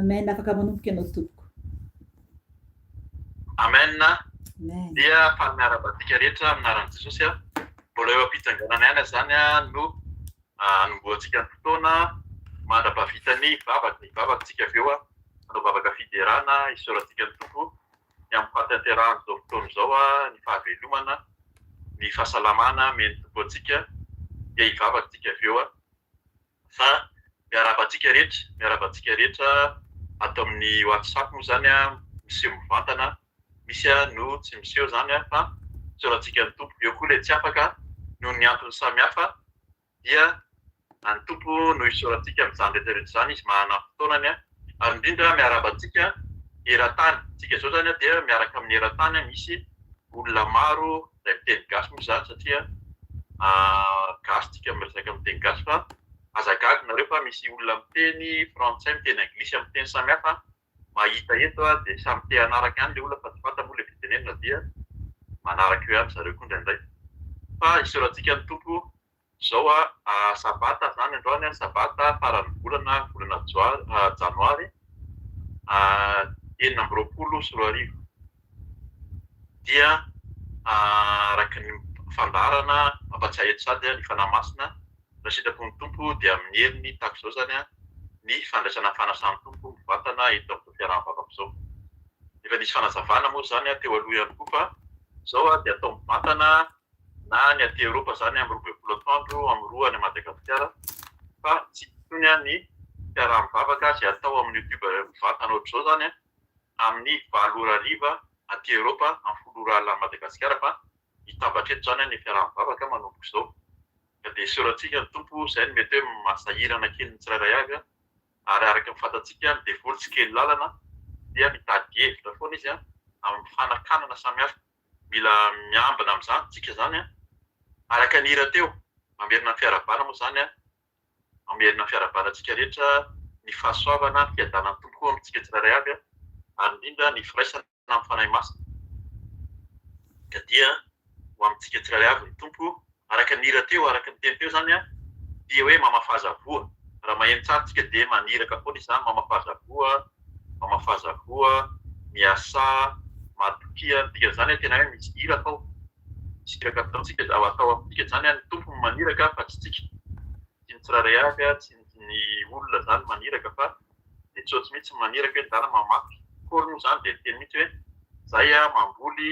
Amen. Afaka manomboka ianao tompoko. Amen. Dia faly miarahaba antsika rehetra amin'ny anaran'i Jesosy aho. Mbola eo am-pitsanganana ihany izany no hanombohantsika ny fotoana mandra-pahavita ny vavaka. Hivavaka isika avy eo, hanao vavaka fiderana, hisaorantsika ny Tompo ny amin'ny fahatanterahan'izao fotoana izao, ny fahavelomana, ny fahasalamana omen'ny Tompo antsika. Dia hivavaka isika avy eo. Fa miarahaba antsika rehetra, miarahaba antsika rehetra ato amin'ny WhatsApp moa izany miseho mivantana, misy no tsy miseho izany fa isaorantsika ny Tompo. Eo koa ilay tsy afaka noho ny antony samihafa dia ny Tompo no isaorantsika amin'izany rehetra rehetra izany, Izy manana ny fotoanany ary indrindra miarahaba antsika eran-tany. Isika izao izany dia miaraka amin'ny eran-tany misy olona maro izay miteny gasy moa izany satria gasy tsika miresaka miteny gasy fa aza gaga nareo fa misy olona miteny frantsay miteny anglisy amin'ny teny samihafa mahita eto dia samy te hanaraka ihany le olona fa tsy fantany moa le fitenenana dia manaraka eo ihany zareo koa indraindray fa isaorantsika ny Tompo Izao a, sabata izany androany a, sabata faran'ny volana, volana janoary 2026. Dia araka ny fandaharana mampatsiahy eto sady ny Fanahy Masina, raha sitrapon'ny Tompo dia amin'ny heriny tahaka izao izany ny fandraisana ny fanasan'ny Tompo mivantana eto amin'izao fiaraha-mivavaka izao. Efa nisy fanazavana moa izany teo aloha ihany koa fa izao dia atao mivantana na ny aty Eoropa izany amin'ny 12 atoandro, amin'ny roa any Madagasikara fa tsy intsony ny fiaraha-mivavaka izay atao amin'ny youtube mivantana ohatr'izao izany amin'ny valo ora hariva aty Eoropa, amin'ny folo ora alina any Madagasikara fa hitambatra eto izany ny fiaraha-mivavaka manomboka izao. Ka dia isaorantsika ny Tompo, izay no mety hoe mahasahirana kely ny tsirairay avy ary araka ny fantatsika ny devoly tsy kely lalana dia mitady hevitra foana izy amin'ny fanakanana samihafa. Mila miambina amin'izany tsika izany an! Araka ny hira teo, mamerina ny fiarahabana moa izany an, mamerina ny fiarahabana antsika rehetra, ny fahasoavana, ny fiadanan'ny Tompo koa amintsika tsirairay avy an, ary indrindra ny firaisana amin'ny Fanahy Masina. Ka dia ho amintsika tsirairay avy ny Tompo. Araka ny hira teo, araka ny teny teo izany an, dia hoe mamafaza voa. Raha maheno tsara tsika dia maniraka foana izy izany, mamafaza voa, mamafaza voa, miasà, matokia. Ny dikan'izany an, tena hoe misy iraka ao. Misy iraka ataontsika, atao amintsika izany an, ny Tompo no maniraka fa tsy tsika. Tsy ny tsirairay avy, tsy ny olona izany maniraka fa Jesosy mihitsy no maniraka hoe ndana mamafy. Paoly moa izany dia niteny mihitsy hoe zay mamboly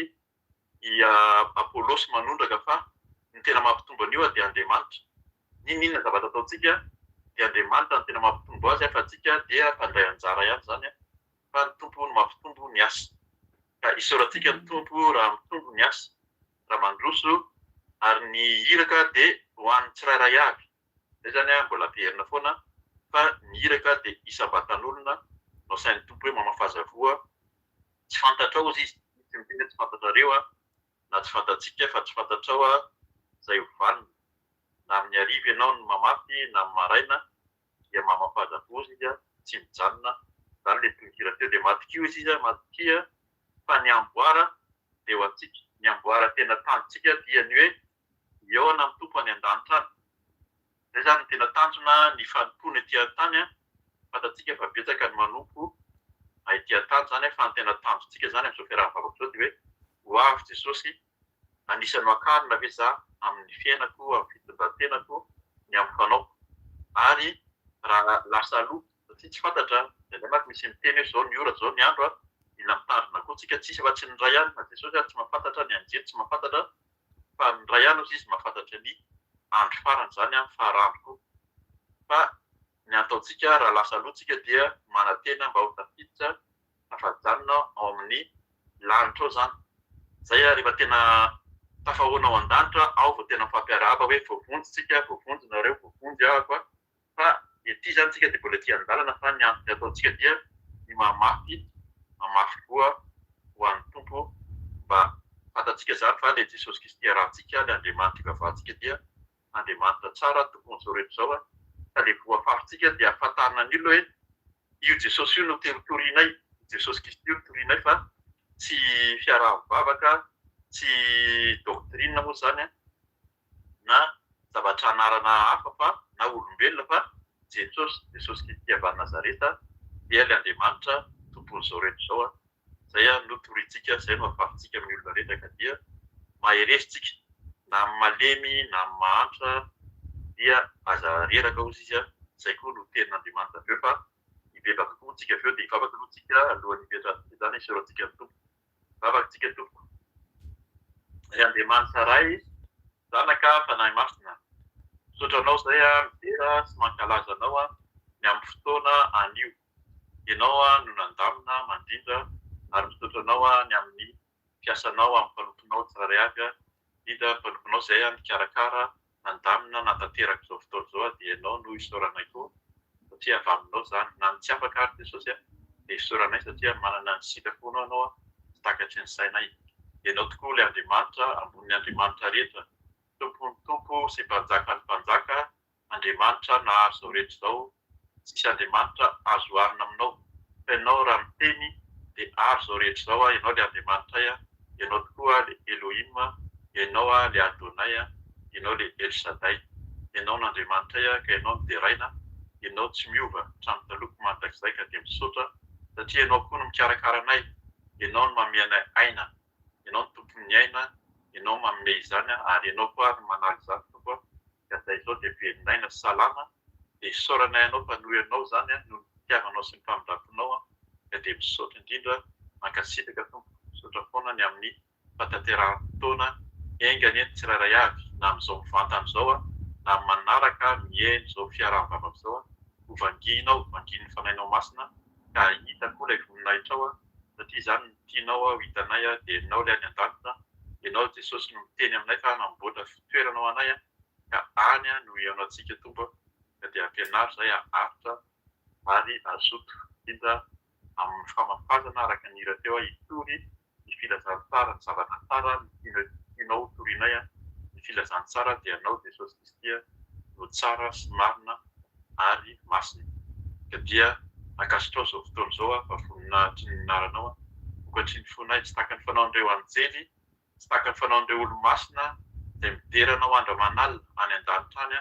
i Apolosy manondraka fa ny tena mampitombo an'io dia Andriamanitra. N'inon'inona zavatra ataontsika dia Andriamanitra no tena mampitombo azy fa antsika dia mpandray anjara ihany izany fa ny Tompo no mampitombo ny asa. Ka isaorantsika ny Tompo raha mitombo ny asa, raha mandroso ary ny iraka dia ho an'ny tsirairay avy. Zay zany an mbola averina foana fa ny iraka dia isam-batan'olona no asain'ny Tompo hoe mamafaza voa, tsy fantatrao ozy izy, tsy miteny hoe tsy fantatrareo an, na tsy fantatsika fa tsy fantatrao an zay ho vanona, na amin'ny hariva ianao no mamafy na amin'ny maraina dia mamafaza voa ozy izy an, tsy mijanona, zany le tononkira teo dia matokia ozy izy an, matokia fa ny amboara dia ho antsika, ny amboara tena tanjontsika dia ny hoe Hihaona amin'ny Tompo any an-danitra any. Izay izany no tena tanjona ny fanompoana ety an-tany an. Fantatsika fa betsaka ny manompo ety an-tany izany an, fa ny tena tanjontsika izany amin'izao fiaraha-mivavaka izao dia hoe ho avy Jesosy, anisan'ny hoakarina ve za amin'ny fiainako, amin'ny fitondran-tenako, ny amin'ny fanaoko. Ary raha lasa aloha, satria tsy fantatra, indraindray manko misy miteny hoe izao ny ora, izao ny andro an, mila mitandrina koa tsika, tsisy afa-tsy ny Ray ihany na Jesosy ary tsy mahafantatra, ny anjely tsy mahafantatra, fa ny ray ihany ozy izy mahafantatra ny andro farany izany an, faha-randro koa. Fa ny antaontsika raha lasa aloha tsika dia manantena mba ho tafiditra tafajanona ao amin'ny lanitra ao izany. Zay ary rehefa tena tafahoana ao an-danitra ao vao tena mifampiarahaba hoe voavonjy tsika, voavonjy nareo, voavonjy aho a. Fa ety izany tsika dia mbola ety an-dalana fa ny antony ataontsika dia ny mamafy, mamafy koa ho an'ny Tompo mba fantatsika izany fa ilay Jesosy Kristy arahantsika, ilay Andriamanitra ivavahantsika dia Andriamanitra tsara, Tompon'izao rehetra izao ka ilay voa afafintsika dia ahafantarana ny olona hoe io Jesosy io no torianay, io Jesosy Kristy io no torianay fa tsy fiaraha-mivavaka, tsy doctrine moa izany an. na zavatra anarana hafa fa na olombelona fa Jesosy, Jesosy Kristy avy any Nazareta dia ilay Andriamanitra tompon'izao rehetra izao a, izay no torintsika, izay no afafintsika amin'ny olona rehetra ka dia mahereza tsika na amin'ny malemy na amin'ny mahantra dia aza reraka hozy izy a, izay koa no tenin'Andriamanitra avy eo fa hibebaka koa moa tsika avy eo dia hivavaka aloha tsika alohan'ny hipetrahantsika izany hisaorantsika ny Tompo. Vavaka tsika tompoko. Ry Andriamanitra Ray, Zanaka, Fanahy Masina, misaotra Anao izay midera sy mankalaza Anao ny amin'ny fotoana anio. Ianao no nandamina, mandrindra ary misaotra Anao ny amin'ny fiasanao amin'ny mpanomponao tsirairay avy, indrindra ny mpanomponao izay nikarakara nandamina natanteraka izao fotoana izao dia ianao no isaoranay koa satria avy aminao izany na ny tsy afaka ary Jesosy a dia isaoranay satria manana ny sitraponao ianao tsy takatry ny sainay ianao tokoa ilay Andriamanitra ambonin'ny Andriamanitra rehetra Tompon'ny Tompo sy Mpanjakan'ny Mpanjaka Andriamanitra nahary izao rehetra izao tsisy Andriamanitra azo oharina aminao fa ianao raha miteny dia ary izao rehetra izao a ianao le Andriamanitray a ianao tokoa le Elohim a ianao a le Adonai a ianao le El Shaddai ianao no Andriamanitray a ka ianao no deraina ianao tsy miova hatramin'ny taloha ko mandrakizay ka dia misaotra satria ianao koa no mikarakara anay ianao no manome anay aina ianao no tompon'ny aina ianao manome izany ary ianao koa ary no manala izany Tompo a ka zay izao dia velon'aina sy salama dia isaoranay anao fa noho ianao izany noho ny fitiavanao sy ny famindramponao ka dia misaotra indrindra mankasitraka tompoko misaotra foana ny amin'ny fahatanterahan'ny fotoana enga anie ny tsirairay avy na amin'izao mivantana izao na amin'ny manaraka mihaino izao fiaraha-mivavaka izao ho vangianao vangian'ny fanahinao masina ka hahita koa ilay voninahitrao satria izany no tianao ho hitanay dia ianao ilay any an-danitra ianao Jesosy no miteny aminay fa namboatra fitoerana ho anay ka any no hihaonantsika Tompo ka dia ampianaro izay haharitra ary hazoto indrindra amin'ny famafazana araka ny hira teo hitory ny filazantsara ny zavatra tsara ny tianao ho torinay. Ny filazantsara dia Anao Jesosy Kristy no tsara sy marina ary masina. Ka dia ankasitrao izao fotoana izao fa voninahitry ny anaranao vokatry ny fonay tsy tahaka ny fanaon'ireo anjely, tsy tahaka ny fanaon'ireo olo-masina izay midera Anao andro aman'alina any an-danitra any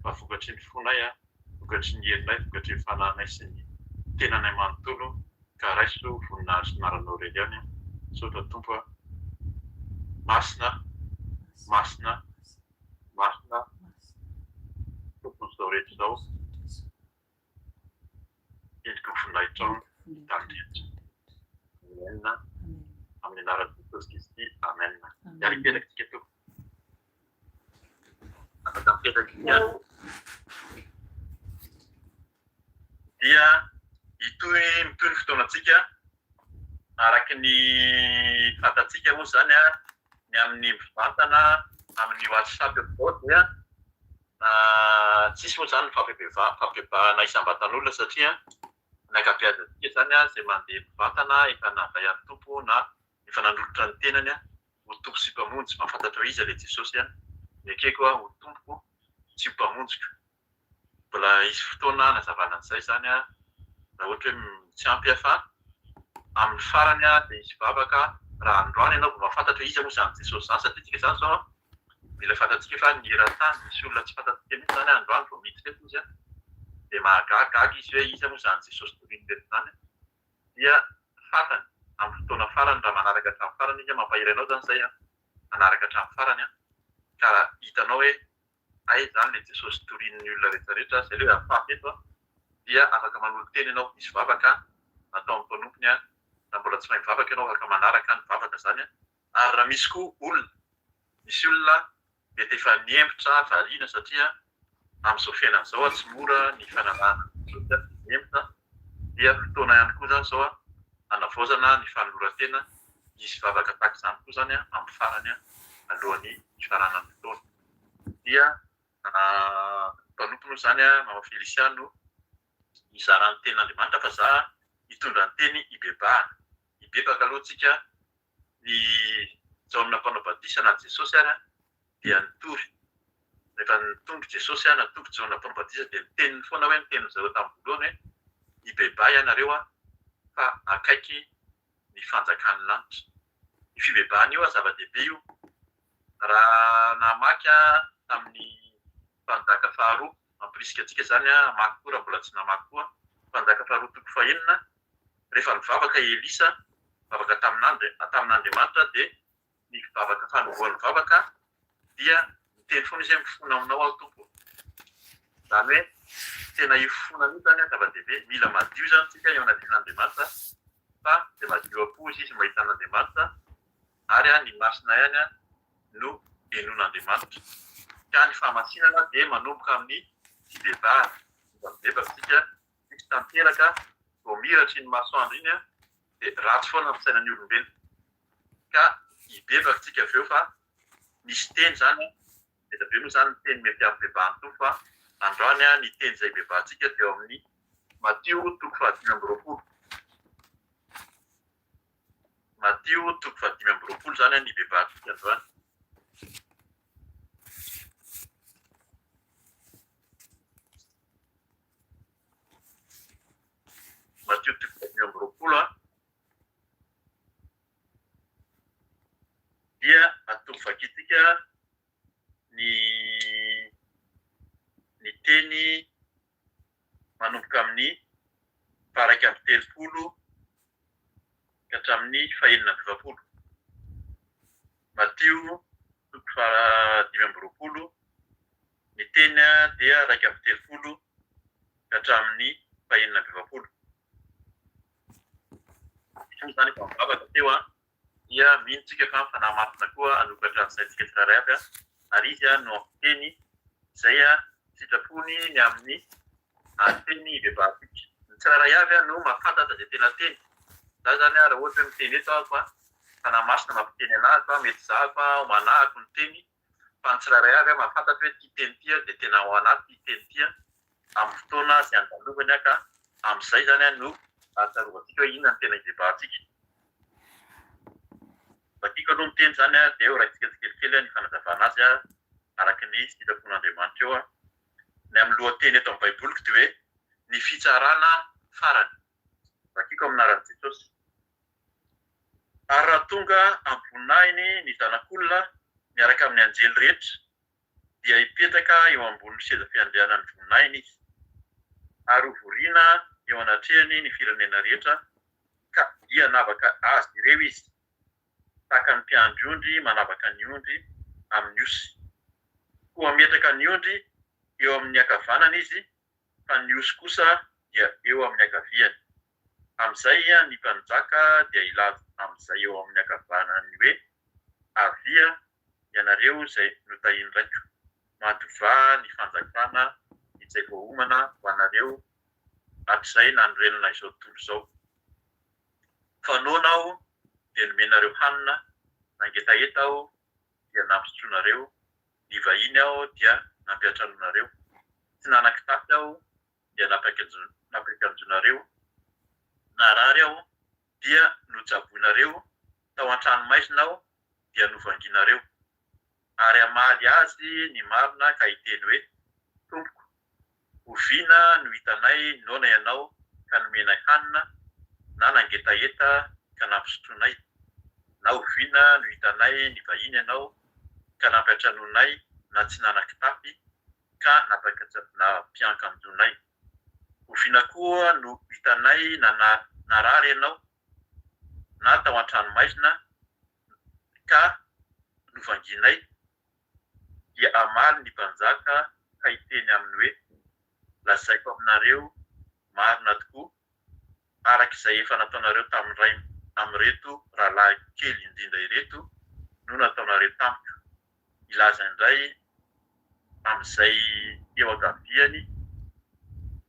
fa vokatry ny fonay, vokatry ny herinay, vokatry ny fanahinay sy ny tenanay manontolo ka raiso voninahitry ny anaranao irery ihany. Misaotra Tompo a. Masina, masina, masina, Tompon'izao rehetra izao, endriky ny voninahitrao ny tany rehetra. Amen. Amin'ny anaran'i Jesosy Kristy. Amen. Hiara hipetraka isika Tompo. Afaka mipetraka isika. Dia hitohy mitohy ny fotoanantsika araka ny fantatsika moa izany ny amin'ny mivantana amin'ny WhatsApp izao dia tsisy moa izany ny fampibebahana isam-batan'olona satria ny ankabeazantsika izany izay mandeha mivantana efa nandray an'ny Tompo na efa nanolotra ny tenany ho Tompo sy Mpamonjy, mahafantatra hoe iza ilay Jesosy, nekeko ho Tompoko sy ho Mpamonjiko. Mbola hisy fotoana hanazavana an'izay izany raha ohatra hoe tsy ampy aho fa amin'ny farany dia hisy vavaka raha androany ianao vao mahafantatra hoe iza moa izany Jesosy izany satria tsika izany izao mila fantatsika fa ny eran-tany misy olona tsy fantatsika mihitsy izany androany vao miditra eto izy dia mahagagaga izy hoe iza moa izany Jesosy torian'ireto izany dia fantany amin'ny fotoana farany raha manaraka hatramin'ny farany izy mampahery anao izany izay hanaraka hatramin'ny farany ka hitanao hoe Hay izany le Jesosy torian'ny olona rehetra rehetra, zay le hoe afafy eto dia afaka manolo-tena ianao, misy vavaka nataon'ny mpanompony an, raha mbola tsy mahay mivavaka ianao afaka manaraka ny vavaka zany an, ary raha misy koa olona, misy olona mety efa niempotra variana satria amin'izao fiainana izao tsy mora ny fanarahana an'i Jesosy an, miempotra dia fotoana ihany koa zany izao hanavaozana ny fanoloran-tena, hisy vavaka tahaka izany koa zany amin'ny farany alohan'ny hifaranan'ny fotoana. Dia mpanompo moa izany Mama Felicia no nizara ny tenin'Andriamanitra fa za hitondra ny teny hibebahana. Hibebaka aloha tsika, ny Jaona mpanao batisa na Jesosy ary dia nitory. Rehefa nitombo Jesosy natoky Jaona mpanao batisa dia niteniny foana hoe, niteny ry zareo tamin'ny voalohany hoe, mibebaha ianareo fa akaiky ny fanjakan'ny lanitra. Io fibebahana io zava-dehibe io. Raha namaky aho tamin'ny Mpanjaka faharoa, mampirisika antsika izany hamaky koa raha mbola tsy namaky koa, Mpanjaka faharoa toko fahenina, rehefa nivavaka i Elisa, nivavaka tamin'Andriamanitra dia ny vavaka fanombohan'ny vavaka dia miteny foana izy hoe mifona aminao aho Tompo ô. Izany hoe tena io fifonana io izany zava-dehibe, mila madio izany isika eo anatrehan'Andriamanitra fa izay madio am-po izy izy mahita an'Andriamanitra ary ny masina ihany no henoin'Andriamanitra. Ka ny fahamasinana dia manomboka amin'ny fibebahana, mila mibebaka isika, tsisy tanteraka, vao miratra iny masoandro iny dia ratsy foana ny fisainan'ny olombelona. Ka hibebaka tsika avy eo fa misy teny zany an, be dia be moa zany ny teny mety hampibebahan'ny Tompo fa androany an ny teny izay hibebahantsika dia ao amin'ny Matio toko faha-25. Matio toko faha-25 zany an ny hibebahantsika androany. Matio toko faha-25 an. Dia ataovy vakintsika ny ny teny manomboka amin'ny faha-31 ka hatramin'ny faha-46. Matio toko faha-25, ny teny dia 31 ka hatramin'ny faha-46. Isika moa izany efa nivavaka teo an, dia mino tsika fa ny Fanahy Masina koa hanokatra ny saintsika tsirairay avy an, ary Izy no hampiteny izay sitrapony ny amin'ny teny hibebahantsika. Ny tsirairay avy no mahafantatra izay tena teny. Za izany raha ohatra hoe miteny eto aho fa Fanahy Masina mampiteny anahy fa mety za fa manahako ny teny fa ny tsirairay avy mahafantatra hoe ity teny ity dia tena ao anaty ity teny ity amin'ny fotoana izay andalovany ka amin'izay izany no ahatsiarovantsika hoe inona no tena hibebahantsika. Vakiko aloha ny teny izany dia ho raisitsika tsikelikely ny fanazavana azy. araka ny sitrapon'Andriamanitra eo. Ny amin'ny lohateny eto amin'ny Baiboliko dia hoe ny fitsarana farany. Vakiko amin'ny anaran'i Jesosy. Ary raha tonga amin'ny voninahiny ny Zanak'olona miaraka amin'ny anjely rehetra, dia hipetraka eo ambonin'ny seza fiandrianan'ny voninahiny izy. Ary hovoriana eo anatrehany ny firenena rehetra, ka hianavaka azy ireo izy, tahaka ny mpiandry ondry manavaka ny ondry amin'ny osy. Koa hametraka ny ondry eo amin'ny ankavanany izy, fa ny osy kosa dia eo amin'ny ankaviany. Amin'izay ny mpanjaka dia hilaza amin'izay eo amin'ny ankavanany hoe, Avia, ianareo izay notahian'ny Raiko, mandovà ny fanjakana izay voaomana ho anareo hatrizay nanorenana izao tontolo izao. Fa noana aho dia nomenareo hanina, nangetaheta aho dia nampisotroinareo, nivahiny aho dia nampiantranoinareo, tsy nanan-kitapy aho dia nampiakanjoinareo, narary aho dia notsaboinareo, tao an-tranomaizina aho dia novanginareo. Ary hamaly azy ny marina ka hiteny hoe, Tompoko, Oviana no hitanay noana ianao ka nomenay hanina, na nangetaheta ka nampisotroinay? Na oviana no hitanay nivahiny ianao ka nampiantranoinay na tsy nanan-kitapy ka nampiankanjoinay? Oviana koa no hitanay narary ianao na tao an-tranomaizina ka novangianay? Dia hamaly ny mpanjaka ka hiteny aminy hoe, Lazaiko aminareo marina tokoa, araka izay efa nataonareo tamin'iray amin'ireto rahalahiko kely indrindra ireto no nataonareo tamiko. Hilaza indray amin'izay eo ankaviany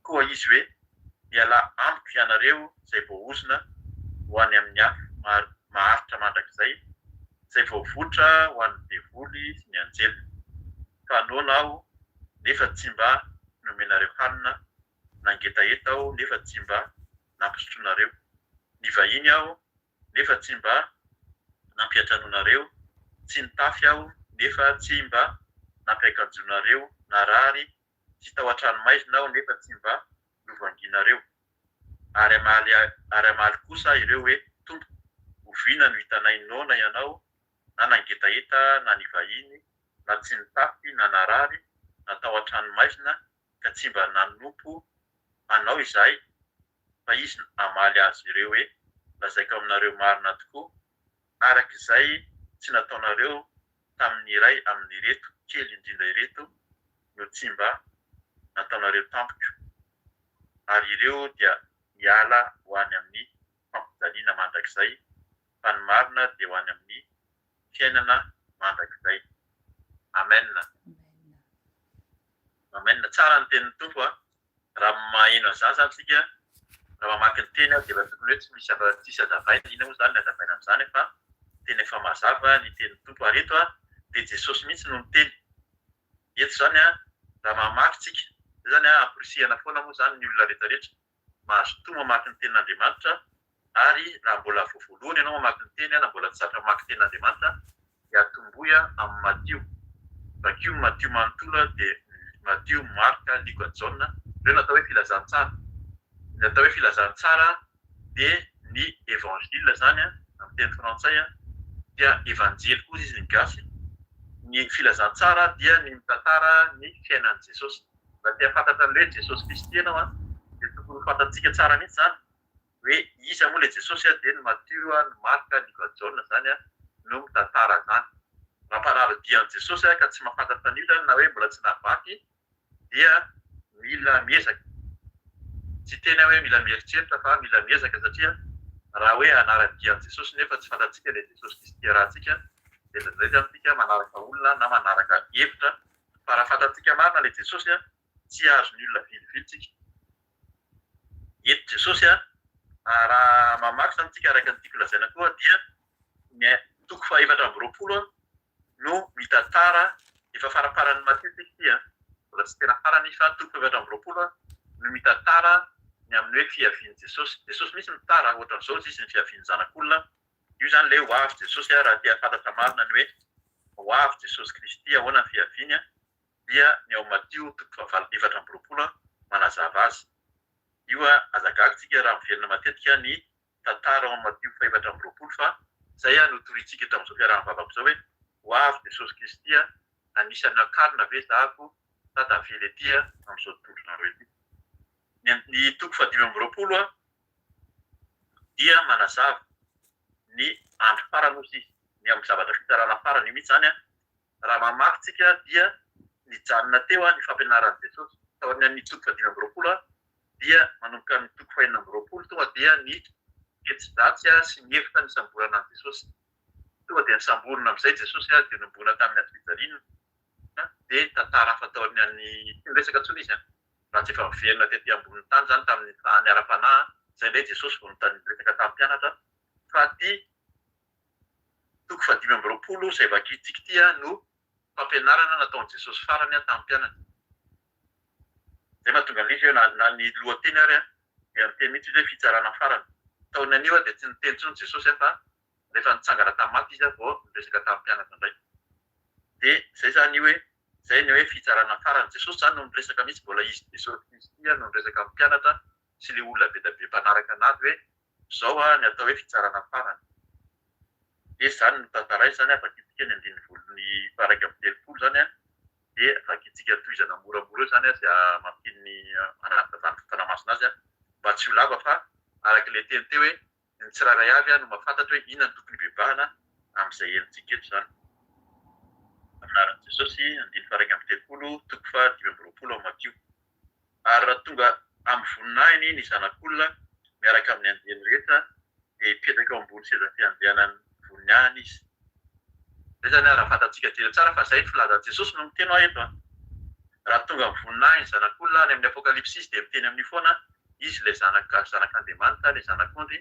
koa izy hoe, Mialà amiko ianareo izay voaozona ho any amin'ny afo maharitra mandrakizay, izay voavotra ho an'ny devoly sy ny anjeliny. Fa noana aho, nefa tsy mba nomenareo hanina, nangetaheta aho, nefa tsy mba nampisotroinareo, nivahiny aho, nefa tsy mba nampiantranoinareo, tsy nitafy aho, nefa tsy mba nampiakanjoinareo, narary sy tao an-tranomaizina aho, nefa tsy mba novangianareo. Ary hamaly ary hamaly kosa ireo hoe, Tompoko, oviana no hitanay noana ianao, na nangetaheta, na nivahiny, na tsy nitafy, na narary, na tao an-tranomaizina, ka tsy mba nanompo anao izahay? Fa izy hamaly azy ireo hoe, Lazaiko aminareo marina tokoa, araka izay tsy nataonareo tamin'ny iray amin'ireto kely indrindra ireto no tsy mba nataonareo tamiko. Ary ireo dia hiala ho any amin'ny fampijaliana mandrakizay, fa ny marina dia ho any amin'ny fiainana mandrakizay. Amen. Amen. Tsara ny tenin'ny Tompo a. Raha maheno an'izany izany isika, raha mamaky ny teny aho dia efa tokony hoe tsy misy afa tsisy hazavaina, inona moa izany ny hazavaina amin'izany fa tena efa mazava ny tenin'ny Tompo. Ary eto dia Jesosy mihitsy no miteny. Eto izany raha mamaky tsika, izay izany amporisihana foana moa izany ny olona rehetra rehetra, mazotoa mamaky ny tenin'Andriamanitra ary raha mbola vao voalohany ianao mamaky ny teny na mbola tsy zatra mamaky tenin'Andriamanitra dia atombohy amin'ny Matio. Vakio ny Matio manontolo dia Matio, Marka, Lioka, Jaona, ireo no atao hoe filazantsara. Ny atao hoe filazantsara dia ny évangile izany amin'ny teny frantsay dia evanjely koa izy ny gasy. Ny filazantsara dia ny mitantara ny fiainan'i Jesosy. Raha te hahafantatra an'ilay hoe Jesosy Kristy ianao dia tokony ho fantatsika tsara mihitsy izany hoe iza moa ilay Jesosy dia ny Matio, ny Marka, Lioka, Jaona izany no mitantara izany. Raha mpanara-dia an'i Jesosy ka tsy mahafantatra an'io izany na hoe mbola tsy nahavaky dia mila miezaka. Tsy hiteny aho hoe mila mieritreritra fa mila miezaka satria raha hoe hanara-dia an'i Jesosy nefa tsy fantatsika ilay Jesosy Kristy arahantsika dia indraindray izany isika manaraka olona na manaraka hevitra fa raha fantatsika marina ilay Jesosy tsy azon'ny olona vilivily tsika. Eto Jesosy a, raha mamaky izany tsika araka ny tiako lazaina koa dia ny toko faha 24 no mitantara, efa faramparan'ny Matio tsika ity a, mbola tsy tena farany izy fa toko faha 24 no mitantara ny amin'ny hoe fiavian'i Jesosy. Jesosy mihitsy mitara ohatran'izao izy ny fiavian'ny zanak'olona, io izany ilay ho avy Jesosy a, raha te hahafantatra marina ny hoe ho Ho avy Jesosy Kristy, ahoana ny fiaviany? Dia ny ao Matio toko fahavalo 24 manazava azy. Io aza gaga tsika raha miverina matetika ny tantara ao amin'ny Matio faha-24 fa izay no torintsika eto amin'izao fiaraha-mivavaka izao hoe ho avy Jesosy Kristy, anisan'ny hakarina ve zahako sa tavela ety amin'izao tontolo izao ety. Ny toko faha-25 dia manazava ny andro farany hozy izy, ny amin'ny zavatra fitsarana farany io mihitsy izany. Raha mamaky tsika dia nijanona teo ny fampianaran'i Jesosy. Taorian'ny toko faha-25 dia manomboka amin'ny toko faha-26 tonga dia ny hetsi-dratsy sy ny hevitra nisamborana an'i Jesosy. Tonga dia nisamborina amin'izay Jesosy dia nohomboana tamin'ny hazofijaliana dia tantara hafa taorian'ny tsy niresaka intsony izy raha tsy efa niverina tety ambonin'ny tany izany tamin'ny ny ara-panahy izay indray Jesosy vao niresaka tamin'ny mpianatra fa ity toko faha-25 izay vakintsika ity no fampianarana nataon'i Jesosy farany tamin'ny mpianany. Izay mahatonga an'ilay izy hoe na ny lohateny ary dia miteny mihitsy izy hoe fitsarana farany. Taorian'io dia tsy niteny intsony Jesosy fa rehefa nitsangana tamin'ny maty izy vao niresaka tamin'ny mpianatra indray. Dia izay izany io hoe izay ny hoe fitsarana farany. Jesosy izany no niresaka mihitsy, mbola izy Jesosy Kristy no niresaka amin'ny mpianatra sy ilay olona be dia be mpanaraka an'azy hoe izao ny atao hoe fitsarana farany. Dia izany no tantaraina izany, vakintsika ny andininy voalohany faha-31 izany dia vakintsika tohizana moramora eo izany izay mampiany anaty Fanahy Masina azy mba tsy ho lava fa araka ilay teny teo hoe ny tsirairay avy no mahafantatra hoe inona no tokony hibebahana amin'izay henontsika eto izany. Amin'ny anaran'i Jesosy, andininy faha-31, toko faha-25 ao Matio. Ary raha tonga amin'ny voninahiny ny Zanak'olona miaraka amin'ny anjely rehetra, dia hipetraka eo ambony seza fiandrianan'ny voninahiny Izy. Izay izany raha fantatsika jereo tsara fa izay ny filazan'i Jesosy no miteny hoa eto an. Raha tonga amin'ny voninahiny ny Zanak'olona, any amin'ny Apokalypsy Izy dia miteny amin'io foana, Izy ilay Zanaka, Zanak'Andriamanitra, ilay Zanak'ondry,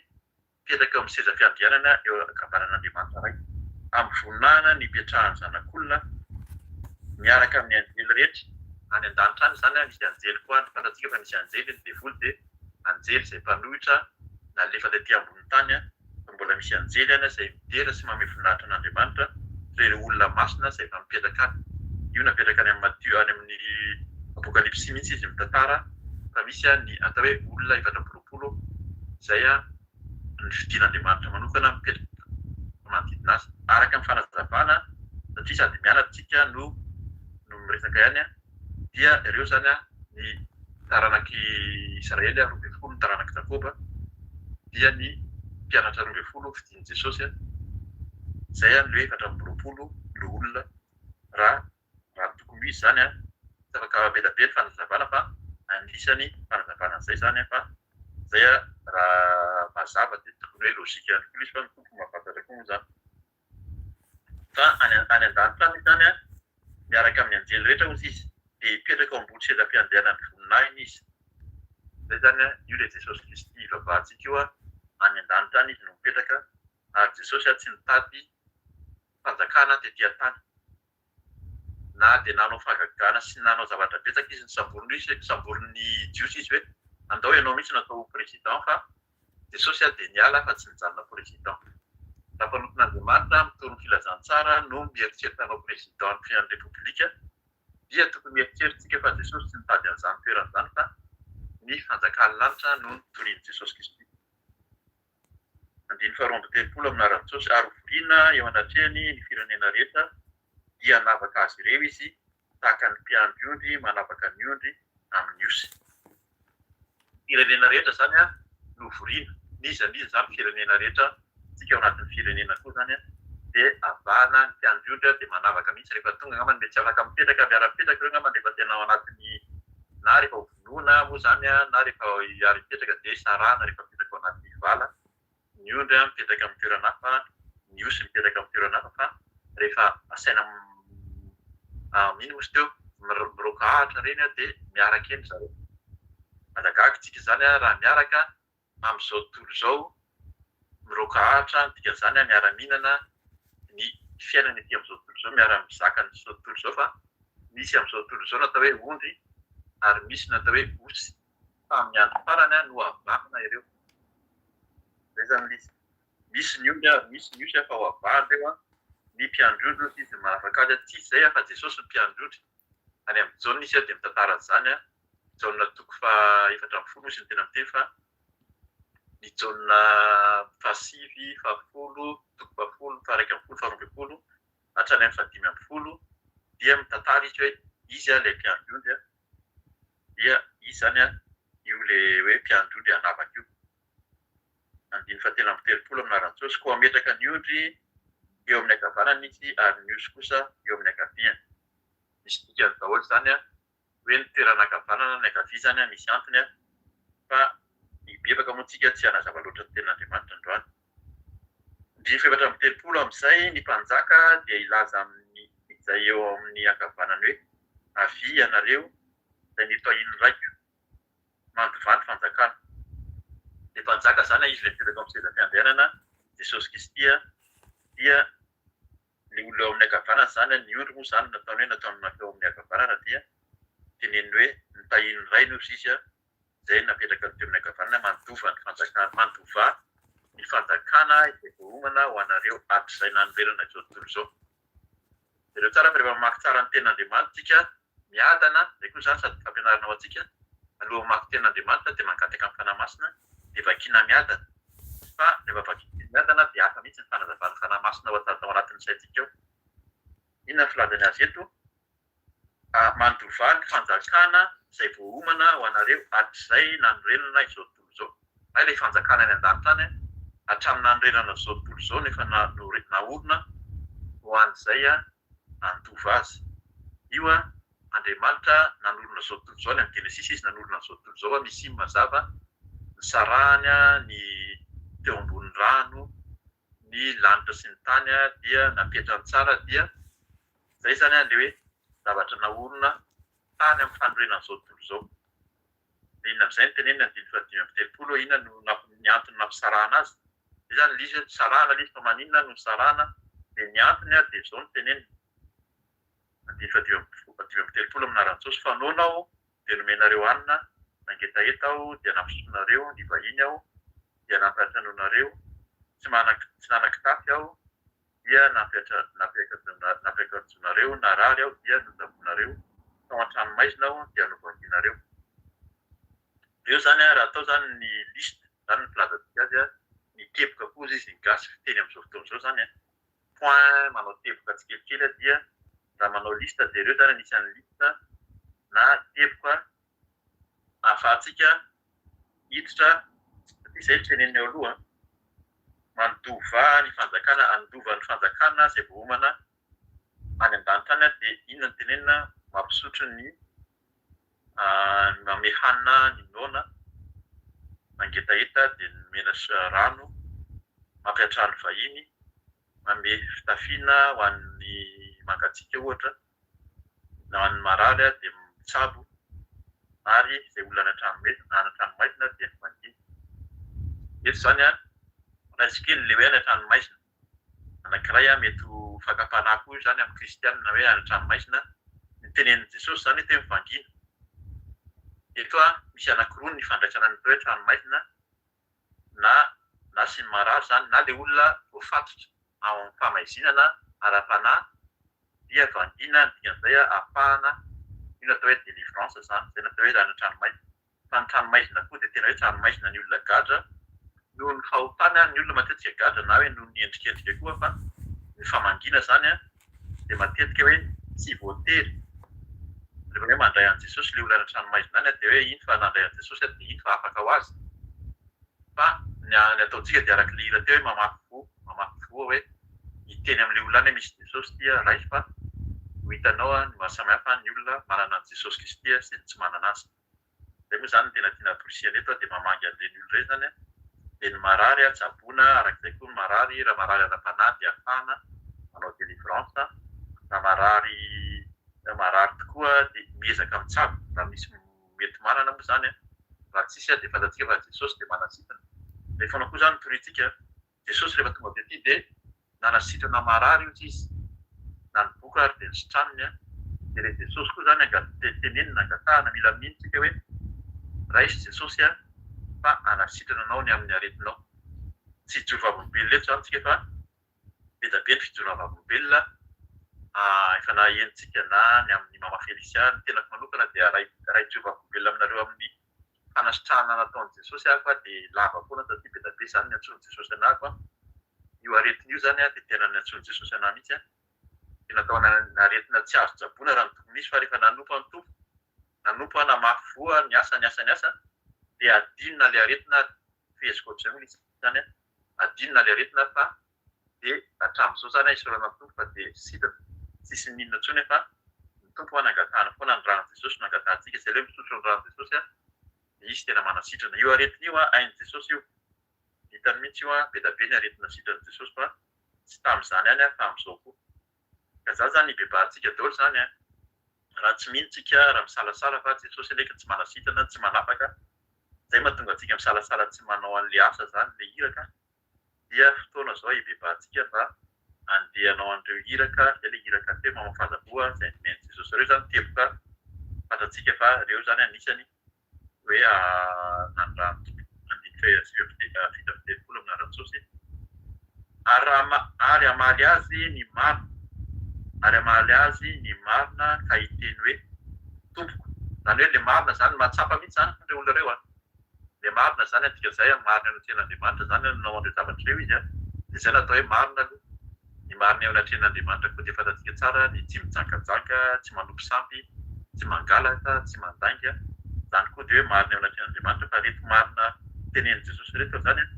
mipetraka eo amin'ny seza fiandrianana eo ankavanan'Andriamanitra Ray. Amin'ny voninahina ny hipetrahan'ny Zanak'olona miaraka amin'ny anjely rehetra. Any an-danitra any izany misy anjely koa any. Fantatsika fa misy anjely, ny devoly dia anjely izay mpanohitra nalefa tety ambonin'ny tany fa mbola misy anjely any izay midera sy manome voninahitra an'Andriamanitra toy ireo olona masina izay efa mipetraka any. Io napetraka any amin'ny Matio, any amin'ny Apokalypsy mihitsy izy mitantara fa misy ny atao hoe olona 24 izay nofidin'Andriamanitra manokana mipetraka manodidina azy. Araka ny fanazavana, satria sady mianatra isika no no miresaka ihany, dia ireo izany ny taranak'i Israely 12, ny taranak'i Jakoba, dia ny mpianatra 12 fidin'i Jesosy, izay ny hoe 24 loholona raha Raha ny tokony ho izy izany an, tsy afaka be dia be ny fanazavana fa anisany fanazavana an'izay izany an, fa izay an raha mazava dia tokony hoe logique ihany koa ilay izy fa ny Tompo mahafantatra koa moa izany. Fa any any an-danitra any izany an, miaraka amin'ny anjely rehetra hozy izy, dia hipetraka ao ambony seza fiandrianan'ny voninahiny izy. Izay izany an, io ilay Jesosy Kristy ivavahantsika io an, any an-danitra any izy no mipetraka, ary Jesosy an tsy nitady fanjakana tety an-tany. Na dia nanao fahagagana sy nanao zavatra betsaka izy, nosamborin'ny Jiosy izy hoe andao ianao mihitsy no atao ho président fa Jesosy dia niala fa tsy nijanona président. Raha mpanompon'Andriamanitra mitory ny filazantsara no mieritreritra hanao président ny firen'ny Repoblika dia tokony mieritreritra isika fa Jesosy tsy nitady an'izany toerana izany fa ny fanjakan'ny lanitra no notorian'i Jesosy Kristy. Andininy faharoa amby telopolo Amin'ny anaran'i Jesosy, ary hovoriana eo anatrehany ny firenena rehetra, dia hanavaka azy ireo Izy, tahaka ny mpiandry ondry manavaka ny ondry amin'ny osy. Firenena rehetra izany no hovoriana, n'iza n'iza izany firenena rehetra, isika ao anatin'ny firenena koa izany dia avahana, ny mpiandry ondry dia manavaka mihitsy rehefa tonga angambany mety tsy afaka mipetraka, miara-mipetraka ireo angambany rehefa tena ao anatin'ny na rehefa ho vonoina moa izany na rehefa hiara-hipetraka dia sarahana rehefa mipetraka ao anaty vala, ny ondry mipetraka amin'ny toerana hafa, ny osy mipetraka amin'ny toerana hafa fa rehefa asaina ino moa izy teo, miroaka ahitra ireny dia miaraka eny zareo. Aza gaga tsika izany raha miaraka amin'izao tontolo izao miroaka ahitra, ny dikan'izany miara-mihinana ny fiainana ety amin'izao tontolo izao, miara-mizaka an'izao tontolo izao fa misy amin'izao tontolo izao ny atao hoe ondry ary misy ny atao hoe osy fa amin'ny andro farany no havahana ireo. Izay izany ilay izy. Misy ny ondry ary misy ny osy fa ho avahana ireo. Ny mpiandry ondry hozy izy no manafaka azy, tsy iza izay fa Jesosy no mpiandry ondry. Any amin'ny Jaona izy dia mitantara an'izany, Jaona toko faha 14 moa izy no tena miteny fa ny Jaona fahasivy, fahafolo, toko fahafolo, faha-11, faha-12 hatrany amin'ny faha-15 dia mitantara izy hoe izy ilay mpiandry ondry dia izy izany io ilay hoe mpiandry ondry hanavaka io. Andininy fahatelo amby telopolo amin'ny anaran'i Jesosy, koa hametraka ny ondry eo amin'ny ankavanany izy ary ny osy kosa eo amin'ny ankaviany. Misy dikany daholo izany hoe ny toerana ankavanana ny ankavia izany misy antony fa hibebaka moa tsika tsy hanazava loatra ny tenin'Andriamanitra androany. Andininy faha-34 amin'izay ny mpanjaka dia hilaza amin'ny izay eo amin'ny ankavanany hoe, Avia ianareo izay nitahian'ny Raiko, mandovà ny fanjakana. Ilay mpanjaka izany, izy ilay mipetraka ao amin'ny seza fiandrianana, Jesosy Kristy, dia ilay olona eo amin'ny ankavanana izany, ny ondry moa izany nataony hoe nataony mankeo amin'ny ankavanana dia teneniny hoe nitahian'ny Rainy hozy izy izay napetraka ny teo amin'ny ankavanana mandova ny fanjakana, mandovà ny fanjakana izay voaomana ho anareo hatrizay nanorenana izao tontolo izao. Jereo tsara fa rehefa mamaky tsara ny tenin'Andriamanitra isika, miadana, izay koa izany sady fampianarana ho antsika, alohan'ny mamaky tenin'Andriamanitra dia mangataka ny Fanahy Masina, dia vakiana miadana, fa rehefa vakiana miadana dia hafa mihitsy ny fanazavan'ny Fanahy Masina ao ao anatin'ny saintsika ao. Inona ny filazany azy eto? Mandovà ny fanjakana izay voaomana ho anareo hatrizay nanorenana izao tontolo izao. Hay ilay fanjakana any an-danitra any hatramin'ny nanorenana izao tontolo izao no efa naorina ho an'izay handova azy. Io Andriamanitra nanorina izao tontolo izao, any amin'ny Genesisy izy nanorina an'izao tontolo izao, misy mazava nisarahany ny teo ambony rano, ny lanitra sy ny tany dia napetrany tsara dia Izay izany ilay hoe zavatra naorina tany amin'ny fanorenan'izao tontolo izao. Dia inona amin'izay no tenenina andininy faha-35 hoe inona no ny antony nampisarahana azy? Izay izany ilay izy hoe nisarahana ilay izy fa maninona no nisarahana? Dia ny antony dia izao no tenenina, andininy faha-35 amin'ny anaran'i Jesosy, fa noana aho dia nomenareo hanina, nangetaheta aho dia nampisotroinareo, nivahiny aho dia nampiantranoinareo, tsy manan-kitafy aho dia nampiakanjonareo, narary aho dia notsaboinareo, tao an-tranomaizina aho dia novakianareo. Ireo izany raha atao izany ny liste, izany ny filazantsika azy, ny teboka koa hozy izy ny gasy fiteny amin'izao fotoana izao izany, point manao teboka tsikelikely dia raha manao liste dia ireo izany anisan'ny liste na teboka ahafahantsika hiditra, satria izay no teneniny eo aloha, mandova ny fanjakana, handova ny fanjakana izay voaomana any an-danitra any dia inona no tenenina, mampisotro ny, manome hanina ny noana, mangetaheta dia nomena rano, mampiantrano vahiny, manome fitafiana ho an'ny mangatsiaka ohatra, na ho an'ny marary dia mitsabo ary izay olona any an-tranomaizina any an-tranomaizina dia ny mangina. Eto izany an, raisiko kely ilay hoe any an-tranomaizina. Anankiray an, mety ho fakam-panahy koa io izany amin'ny kristianina hoe any an-tranomaizina. Ny tenenin'i Jesosy izany eto hoe mivangina. Eto an, misy anankiroa ny fandraisana ny atao hoe tranomaizina na na sy ny marary izany na ilay olona voafatotra ao amin'ny fahamaizinana ara-panahy dia vangiana, ny dikan'izay ahafahana, io no atao hoe délivrance izany, izay no atao hoe any an-tranomaizina. Fa ny tranomaizina koa dia tena hoe tranomaizina ny olona gadra noho ny fahotany ary ny olona matetika gadra na hoe noho ny endrikendrika koa fa ny famangiana izany dia matetika hoe tsy voatery rehefa hoe mandray an'i Jesosy ilay olona any an-tranomaizina any dia hoe iny fa nandray an'i Jesosy dia iny fa afaka ho azy fa ny ataontsika dia araka ilay hira teo hoe mamafy voa mamafy voa hoe hiteny amin'ilay olona any hoe misy Jesosy ity raiso fa ho hitanao ny maha samy hafa ny olona manana an'i Jesosy Kristy sy ny tsy manana azy. Izay moa izany no tena tiana amporisihana eto dia mamangy an'ireny olona ireny izany dia ny marary tsaboina araka izay koa ny marary raha marary ara-panahy dia afahana manao délivrance raha marary raha marary tokoa dia miezaka mitsabo raha misy mety manana moa izany raha tsisy dia fantatsika fa Jesosy dia manasitrana. Izay foana koa izany no toriantsika. Jesosy rehefa tonga tety dia nanasitrana marary hozy izy, na ny boka ary dia nositraniny an, dia ilay Jesosy koa izany tenenina, angatahana, mila mino tsika hoe raiso Jesosy an, fa hanasitrana anao ny amin'ny aretinao. Tsy hijoro vavolombelona eto izany tsika fa. Be dia be ny fijoroana vavolombelona efa nahenontsika na ny amin'ny Mama Felicia. Ny tenako manokana dia ray ray joro vavolombelona aminareo amin'ny fanasitrahana nataon'i Jesosy aho fa dia lava foana taty be dia be izany niantsoan'i Jesosy anah fa io aretina io izany dia tena niantsoan'i Jesosy anah mihitsy. Tena tao aretina tsy azo tsaboina raha ny tokony hisy fa rehefa nanompo an'ny Tompo, nanompo aho namafy voa, niasa niasa niasa dia adinona ilay aretina, feheziko ohatr'izay moa ilay izy izany, adinona ilay aretina fa dia hatramin'izao izany aho isaorana ny Tompo fa dia sitrana, tsisy n'inona intsony fa ny Tompo an angatahana foana ny ràn'i Jesosy no angatahantsika, izay ilay hoe misotro ny ràn'i Jesosy an dia Izy tena manasitrana. Io aretina io an hain'i Jesosy io, hitany mihitsy io an, be dia be ny aretina sitran'i Jesosy fa tsy tamin'izany ihany an fa amin'izao koa. Ka za zany hibebahantsika daholo izany an, raha tsy mino tsika, raha misalasala fa Jesosy anie ka tsy manasitrana, tsy manafaka, izay mahatonga antsika misalasala tsy manao an'le asa zany, le iraka, dia fotoana izao hibebahantsika mba handeha hanao an'ireo iraka, izay le iraka teo mamafaza voa izay nomen'i Jesosy ireo zany teboka fantatsika fa ireo zany anisany hoe nandrano andininy faha 37 amin'ny anaran-Jesosy, ary raha ary hamaly azy ny marina, ary hamaly azy ny marina ka hiteny hoe, Tompoko, izany hoe ilay marina izany, mahatsapa mihitsy izany ireo olona ireo an, ilay marina izany an, dikan'izay an, marina eo anatrehan'Andriamanitra izany an, nanao an'ireo zavatra ireo izy an, dia izay no atao hoe marina aloha, ny marina eo anatrehan'Andriamanitra koa dia fantatsika tsara ny tsy mijankajaka, tsy manompo sampy, tsy mangalatra, tsy mandainga, izany koa dia hoe marina eo anatrehan'Andriamanitra, fa ireto marina tenenin'i Jesosy ireto izany an,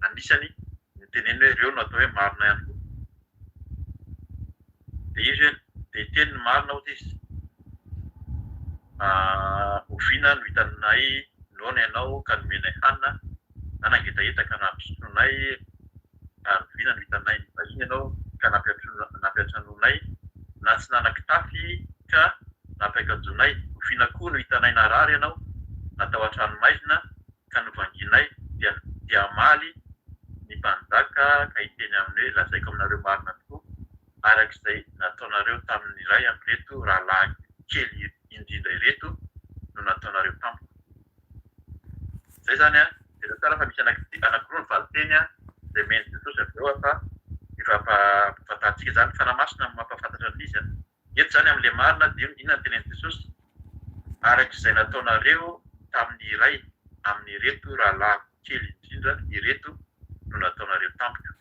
anisany niteneniny hoe ireo no atao hoe marina ihany koa. Dia izy hoe, dia hiteny ny marina hozy izy, oviana no hitanay noana ianao ka nomenay hanina, na nangetaheta ka nampisotroinay, ary oviana no hitanay nivahiny ianao ka nampiantranoinay, na tsy nanan-kitafy ka nampiakanjoinay, oviana koa no hitanay narary ianao, na tao an-tranomaizina ka novangianay, dia dia hamaly ny mpanjaka ka hiteny aminy hoe, Lazaiko aminareo marina tokoa, araka izay nataonareo tamin'ny iray amin'ireto rahalahiko kely indrindra ireto no nataonareo tamiko. Izay izany an, jereo tsara fa misy anankiroa ny valinteny izay omen'i Jesosy avy eo fa efa ampahafantarintsika izany. Ny Fanahy Masina no mampahafantatra an'izy an. Eto izany amin'ilay marina dia inona no tenenin'i Jesosy? Araka izay nataonareo tamin'ny iray amin'ireto rahalahiko kely indrindra ireto no nataonareo tamiko.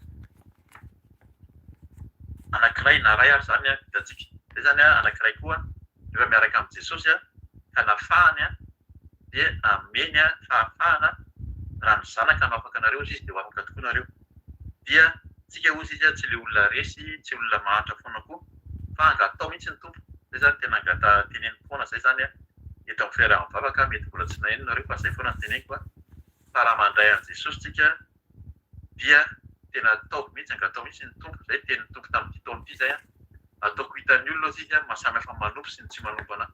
Anankiray na iray ary izany hitantsika. Izay izany anankiray koa rehefa miaraka amin'i Jesosy ka nafahany dia ameny fahafahana, raha ny Zanaka no afaka anareo hozy izy dia ho afaka tokoa nareo. Dia tsika hozy izy tsy le olona resy, tsy olona mahantra foana koa fa angatao mihitsy ny Tompo, zay zany tena angata teneniko foana zay zany eto amin'ny fiaraha-mivavaka, mety mbola tsy naheno nareo fa zay foana no teneniko fa raha mandray an'i Jesosy tsika dia tena ataovy mihitsy, angatao mihitsy ny Tompo, zay tenin'ny Tompo tamin'ity taona ity zay an, ataoko hitan'ny olona hozy izy maha samy hafa ny manompo sy ny tsy manompo anah.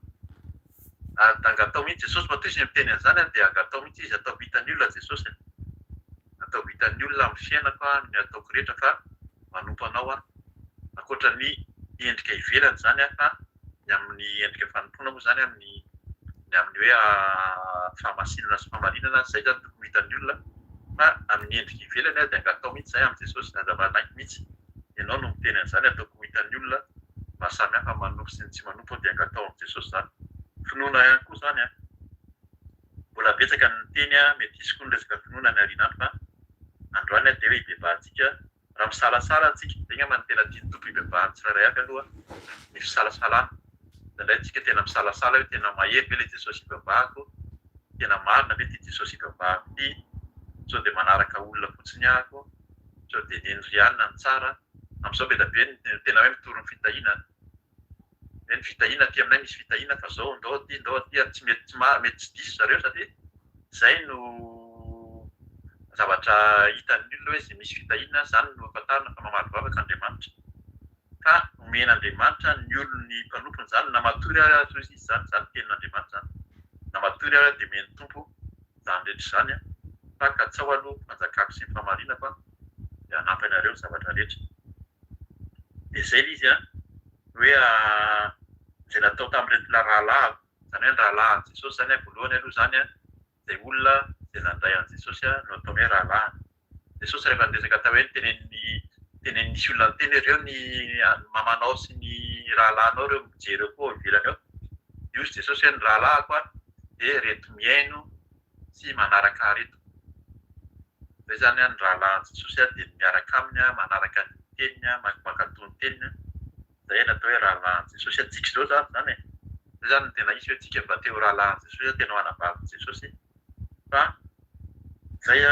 Ary da angatao mihitsy Jesosy, matoa izy miteny an'izany an, dia angatao mihitsy izy, ataovy hitan'ny olona Jesosy an, ataovy hitan'ny olona amin'ny fiainako aho, ny ataoko rehetra fa manompo anao aho, ankoatra ny endrika ivelany izany an, fa ny amin'ny endrika fanompoana moa izany amin'ny ny amin'ny hoe fahamasinana sy fahamarinana, izay izany tokony ho hitan'ny olona, fa amin'ny endrika ivelany aho dia angatao mihitsy izay amin'i Jesosy, aza manaiky mihitsy ianao no miteny an'izany, ataoko ho hitan'ny olona. Maha samy hafa ny manompo sy ny tsy manompo dia angatao amin'i Jesosy izany. Finoana ihany koa izany an. Mbola betsaka ny niteny an, mety hisy koa ny resaka finoana any aoriana any fa androany aho dia hoe hibebahantsika raha misalasala tsika, izay angamba no tena tian'ny Tompo hibebahan'ny tsirairay avy aloha, ny fisalasalana. Indraindray tsika tena misalasala hoe tena mahery ve ilay Jesosy hivavahako, tena marina ve ity Jesosy hivavahako ity, sao dia manaraka olona fotsiny ahako, sao dia neny Riana no tsara. Amin'izao be dia be ny tena hoe mitory ny fitahiana an! Hoe ny fitahiana aty aminay misy fitahiana fa zao ndao aty ndao aty ary tsy mety tsy mety tsy diso zareo satria zay no zavatra hitan'ny olona hoe zay misy fitahiana zany no ahafantarana fa mamaly vavaka Andriamanitra. Ka omen'Andriamanitra ny olony mpanompony zany na matory ary aza izy zany, zany tenin'Andriamanitra zany. Na matory ary dia omen'ny Tompo izany rehetra izany an! Fa katsao aloha ny fanjakako sy ny fahamarinako an! Dia hanampy anareo ny zavatra rehetra. Dia izay ilay izy an! Hoe izay natao tamin'ireto rahalahiko, izany hoe ny rahalahin'i Jesosy izany an, voalohany aloha izany an, izay olona izay nandray an'i Jesosy no atao hoe rahalahiny. Jesosy rehefa niresaka tao hoe nitenenin'ny Tena nisy olona niteny hoe ireo ny mamanao sy ny rahalahinao ireo mijery eo koa ao ivelany ao. Dia hoy Jesosy hoe ny rahalahiko a dia ireto mihaino sy manaraka ahy ireto. Izay izany ny rahalahin'i Jesosy dia ny miaraka aminy, manaraka ny teniny, mankatò ny teniny. Izay ny atao hoe rahalahin'i Jesosy. Antsika izao izany izany e. Izay izany no tena izy hoe tsika mba te ho rahalahin'i Jesosy, tena ho anabavin'i Jesosy. Fa izay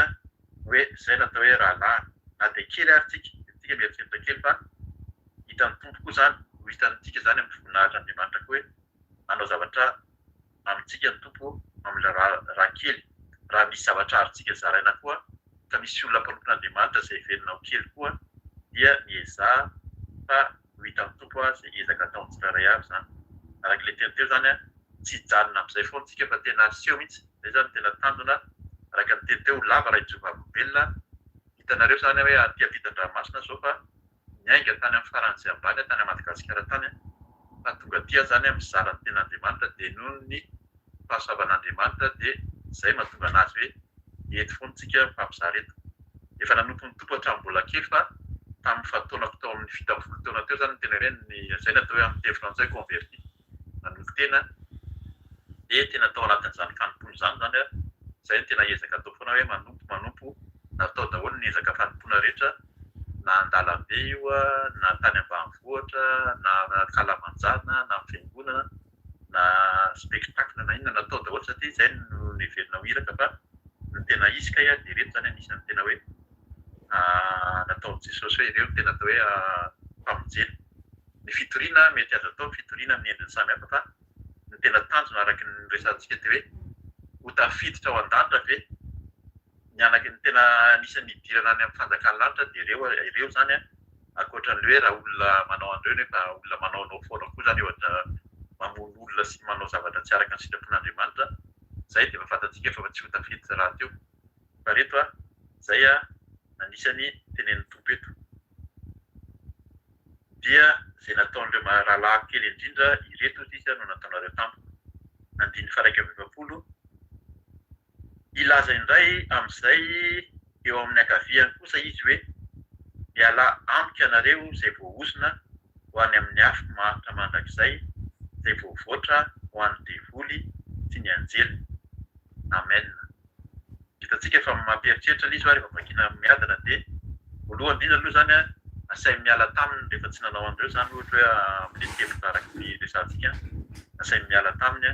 hoe izay no atao hoe rahalahy. Na dia kely ary tsika, dia tsika mieritreritra kely fa hitan'ny Tompo koa izany, ho hitantsika izany amin'ny voninahitr'Andriamanitra koa hoe hanao zavatra amintsika ny Tompo amin'ny raha kely. Raha misy zavatra azontsika zaraina koa, ka misy olona mpanompon'Andriamanitra izay heverina ho kely koa, dia miezaha fa ho hitan'ny Tompo izay ezaka ataon'ny tsirairay avy izany. Araka ilay teny teo izany, tsy hijanona amin'izay foana isika fa tena aseho mihitsy, izay izany no tena tanjona, araka ny teny teo, ho lava raha hijoro vavolombelona. Hitanareo izany hoe aty ampitan-dranomasina izao fa niainga tany amin'ny faran'izay ambany aho tany Madagasikara tany fa tonga aty aho izany mizara ny tenin'Andriamanitra dia noho ny fahasoavan'Andriamanitra dia izay mahatonga an'azy hoe eto foana tsika mifampizara eto. Efa nanompo ny Tompo hatramin'ny mbola kely fa tamin'ny fahataonako tao amin'ny 17 taona teo izany no tena hoe ny izay no atao hoe amin'ny teny frantsay converti, nanolo-tena dia tena tao anatin'izany fanompoana izany izany aho, izay no tena ezaka atao foana hoe manompo manompo, natao daholo ny ezaka fanompoana rehetra na an-dalambe io na tany ambanivohitra na ankalamanjana na amin'ny fiangonana na spectacle na inona natao daholo satria izay no neverina ho iraka fa ny tena izy kay dia ireto izany anisan'ny tena hoe nataon'i Jesosy hoe ireo no tena atao hoe famonjena. Ny fitoriana mety azo atao ny fitoriana amin'ny endriny samihafa fa ny tena tanjona araka ny resahantsika dia hoe ho tafiditra ao an-danitra ve ny anaky ny tena anisan'ny hidirana any amin'ny fanjakan'ny lanitra dia ireo ireo izany an, ankoatra an'ilay hoe raha olona manao an'ireo nefa olona manaonao foana koa izany ohatra mamono olona sy manao zavatra tsy araka ny sitrapon'Andriamanitra, izay dia efa fantatsika fa tsy ho tafiditra rahateo. Fa ireto an, izay an, anisan'ny tenenin'ny Tompo eto. Dia izay nataon'ireo rahalahiko kely indrindra ireto hozy izy no nataonareo tamiko. Andininy faha 41. Hilaza indray amin'izay eo amin'ny ankaviany kosa izy hoe, Mialà amiko ianareo izay voaozona ho any amin'ny afo maharitra mandrakizay, izay voavoatra ho an'ny devoly sy ny anjeliny. Amena. Hitantsika fa mampieritreritra ilay izy hoa rehefa vakiana miadana dia voalohany indrindra aloha izany asainy miala taminy rehefa tsy nanao an'ireo izany ohatra hoe amin'ilay teboka araka ny resahantsika asainy miala taminy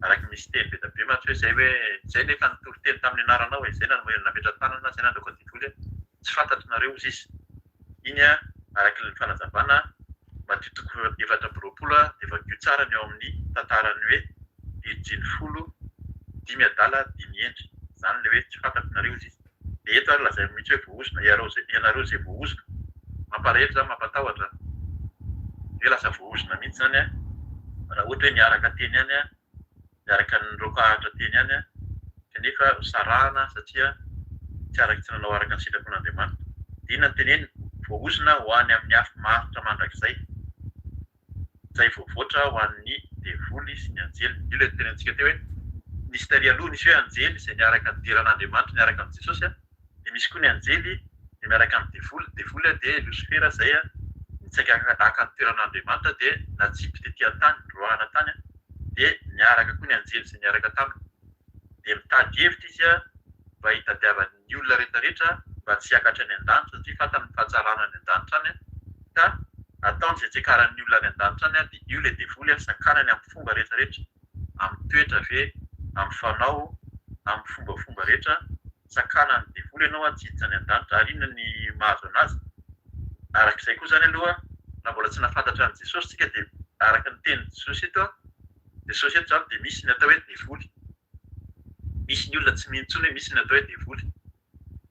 araka ny misy teny be dia be mantsy hoe izay hoe izay nefa nitory teny tamin'ny anaranao e, izay nametra-tanana, izay nandroaka devoly e, tsy fantatro nareo hozy izy. Iny araka ny fanazavana Matio toko 24 dia vakio tsara ny ao amin'ny tantaran'ny hoe virjiny folo, dimy adala, dimy hendry. Izany ilay hoe tsy fantatro nareo hozy izy. Dia eto ary lazainy mihitsy hoe voahozona, ianareo izay voahozona. Mampalahelo izany, mampatahotra. Hoe lasa voahozona mihitsy izany raha ohatra hoe niaraka teny ihany niaraka niroaka ahitra teny ihany kanefa hosarahana satria tsy araka tsy nanao araka ny sitrapon'Andriamanitra. Dia inona no teneniny? Voahozona ho any amin'ny afo maharitra mandrakizay, izay voavoatra ho an'ny devoly sy ny anjeliny. Io ilay notenenintsika teo hoe nisy tary aloha nisy hoe anjely izay niaraka nidera an'Andriamanitra niaraka amin'i Jesosy. Dia misy koa ny anjely dia miaraka amin'ny devoly, ny devoly dia Losifera izay nitsaika haka ny toeran'Andriamanitra dia natsipy tety an-tany, noroahana tany, dia niaraka koa ny anjely izay niaraka taminy. Dia mitady hevitra izy mba hitadiavany ny olona rehetra rehetra mba tsy hiakatra any an-danitra satria fantany ny fahatsarana any an-danitra any ka ataony izay tsy hiakaran'ny olona any an-danitra any dia io ilay devoly sakanany amin'ny fomba rehetra rehetra, amin'ny toetra ve, amin'ny fanao, amin'ny fombafomba rehetra. Sakana ny devoly ianao tsy hiditra any an-danitra ary inona ny mahazo anazy? Araka izay koa izany aloha raha mbola tsy nahafantatra an'i Jesosy tsika dia araka ny tenin'i Jesosy eto Jesosy eto izany dia misy ny atao hoe devoly. Misy ny olona tsy mino intsony hoe misy ny atao hoe devoly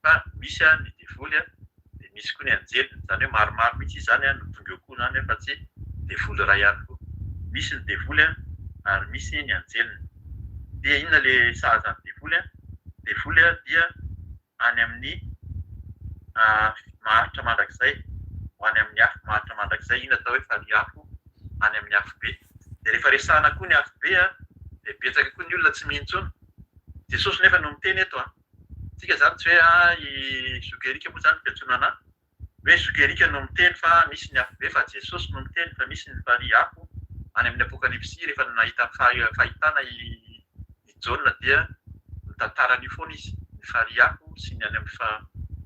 fa misy ny devoly dia misy koa ny anjeliny izany hoe maromaro mihitsy izy izany no tonga eo koa izany fa tsy devoly iray ihany koa. Misy ny devoly ary misy ny anjeliny. Dia inona le sahaza ny devoly? Devoly dia any amin'ny maharitra mandrakizay, ho any amin'ny afo maharitra mandrakizay, iny atao hoe farihy afo any amin'ny afobe. Dia rehefa resahana koa ny afobe dia betsaka koa ny olona tsy mino intsony. Jesosy nefa no miteny eto an! Tsika izany tsy hoe ah i Zoky Eric moa izany no fiantsoana anah. Hoe zoky Eric no miteny fa misy ny afobe fa Jesosy no miteny fa misy ny farihy afo any amin'ny Apokalypsy rehefa nahita fahitana i Jaona dia mitantara an'io foana izy, ny farihy afo sy ny any amin'ny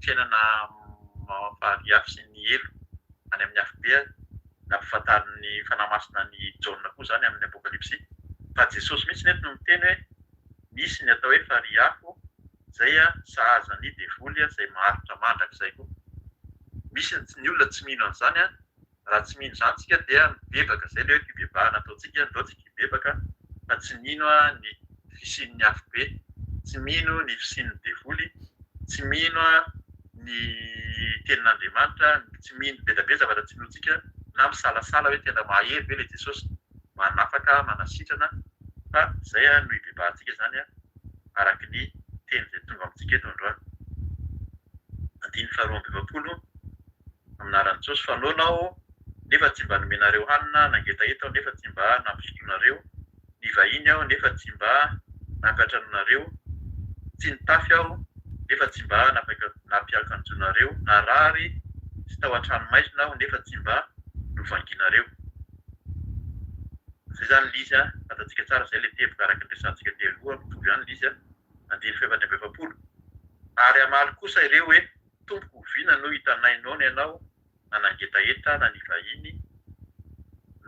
fiainana farihy afo sy ny helo any amin'ny afobe nampifantarin'ny Fanahy Masina an'i Jaona koa izany amin'ny Apokalypsy fa Jesosy mihitsy eto no miteny hoe misy ny atao hoe farihy afo izay sahaza ny devoly izay maharitra mandrakizay koa. Misy ny olona tsy mino an'izany, raha tsy mino izany tsika dia mibebaka, izay ilay hoe fibebahana ataontsika, ndao tsika hibebaka fa tsy mino ny fisian'ny afobe, tsy mino ny fisian'ny devoly, tsy mino ny tenin'Andriamanitra, tsy mino, be dia be zavatra tsy inoantsika na misalasala hoe tena mahery ve ilay Jesosy manafaka, manasitrana, fa izay no hibebahantsika izany. araka ny teny izay tonga amintsika eto androany. Andininy faharoa amby 40, Amin'ny anaran'i Jesosy, fa noana aho, nefa tsy mba nomenareo hanina, nangetaheta aho, nefa tsy mba nampisotroinareo, nivahiny aho, nefa tsy mba nampiantranoinareo, tsy nitafy aho, nefa tsy mba nampiakanjoinareo, narary sy tao an-tranomaizina aho, nefa tsy mba novanginareo. Zay zany le izy a, fantatsika tsara zay le teboka araka ny resahantsika teo aloha, mitovy ihany le izy a, andininy fahefatra amby 40. Ary hamaly kosa ireo hoe, Tompoko oviana no hitanay noana ianao, na nangetaheta, na nivahiny,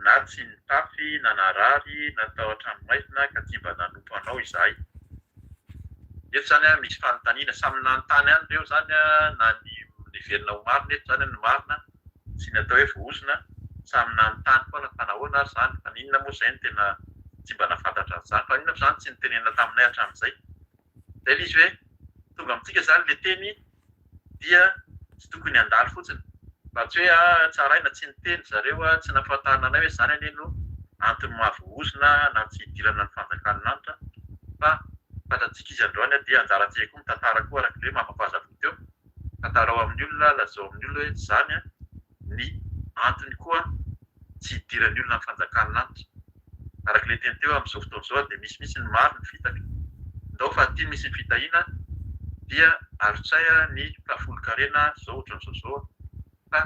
na tsy nitafy, na narary, na tao an-tranomaizina, ka tsy mba nanompo anao izahay? Eto zany a misy fanontaniana, samy nanontany ihany ireo zany a, na ny niverina ho marina eto zany ny marina, sy ny atao hoe voahozona, samy nanontany foana fa nahoana ary izany, fa n'inona moa izay no tena tsy mba nahafantatra an'izany, fa inona moa izany tsy nitenenina taminay hatramin'izay. Izay ilay izy hoe tonga amintsika izany ilay teny dia tsy tokony handalo fotsiny, mba tsy hoe ah tsaraina tsy niteny zareo ah, tsy nampahafantarina anay hoe izany anie no antony maha voahozona na tsy hidirana ny fanjakan'ny lanitra fa fantatsika izy androany dia anjarantsika koa mitantara koa araka ilay hoe maha-mampahazavao teo. Tantarao amin'ny olona, lazao amin'ny olona hoe izany ny antony koa tsy hidiran'ny olona amin'ny fanjakan'ny lanitra. Araka ilay teny teo, amin'izao fotoana izao dia misy mihitsy ny maro ny fitaka. Ndao fa aty misy ny fitahiana dia arotsay ny fahafolonkarena izao ohatran'izao izao. Fa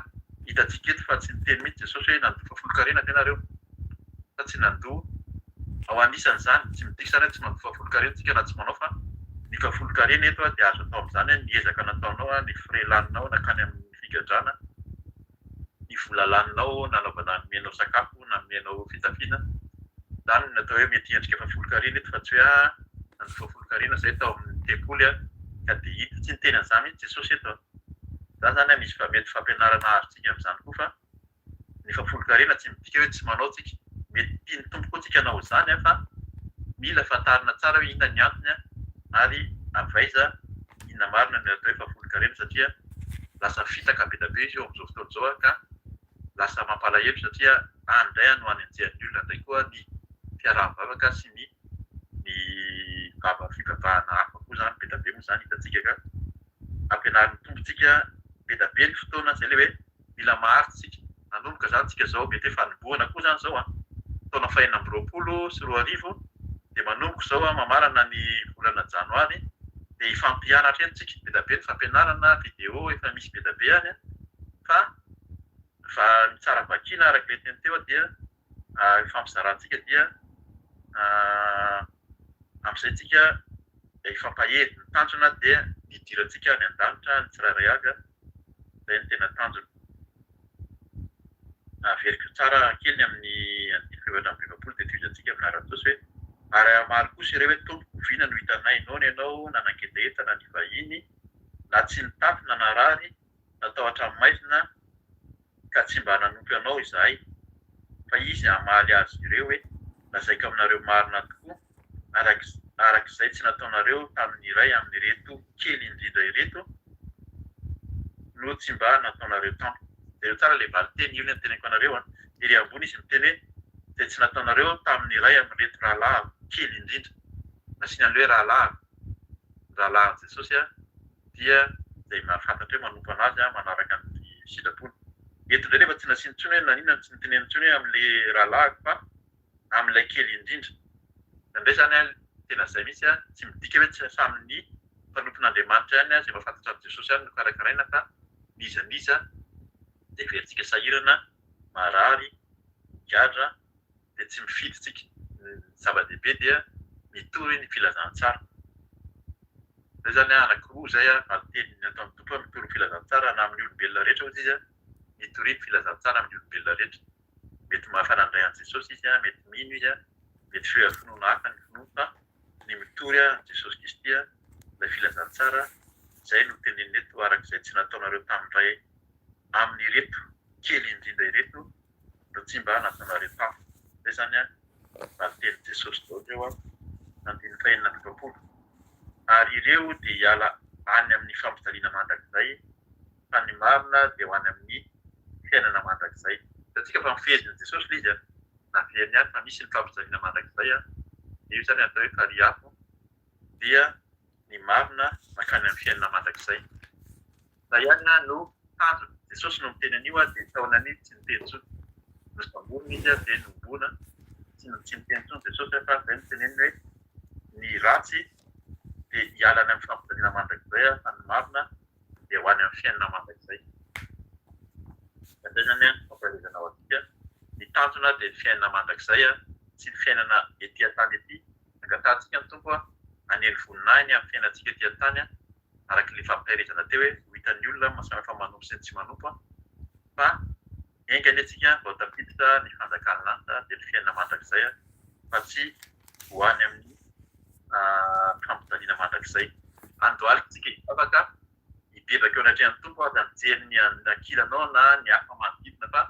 hitantsika eto fa tsy niteny mihitsy Jesosy hoe nandoa fahafolonkarena ve nareo? Sa tsy nandoa? Ao anisan'izany, tsy midika izany hoe tsy mandoa fahafolonkarena tsika na tsy manao fa ny fahafolonkarena eto dia azo atao amin'izany ny ezaka nataonao, ny frais laninao nankany amin'ny figadrana, ny vola laninao nanaovana nomenao sakafo, nanomenao fitafiana. Izany no atao hoe mety hiendrika fahafolonkarena eto fa tsy hoe ah nandoa fahafolonkarena izay tao amin'ny tempoly ka dia hita. Tsy niteny an'izany mihitsy Jesosy eto. Izany izany misy mety fampianarana azontsika amin'izany koa fa ny fahafolonkarena tsy midika hoe tsy manao tsika. Mety tian'ny Tompo koa tsika hanao izany fa mila fantarina tsara hoe inona ny antony ary avy aiza, inona marina no atao hoe fahafolonkarena satria lasa fitaka be dia be izy io amin'izao fotoana izao ka lasa mampalahelo satria any indray no anenjehan'ny olona indray koa ny fiaraha-mivavaka sy ny ny vava fivavahana hafa koa izany be dia be moa izany hitantsika ka ampianarin'ny Tompo tsika be da be ny fotoana, zay le hoe mila maharitra tsika, nanomboka zany tsika zao, mety hoe fanombohana koa zany zao an, taona faha 2026 de manomboka zao an, mamarana ny volana janoary de hifampianatra eto tsika, be da be ny fampianarana, video efa misy be da be any an, fa fa ny tsara vakiana araka ilay teny teo dia hifampizarantsika dia amin'izay tsika hifampahery. Ny tanjona dia ny hidirantsika any an-danitra ny tsirairay avy, izay no tena tanjona. Averiko tsara kely ny amin'ny andininy faha-44 dia tohizantsika amin'ny laharan-tosy hoe, Ary hamaly kosa ireo hoe, Tompoko, oviana no hitanay noana ianao, na nangetaheta, na nivahiny, na tsy nitafy, na narary, na tao an-tranomaizina, ka tsy mba nanompo anao izahay. Fa izy hamaly azy ireo hoe, Lazaiko aminareo marina tokoa, araka izay tsy nataonareo tamin'ny iray amin'ireto kely indrindra ireto no tsy mba nataonareo tamiko. Jereo tsara ilay valin-teny, io ilay noteneniko anareo an. Ery ambony izy miteny hoe, izay tsy nataonareo tamin'ny iray amin'ireto rahalahiko kely indrindra. Nasiany an'ilay hoe rahalahiko, rahalahin'i Jesosy an. dia izay mahafantatra hoe manompo an'azy manaraka ny sitrapony. Eto indray nefa tsy nasiany intsony hoe naninona no tsy niteneniny intsony hoe amin'ilay rahalahiko fa amin'ilay kely indrindra. Indraindray izany tena izay mihitsy tsy midika hoe tsy samy ny mpanompon'Andriamanitra ihany izay mahafantatra an'i Jesosy ihany no karakaraina fa n'iza n'iza Dia heverintsika sahirana, marary, migadra, dia tsy mifidy tsika. Ny zava-dehibe dia mitory ny filazantsara. Izay izany anankiroa izay valin-teny nataon'ny Tompo hoe mitory ny filazantsara na amin'ny olombelona rehetra hozy izy, mitoria ny filazantsara amin'ny olombelona rehetra. Mety mahafa nandray an'i Jesosy izy, mety mino izy, mety feo finoana hafa ny finoany fa ny mitory an'i Jesosy Kristy ilay filazantsara izay no tenenina eto araka izay tsy nataonareo tamin'ny iray amin'ireto kely indrindra ireto no tsy mba nataonareo tamiko. Izay izany valin-tenin'i Jesosy daholo ireo an. Andininy faha-46. Ary ireo dia hiala any amin'ny fampijaliana mandrakizay fa ny marina dia ho any amin'ny fiainana mandrakizay. Hitantsika fa nofehezin'i Jesosy ilay izy an. Naveriny ihany fa misy ny fampijaliana mandrakizay an. Dia io izany atao hoe farihy afo. Dia ny marina mankany amin'ny fiainana mandrakizay. Izay ihany no tanjona. Jesosy no miteny an'io dia taonany tsy niteny intsony. Nosamborina izy dia nohomboana. Tsy tsy niteny intsony Jesosy fa izay no teneniny hoe ny ratsy dia hiala any amin'ny fampijaliana mandrakizay fa ny marina dia ho any amin'ny fiainana mandrakizay. Izay izany no fampaherezana ho antsika. Ny tanjona dia ny fiainana mandrakizay, tsy ny fiainana ety an-tany ety. Angatahantsika ny Tompo hanely voninahiny amin'ny fiainantsika ety an-tany, araka ilay fampaherezana teo hoe ho hitan'ny olona ny samy hafa manompo sy ny tsy manompo, fa enga anie tsika mba ho tafiditra ny fanjakan'ny lanitra dia ny fiainana mandrakizay fa tsy ho any amin'ny fampijaliana mandrakizay. Andohalika tsika hivavaka, hibebaka eo anatrehan'ny Tompo, aza mijery ny ankilanao na ny hafa manodidina fa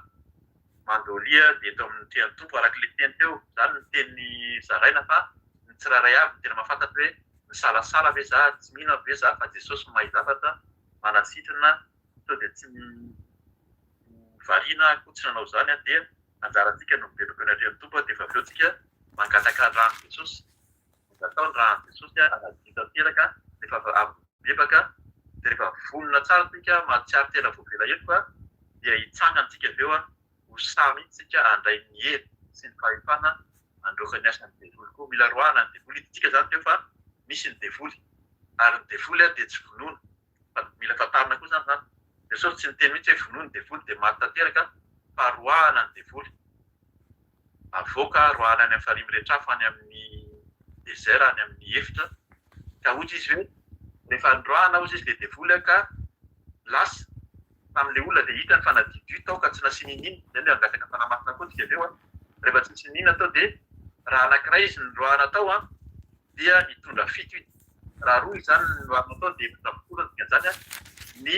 mandolia dia eto amin'ny atrehan'ny Tompo araka ilay teny teo, izany ny teny zaraina fa ny tsirairay avy no tena mahafantatra hoe misalasala ve za, tsy mino aho ve za fa Jesosy mahay zavatra, manasitrana, sao dia tsy variana aho koa tsy nanao izany aho dia anjarantsika no mibebaka eo anatrehan'ny Tompo dia efa avy eo tsika mangataka ny ràn'i Jesosy, mangatao ny ràn'i Jesosy hanadio tanteraka rehefa avy mibebaka dia rehefa vonona tsara tsika mahatsiaro tena voavela heloka dia hitsangana tsika avy eo ho sahy mihitsy tsika handray ny hery sy ny fahefana handroaka ny asan'ny devoly koa. Mila roahana ny devoly, hitantsika izany teo fa misy ny devoly ary ny devoly dia tsy vonoina fa mila fantarina koa izany izany. Jesosy tsy niteny mihitsy hoe vonoy ny devoly dia maty tanteraka fa roahana ny devoly. Avoaka, roahana any amin'ny farihy miretrafo any amin'ny désert, any amin'ny efitra. Ka hoy izy hoe rehefa noroahana hozy izy ilay devoly ka lasa tamin'ilay olona dia hitany fa nadiodio tao ka tsy nasiany iniana. Izay ilay hangataka fanahy masina koa tsika avy eo an. Rehefa tsy nisy iniana tao dia raha anankiray izy noroahana tao an dia nitondra fito izy. Raha roa izany no ary natao dia 14 ny dikan'izany an, ny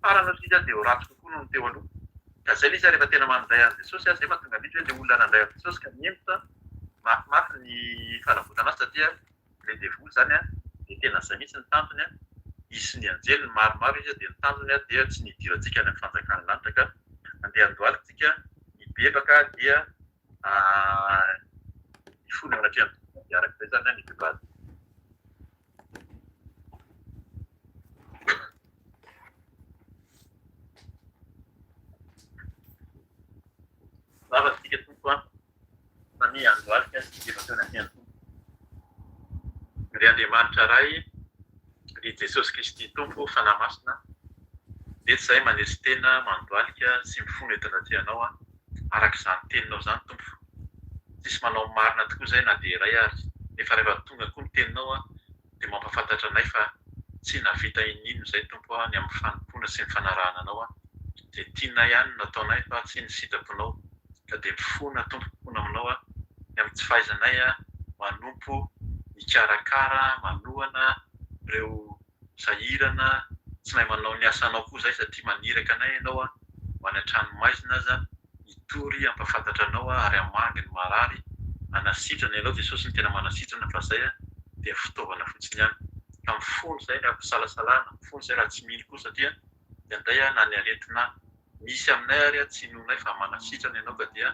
farany hozy izy dia ho ratsy kokoa noho ny teo aloha. Ka izay ilay izy rehefa tena mandray an'i Jesosy an, izay mahatonga an'ito hoe ilay olona nandray an'i Jesosy ka nihemotra mafimafy ny fanavotana azy satria ilay devoly izany an, dia tena izay mihitsy ny tanjony an, izy sy ny anjeliny maromaro izy dia ny tanjony an dia tsy ny hidirantsika any amin'ny fanjakan'ny lanitra ka andeha handohalika tsika hibebaka dia Hifona eo anatrehan'ny Tompo dia araka izay izany ny vehivavy. Vava tsika Tompo a, fa ny andohalika sy hibebaka eo anatrehan'ny Tompo. Ry Andriamanitra Ray, ry Jesosy Kristy Tompo, Fanahy Masina, nety izahay manesy tena, mandohalika sy mifona eto anatrehanao a. Araka izany teninao izany Tompo. Tsisy manao ny marina tokoa izay na dia iray ary. Nefa rehefa tonga koa ny teninao dia mampahafantatra anay fa tsy nahavita ininona izay Tompo ny amin'ny fanompoana sy ny fanarahana Anao. Izay tianay ihany no nataonay fa tsy ny sitraponao. Ka dia mifona Tompo mifona aminao ny amin'ny tsy fahaizanay manompo, mikarakara, manohana ireo sahirana, tsy mahay manao ny asanao koa izahay satria maniraka anay ianao ho any an-trano maizina aza hitory hampahafantatra anao ary hamangy ny marary, hanasitrana, ianao Jesosy no tena manasitrana fa izay dia fitaovana fotsiny ihany. Ka mifono izay raha fisalasalana, mifono izay raha tsy mino koa satria indraindray na ny aretina misy aminay ary tsy inoanay fa manasitrana ianao ka dia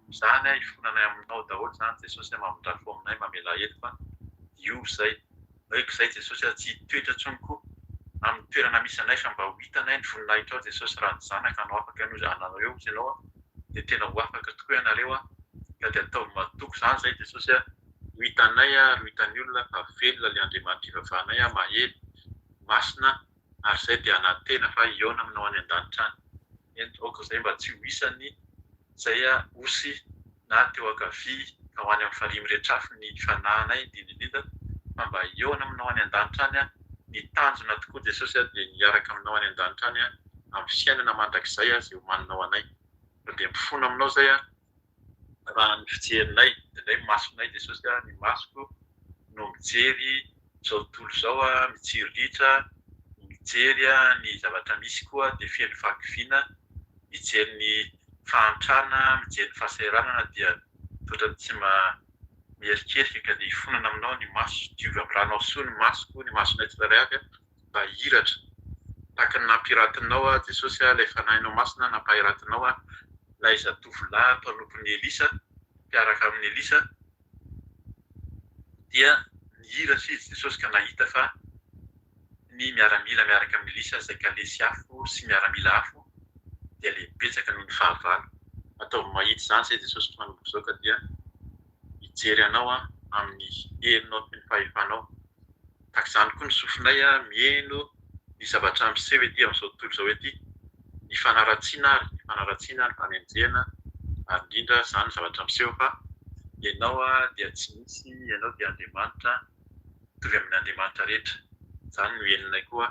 izany hifonanay aminao daholo izany Jesosy mamindrà fo aminay mamelà heloka, diovy izay. Aoka izay Jesosy a, tsy hitoetra intsony koa amin'ny toerana misy anay fa mba ho hitanay ny voninahitrao Jesosy raha ny zanaka no afaka noho anareo hozy ianao a, dia tena ho afaka tokoa ianareo a, ka dia ataovy matoky izany izay Jesosy a, ho hitanay ary ho hitan'ny olona fa velona ilay Andriamanitra ivavahanay a, mahery, masina ary izay dia hanantena fa hihaona aminao any an-danitra any. Eny, aoka izay mba tsy ho isan'ny izay osy na teo ankavia ka ho any amin'ny farihy miretrafo ny fanahinay indrindra indrindra fa mba hihaona aminao any an-danitra any. Ny tanjona tokoa Jesosy dia ny hiaraka aminao any an-danitra any amin'ny fiainana mandrakizay izay omaninao anay. Fa dia mifona aminao izay raha ny fijerinay, indraindray ny masonay Jesosy, ny masoko no mijery izao tontolo izao, mitsiriritra, mijery ny zavatra misy koa dia feno fahakiviana, mijery ny fahantrana, mijery ny fahasahiranana dia ohatran'ny tsy mba mierikerika ka dia hifonana aminao ny maso, diovy amin'ny ranao soa ny masoko, ny masonay tsirairay avy mba hihiratra tahaka ny nampiratinao aho Jesosy ilay Fanahinao Masina nampahiratinao aho ilay zatovolahy mpanompon'i Elisa mpiaraka amin'i Elisa dia nihiratra izy Jesosy ka nahita fa ny miaramila miaraka amin'i Elisa izay kalesy afo sy miaramila afo dia lehibe-betsaka noho ny fahavalo. Ataovy mahita izany izay Jesosy manomboka izao ka dia hijery anao aho amin'ny herinao sy ny fahefanao. Tahaka izany koa ny sofinay miheno ny zavatra miseho ety amin'izao tontolo izao ety, ny fanaratsiana ary ny fanaratsiana, ny fanenjehana ary indrindra izany zavatra miseho fa Ianao dia tsy misy, Ianao dia Andriamanitra mitovy amin'ny andriamanitra rehetra, izany no henonay koa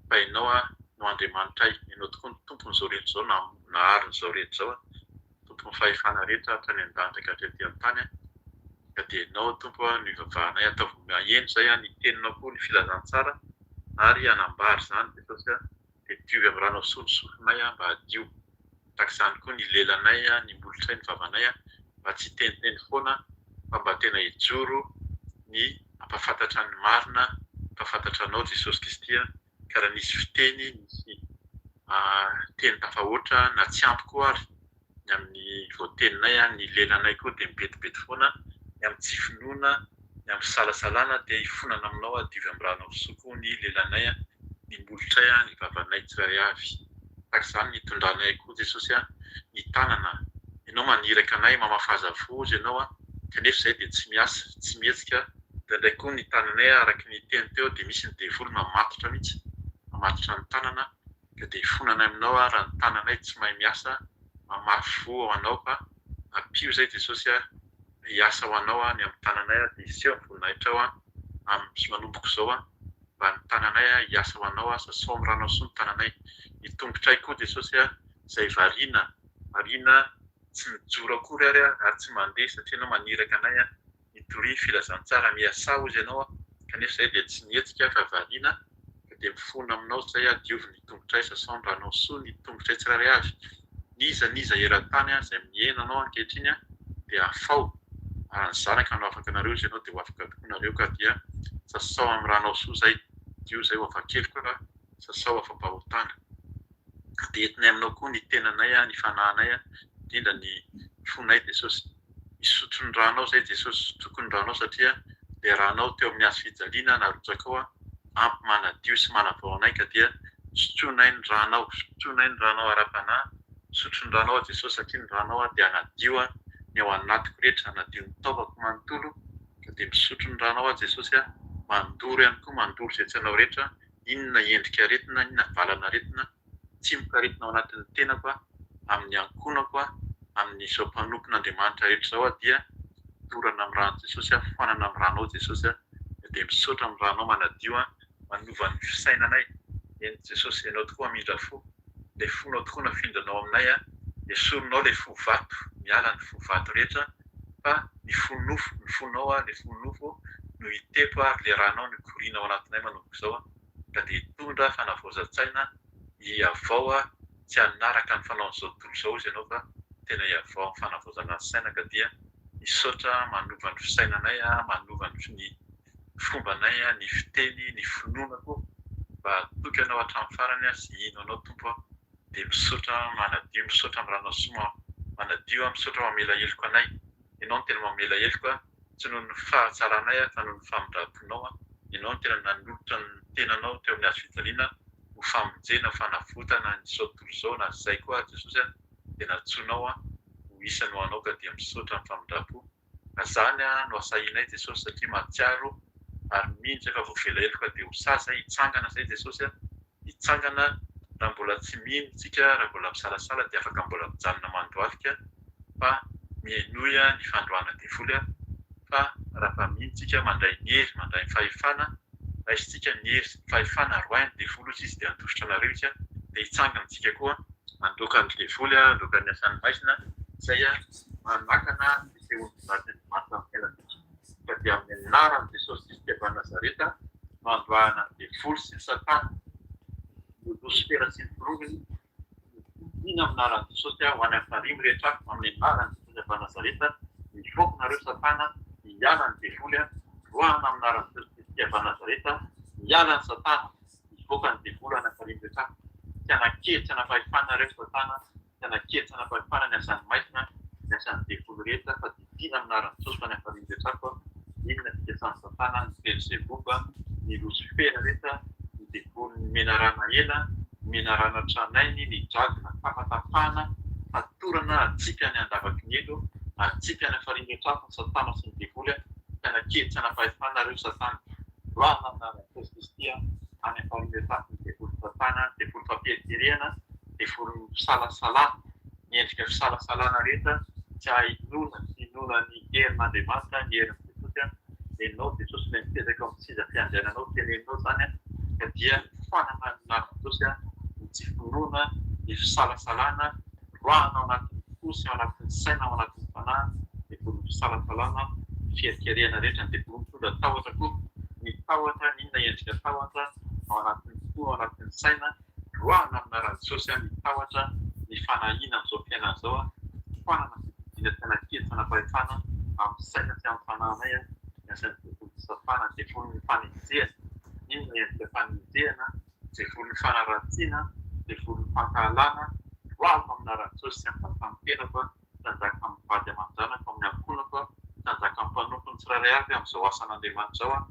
fa Ianao no Andriamanitray, Ianao tokoa no Tompon'izao rehetra izao, nahary an'izao rehetra izao. Tompon'ny fahefana rehetra hatrany an-danitra ka hatrety an-tany an, ka dia Ianao Tompo an no ivavahanay, ataovy maheno izay an ny teninao koa ny filazantsara ary hanambara izany Jesosy an, dia diovy amin'ny ranao soa ny sofinay an mba hadio, tahaka izany koa ny lelanay an, ny molotray, ny vavanay an, mba tsy hiteniteny foana fa mba tena hijoro ny hampahafantatra ny marina, hampahafantatra Anao Jesosy Kristy an, ka raha nisy fiteny, nisy teny tafahoatra na tsy ampy koa ary ny amin'ny voateninay, ny lelanay koa dia mibetibety foana, ny amin'ny tsy finoana, ny amin'ny fisalasalana dia hifonana aminao aho, diovy amin'ny ranao soa koa ny lelanay, ny molotray, ny vavanay tsirairay avy. Tahaka izany ny hitondranay koa Jesosy ny tanana, Ianao maniraka anay, mamafaza vozo Ianao, kanefa izahay dia tsy miasa, tsy mihetsika, Indraindray koa ny tananay araka ny teny teo dia misy ny devoly mamatotra mihitsy, mamatotra ny tanana ka dia hifonanay aminao aho raha ny tananay tsy mahay miasa mamafy voa ho anao fa ampio izay Jesosy ah hiasa ho anao aho ny amin'ny tananay ah dia hiseho ny voninahitrao ah amin'ny manomboka izao ah mba ny tananay ah hiasa ho anao ah sasao amin'ny ranao soa ny tananay ny tongotray koa Jesosy ah izay variana variana tsy mijoro akory ary ah ary tsy mandeha satria ianao maniraka anay ah Mitoria filazantsara miasà hozy ianao aho kanefa izay dia tsy nihetsika fa variana ka dia mifona aminao izay aho diovy ny tongotray sasao ny ranao soa ny tongotray tsirairay avy n'iza n'iza eran-tany izay miheno anao ankehitriny dia afao raha ny zanaka no afaka anareo hozy ianao dia ho afaka tokoa nareo ka dia sasao amin'ny ranao soa izay dio izay ho afa-keloka ka sasao afa-pahotana. Dia entinay aminao koa ny tenanay, ny fanahinay, indrindra ny fonay Jesosy. Misotro ny ranao izay Jesosy, sotroiko ny ranao satria ilay ranao teo amin'ny hazo fijaliana narotsakao ampy manadio sy manavao anay ka dia sotroinay ny ranao, sotroinay ny ranao ara-panahy, misotro ny ranao aho Jesosy satria ny ranao dia hanadio ny ao anatiko rehetra, hanadio ny taovako manontolo ka dia misotro ny ranao aho Jesosy, mandoro ihany koa, mandoro izay tsy anao rehetra, inona endrika aretina, inona valan'aretina, tsimokaretina ao anatin'ny tenako aho, amin'ny ankohonako aho, amin'izao mpanompon'Andriamanitra rehetra izao aho dia dorana amin'ny ran'i Jesosy aho, foanana amin'ny ranao Jesosy aho, dia misaotra amin'ny ranao manadio ahy, manova ny fisainanay, eny Jesosy Ianao tokoa hamindra fo, ilay fonao tokoa nafindranao aminay aho, esorinao ilay fo vato, miala ny fo vato rehetra fa ny fo nofo, ny fonao aho, ilay fo nofo no hitepo ary ilay ranao no hikoriana ao anatinay manomboka izao aho, ka dia hitondra fanavaozan-tsaina hihavao aho, tsy hanaraka ny fanaon'izao tontolo izao hozy ianao fa tena hihavao amin'ny fanavaozana ny saina ka dia misaotra manova ny fisainanay aho, manova ny fombanay, ny fiteny, ny finoana koa mba hatoky anao hatramin'ny farany aho sy hino anao Tompo aho dia misaotra manadio, misaotra amin'ny ranao soa manadio aho, misaotra mamela heloka anay, Ianao no tena mamela heloka tsy noho ny fahatsaranay aho fa noho ny famindram-ponao aho, Ianao no tena nanolotra ny tenanao teo amin'ny hazo fijaliana ho famonjena, ho fanavotana an'izao tontolo izao na izay koa ary Jesosy a dia nantsoinao aho ho isany ho anao ka dia misaotra amin'ny famindram-po. Ka zany no asahinay Jesosy satria mahatsiaro ary mino zay fa voavela heloka dia ho sahy zay hitsangana zay Jesosy a, hitsangana. Raha mbola tsy mino tsika, raha mbola misalasala dia afaka mbola mijanona mandohalika fa mihenoy ny fandroahana devoly fa raha mino tsika mandray ny hery, mandray ny fahefana, raisintsika ny hery sy ny fahefana, roahy ny devoly hozy izy dia handositra anareo izy dia hitsangana tsika koa handroaka ny devoly, handroaka ny asan'ny maizina izay manakana ny fisehoan'ny voninahitr'Andriamanitra amin'ny fiainantsika. Ka dia amin'ny anaran'i Jesosy Kristy avy any Nazareta no androahana ny devoly sy ny satana, ny losifera sy ny forongony, Mino amin'ny anaran'i Jesosy aho, ho any amin'ny farihy mirehitra afo, amin'ny anaran'i Jesosy avy any Nazareta, mivoaka nareo satana, miala ny devoly a, roahana amin'ny anaran'i Jesosy Kristy avy any Nazareta, miala ny satana, mivoaka ny devoly any amin'ny farihy mirehitra afo, tsy hanan-kery, tsy hanam-pahefana nareo satana, tsy hanan-kery, tsy hanam-pahefana ny asan'ny maizina, ny asan'ny devoly rehetra, fa didiana amin'ny anaran'i Jesosy ho any amin'ny farihy mirehitra afo, inona fikasan'i satana, ny Belzeboba, ny losifera rehetra, ny devolin'ny menarana ela, ny menarana tranainy, ny dragona tapatapahana, fatorana atsipy any andavaky ny helo, atsipy any afarimbin-trafo ny satana sy ny devoly, tsy hanan-kery tsy hanam-pahefana nareo satana, roahina amin'ny anaran'i Jesosy Kristy any afarimbin-trafo ny devoly satana, devoly fampierikerehana, devolin'ny fisalasalana, ny endrika fisalasalana rehetra tsy hahinoana tsy hinoana ny herin'Andriamanitra, ny herin'i Jesosy, Enao Jesosy ilay mipetraka ao amin'ny seza fiandriananao, teneninao izany ka dia foanana ny anaran'i Jesosy ny tsy finoana, ny fisalasalana, roahana ao anatin'ny fo sy ao anatin'ny saina, ao anatin'ny fanahy, ny devolin'ny fisalasalana, ny fiherikerehana rehetra, ny devoly mitondra tahotra koa, ny tahotra, n'inona endrika tahotra ao anatin'ny fo, ao anatin'ny saina, Roahina amin'ny anaran'i Jesosy ny tahotra, ny fanahiana amin'izao fiainana izao, foanana sy didiana tsy hanan-kery tsy hanam-pahefana amin'ny saina sy amin'ny fanahinay ny asan'ny devoly sy satana, devolin'ny fanenjehana, inona endrika fanenjehana, devolin'ny fanaratsiana, devolin'ny fankahalana, roahiko amin'ny anaran'i Jesosy sy amin'ny amin'ny tenako tsy hanjaka amin'ny vady aman-janako, amin'ny ankohonako aho, tsy hanjaka amin'ny mpanompony tsirairay avy amin'izao asan'Andriamanitra izao aho,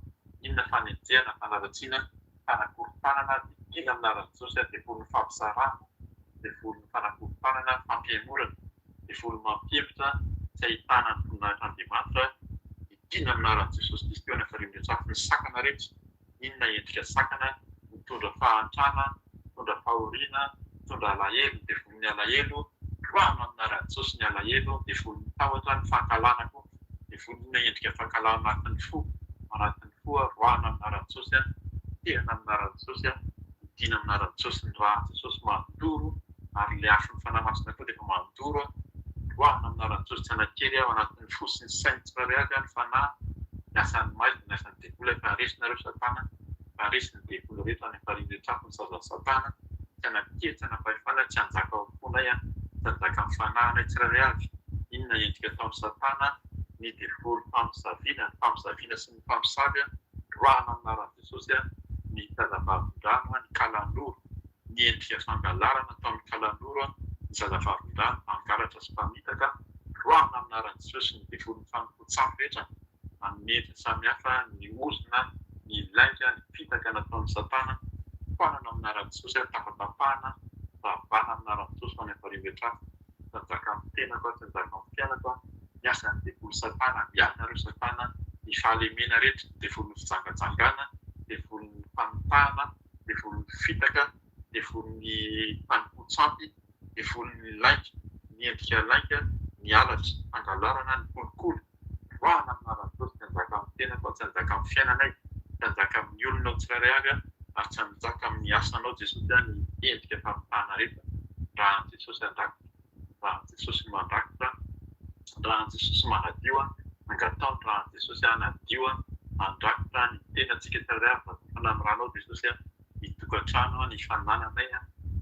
inona fanenjehana, fanaratsiana, fanakorontanana, didiana amin'ny anaran'i Jesosy aho, devolin'ny fampisarahana, devolin'ny fanakorontanana, fampihemorana, devolin'ny mampihemotra, tsy ahitana ny voninahitr'Andriamanitra, didiana amin'ny anaran'i Jesosy Kristy eo anatrehan'ireo tsafo ny sakana rehetra, inona endrika sakana mitondra fahantrana, mitondra fahoriana, mitondra alahelo, ny devolin'ny alahelo, roahina amin'ny anaran'i Jesosy ny alahelo, ny devolin'ny tahotra, ny fankahalana koa, devoly inona endrika fankahalana anatin'ny fo, anatin'ny fo, roahina amin'ny anaran'i Jesosy, potehina amin'ny anaran'i Jesosy, didiana amin'ny anaran'i Jesosy ny ràn'i Jesosy mandoro, ary ilay afon'ny Fanahy Masina koa dia efa mandoro, roahina amin'ny anaran'i Jesosy tsy hanan-kery ao anatin'ny fo sy ny sain'ny tsirairay avy ny fanahy, ny asan'ny maizina, ny asan'ny devoly, efa resinareo satana, efa resy ny devoly rehetra any am-parihy rehetra afo ny sazan'i satana, tsy hanan-kery, tsy hanam-pahefana, tsy hanjaka ao am-ponay, tsy hanjaka amin'ny fanahinay tsirairay avy, inona endrika ataon'i satana, ny devoly mpamosaviana, ny famosaviana sy ny mpamosavy, roahina amin'ny anaran'i Jesosy, ny zazavavindrano, ny kalanoro, ny endrika fangalarana ataon'ny kalanoro, ny zazavavindrano, mpangalatra sy mpamitaka, roahina amin'ny anaran'i Jesosy ny devolin'ny fanompoan-tsampy rehetra, amin'ny endriny samihafa, ny ozona, ny lainga, ny fitaka nataon'i Satana, foanana amin'ny anaran'i Jesosy ary tapatapahana, ravana amin'ny anaran'i Jesosy ho any am-parihy rehetra hafa, tsy hanjaka amin'ny tenako aho, tsy hanjaka amin'ny fiainako aho, ny asan'ny devoly Satana, miala nareo Satana, ny fahalemena rehetra, ny devolin'ny fijangajangana, devolin'ny famitahana, devolin'ny fitaka, devolin'ny fanompoan-tsampy, devolin'ny lainga, ny endrika lainga, ny halatra, fangalarana, ny kolikoly, Roahina amin'ny anaran'i Jesosy, tsy hanjaka amin'ny tenako aho, tsy hanjaka amin'ny fiainanay, tsy hanjaka amin'ny olonao tsirairay avy aho, ary tsy hanjaka amin'ny asanao Jesosy aho ny endrika famitahana rehetra. Raha an'i Jesosy handrakotra, raha an'i Jesosy mandrakotra, raha an'i Jesosy manadio aho, angataho ny raha an'i Jesosy hanadio aho, handrakotra ny tenantsika tsirairay avy, rakofana amin'ny ranao Jesosy aho, ny tokantrano, ny fanananay,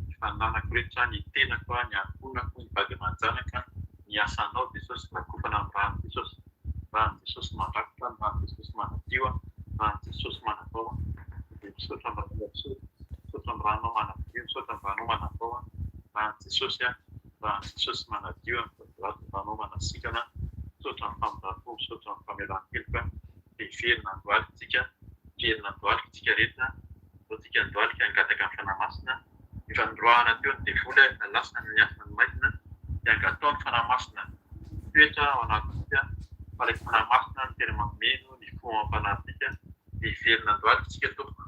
ny fananako rehetra, ny tenako, ny ankohonako, ny vady aman-janaka, ny asanao Jesosy, rakofana amin'ny ran'i Jesosy, ran'i Jesosy mandrakotra, ny ran'i Jesosy manadio, ran'i Jesosy manavao, dia misaotra amin'ny ranao Jesosy, misaotra amin'ny ranao manadio, misaotra amin'ny ranao manavao, ran'i Jesosy, ran'i Jesosy manadio, ranao manasitrana, misaotra amin'ny famindram-po, misaotra amin'ny famelan-keloka. dia hiverina andohalika tsika, hiverina andohalika tsika rehetra, atao tsika andohalika hangataka ny Fanahy Masina, efa noroahana teo ny devoly efa lasany ny asan'ny maizina, dia angatao ny Fanahy Masina hitoetra ao anatintsika, fa ilay Fanahy Masina no tena mameno ny fo amam-panahintsika, dia hiverina andohalika tsika tompoko,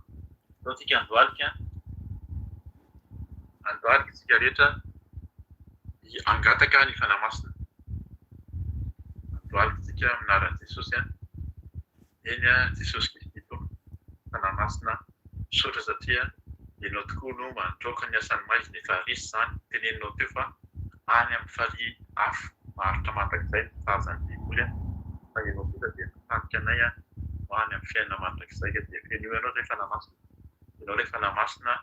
atao tsika andohalika. Andohalika isika rehetra hangataka ny Fanahy Masina. Andohalika isika amin'ny anaran'i Jesosy an. Eny an, Jesosy Kristy Tompo, Fanahy Masina, misaotra satria Ianao tokoa no mandroaka ny asan'ny maizina efa resy izany, teneninao teo fa any amin'ny farihy afo maharitra mandrakizay ny sazan'ny devoly an, fa Ianao kosa dia mitarika anay an ho any amin'ny fiainana mandrakizay ka dia fenoy Anao izay Fanahy Masina. Ianao ilay Fanahy Masina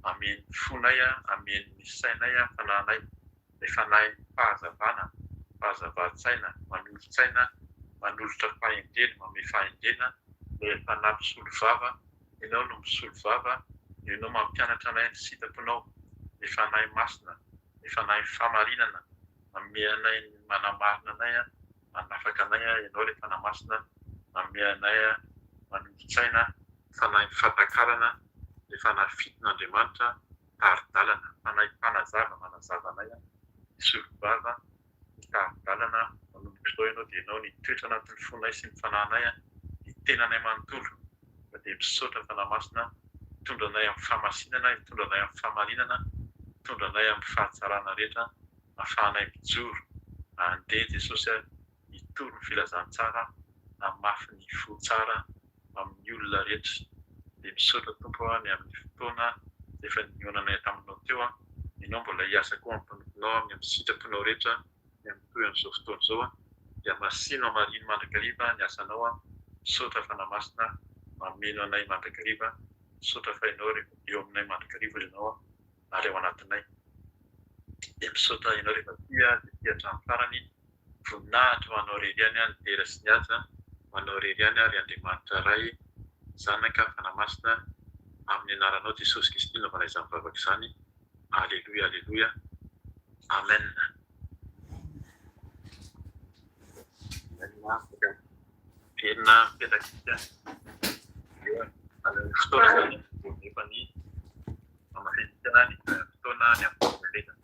hameno ny fonay, hameno ny sainay, ny fanahinay. Ilay Fanahin'ny fahazavana, fahazavan-tsaina, manolo-tsaina, manolotra fahendrena, manome fahendrena, ilay Fanahy misolo vava, Ianao no misolo vava, Ianao mampianatra anay ny sitraponao, ilay Fanahy Masina, ilay Fanahin'ny fahamarinana, manome anay, manamarina anay, manafaka anay, Ianao ilay Fanahy Masina, manome anay manolo-tsaina, Fanahin'ny fahatakarana, ilay Fanahy fiton'Andriamanitra, mpitari-dalana, Fanahy mpanazava, manazava anay, mpisolovava, mpitari-dalana, manomboka izao Ianao dia Ianao nitoetra anatin'ny fonay sy ny fanahinay, ny tenanay manontolo, ka dia misaotra Fanahy Masina, hitondra anay amin'ny fahamasinana, hitondra anay amin'ny fahamarinana, hitondra anay amin'ny fahatsarana rehetra, ahafahanay mijoro, handeha Jesosy hitory ny filazantsara, hamafy ny fo tsara amin'ny olona rehetra. Dia misaotra Tompo aho ny amin'ny fotoana izay efa nionanay taminao teo aho. Ianao mbola hiasa koa amin'ny mpanomponao amin'ny amin'ny sitraponao rehetra ny amin'ny toy an'izao fotoana izao aho. Dia masino hamarino mandrakariva ny asanao aho. Misaotra Fanahy Masina mameno anay mandrakariva. Misaotra fa Ianao rehefa eo aminay mandrakariva Ianao aho ary ao anatinay. Dia misaotra Ianao rehefa tia dia tia hatramin'ny farany. Voninahitra ho anao irery ihany ny dera sy ny haja ho anao irery ihany ry Andriamanitra Ray, Zanaka, Fanahy Masina, amin'ny anaranao Jesosy Kristy naovana izany vavaka izany. Aleloia Aleloia. Amen. Amen. Velona mipetraka isika. Dia amin'ny fotoana izany nefa ny mamafisika ny fotoana ny amin'ny fivelana.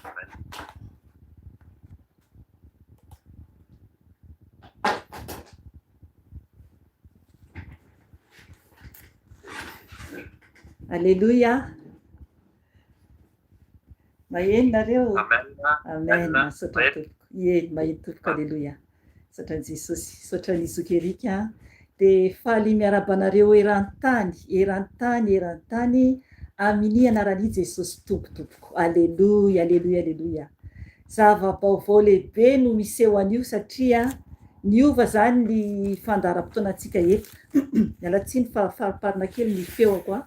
Amen. Alléluia. Maheno nareo? Amen. Amen. Misaotra tompoko. Ie, maheno tompoko. Aleloia. Misaotra an'i Jesosy. Misaotra an'i Zoky Eric. Dia faly miarahaba anareo eran-tany, eran-tany, eran-tany amin'ny anaran'i Jesosy Tompo tompoko. Aleloia, aleloia, aleloia. Zava-baovao lehibe no miseho anio satria niova izany ny fandaharam-potoanantsika eto. Miala tsiny fa fariparina kely ny feoko.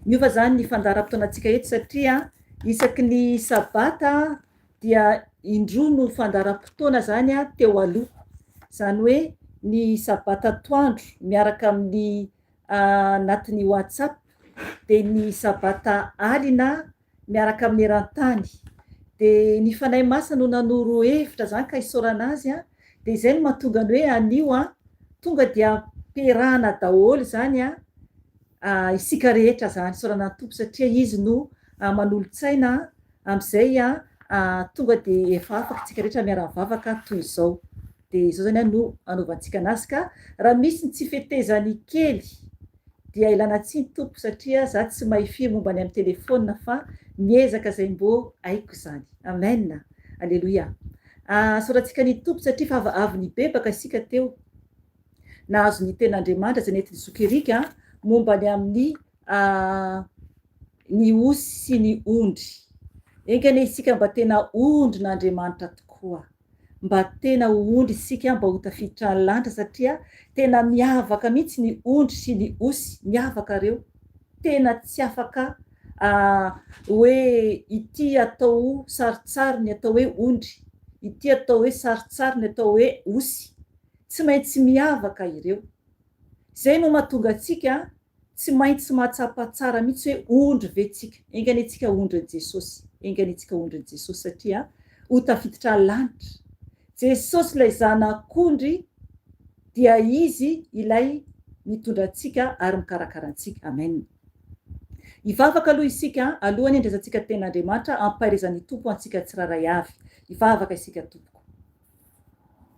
Niova izany ny fandaharam-potoanantsika eto satria isaky ny sabata dia indroa no fandaharam-potoana izany teo aloha. Izany hoe ny sabata atoandro miaraka amin'ny anatin'ny WhatsApp dia ny sabata alina miaraka amin'ny eran-tany. Dia ny Fanahy Masina no nanoro hevitra izany ka isaorana Azy an. Dia izay no mahatonga ny hoe anio an, tonga dia ampiarahana daholo izany an, isika rehetra izany. Isaorana ny Tompo satria Izy no manolo-tsaina amin'izay an, tonga dia efa afaka isika rehetra miara-mivavaka toy izao. Dia izao izany no anaovantsika anazy ka raha misy ny tsy fetezany kely dia ilana tsiny tompoko satria za tsy mahay firy momba ny amin'ny telephone fa miezaka izay mbô haiko izany. Amen! Aleloia! Asaorantsika ny Tompo satria fa avy nibebaka isika teo nahazo ny tenin'Andriamanitra izay nentin'i Zoky Eric momba ny amin'ny ny osy sy ny ondry. Enga anie isika mba tena ondrin'Andriamanitra tokoa. Mba tena ho ondry isika mba ho tafiditra any lanitra satria tena miavaka mihitsy ny ondry sy ny osy, miavaka reo, tena tsy afaka hoe ity atao sarintsariny atao hoe ondry, ity atao hoe sarintsariny atao hoe osy, tsy maintsy miavaka ireo. Izay no mahatonga antsika Tsy maintsy mahatsapa tsara mihitsy hoe ondry ve tsika. Enga anie tsika ondrin'i Jesosy. Enga anie tsika ondrin'i Jesosy satria ho tafiditra lanitra. Jesosy ilay Zanak'ondry dia Izy ilay mitondra antsika ary mikarakara antsika. Amen. Hivavaka aloha isika alohan'ny handraisantsika tenin'Andriamanitra hampaherezan'ny Tompo antsika tsirairay avy. Hivavaka isika tompoko.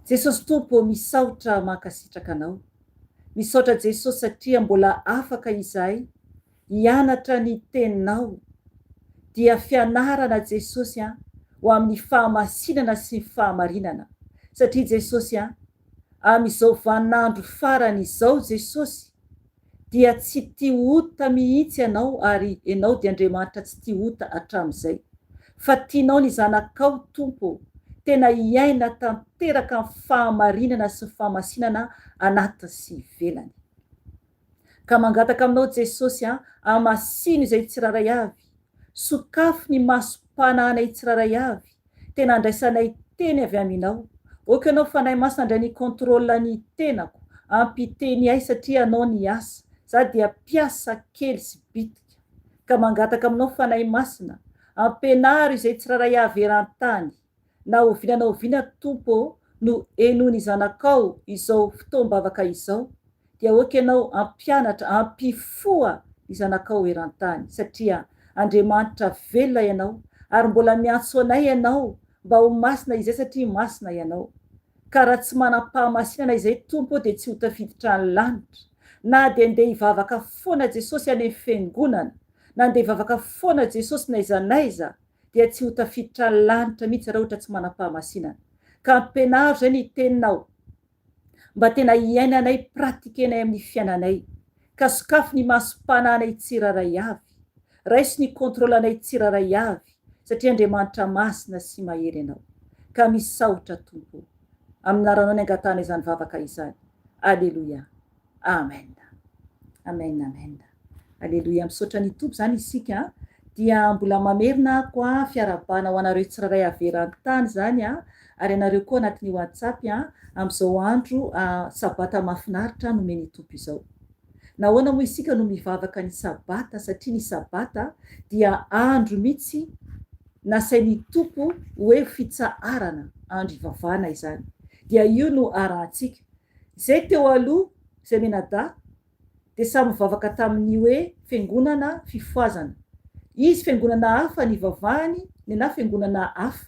Jesosy Tompo ô misaotra mankasitraka anao. Misaotra Jesosy satria mbola afaka izahay hianatra ny teninao. dia fianarana Jesosy a ho amin'ny fahamasinana sy ny fahamarinana satria Jesosy a amin'izao vaninandro farany izao Jesosy dia tsy tia ota mihitsy Ianao ary Ianao dia Andriamanitra tsy tia ota hatramin'izay fa tianao ny zanakao Tompo ô tena hiaina tanteraka amin'ny fahamarinana sy ny fahamasinana anatiny sy ivelany. Ka mangataka aminao Jesosy a, amasino izay tsirairay avy, sokafy ny masom-panahinay tsirairay avy, tena andraisanay teny avy aminao. Ok ianao Fanahy Masina andray ny contrôle ny tenako, ampiteny ahy satria anao ny asa, za dia mpiasa kely sy bitika. Ka mangataka aminao Fanahy Masina, ampianaro izay tsirairay avy eran-tany. Na oviana na oviana Tompo ô no henoin'ny zanakao izao fotoam-bavaka izao dia ok ianao hampianatra, hampifoha ny zanakao eran-tany satria Andriamanitra velona ianao ary mbola miantso anay ianao mba ho masina izay satria masina ianao. Ka raha tsy manam-pahamasinana izay Tompo ô dia tsy ho tafiditra any lanitra na dia ndeha hivavaka foana Jesosy any amin'ny fiangonana na ndeha hivavaka foana Jesosy n'aiza n'aiza dia tsy ho tafiditra any lanitra mihitsy raha ohatra tsy manam-pahamasinana. Ka ampianaro izay ny teninao mba tena hiainanay, pratiquer-nay amin'ny fiainanay. Ka sokafy ny masom-panahinay tsirairay avy. Raiso ny contrôle-nay tsirairay avy satria Andriamanitra masina sy mahery Ianao. Ka misaotra Tompo o. Amin'ny anaranao ny angatahana izany vavaka izany. Aleloia. Amen. Amen amen. Aleloia misaotra ny Tompo zany isika dia mbola mamerina ako a fiarahabana ho anareo tsirairay avy eran-tany zany a ary anareo koa anatin'ny WhatsApp a amin'izao andro sabata mahafinaritra nomen'ny Tompo izao. Nahoana moa isika no mivavaka ny sabata satria ny sabata dia andro mihitsy nasain'ny Tompo hoe fitsaharana andro ivavahana izany dia io no arahantsika Izay teo aloha, izay mianadahy, dia samy nivavaka tamin'ny hoe fiangonana fifohazana. Izy fiangonana hafa nivavahany, nenahy fiangonana hafa.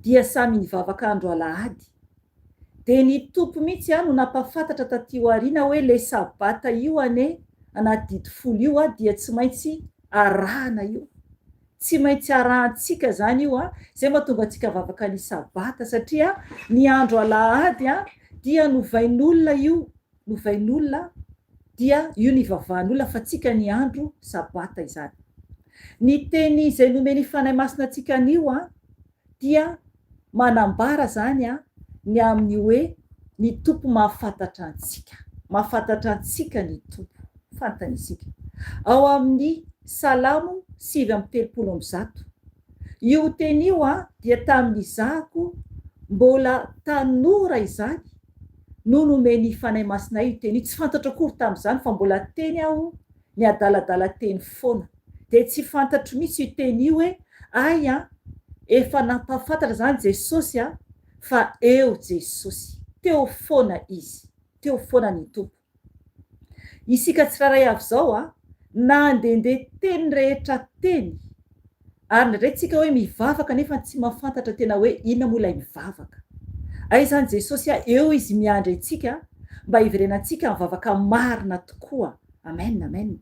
Dia samy nivavaka andro alahady. Dia ny Tompo mihitsy no nampahafantatra taty aoriana hoe ilay sabata io anie anaty didy folo io dia tsy maintsy arahana io. Tsy maintsy arahantsika izany io a, izay mahatonga antsika vavaka ny sabata satria ny andro alahady a dia novain'olona io, novain'olona dia io nivavahan'olona fa tsika ny andro sabata izany. Ny teny izay nomen'ny Fanahy Masina antsika anio a dia manambara izany ny amin'ny hoe ny Tompo mahafantatra antsika. Mahafantatra antsika ny Tompo. Fantany isika. Ao amin'ny Salamo 139. Io teny io dia tamin'izahako mbola tanora izany no nomen'ny Fanahy Masina ahy io teny io. Tsy fantatro akory tamin'izany fa mbola teny aho niadaladala teny foana. Dia tsy fantatro mihitsy io teny io hoe ay an, efa nampahafantatra izany Jesosy an, fa eo Jesosy. Teo foana Izy. Teo foana ny Tompo. Isika tsirairay avy izao an, nandehandeha teny rehetra teny, ary indraindray tsika hoe mivavaka nefa tsy mahafantatra tena hoe inona moa ilay mivavaka. Aiza izany Jesosy an, eo Izy miandry antsika mba hiverenantsika amin'ny vavaka marina tokoa. Amen amen.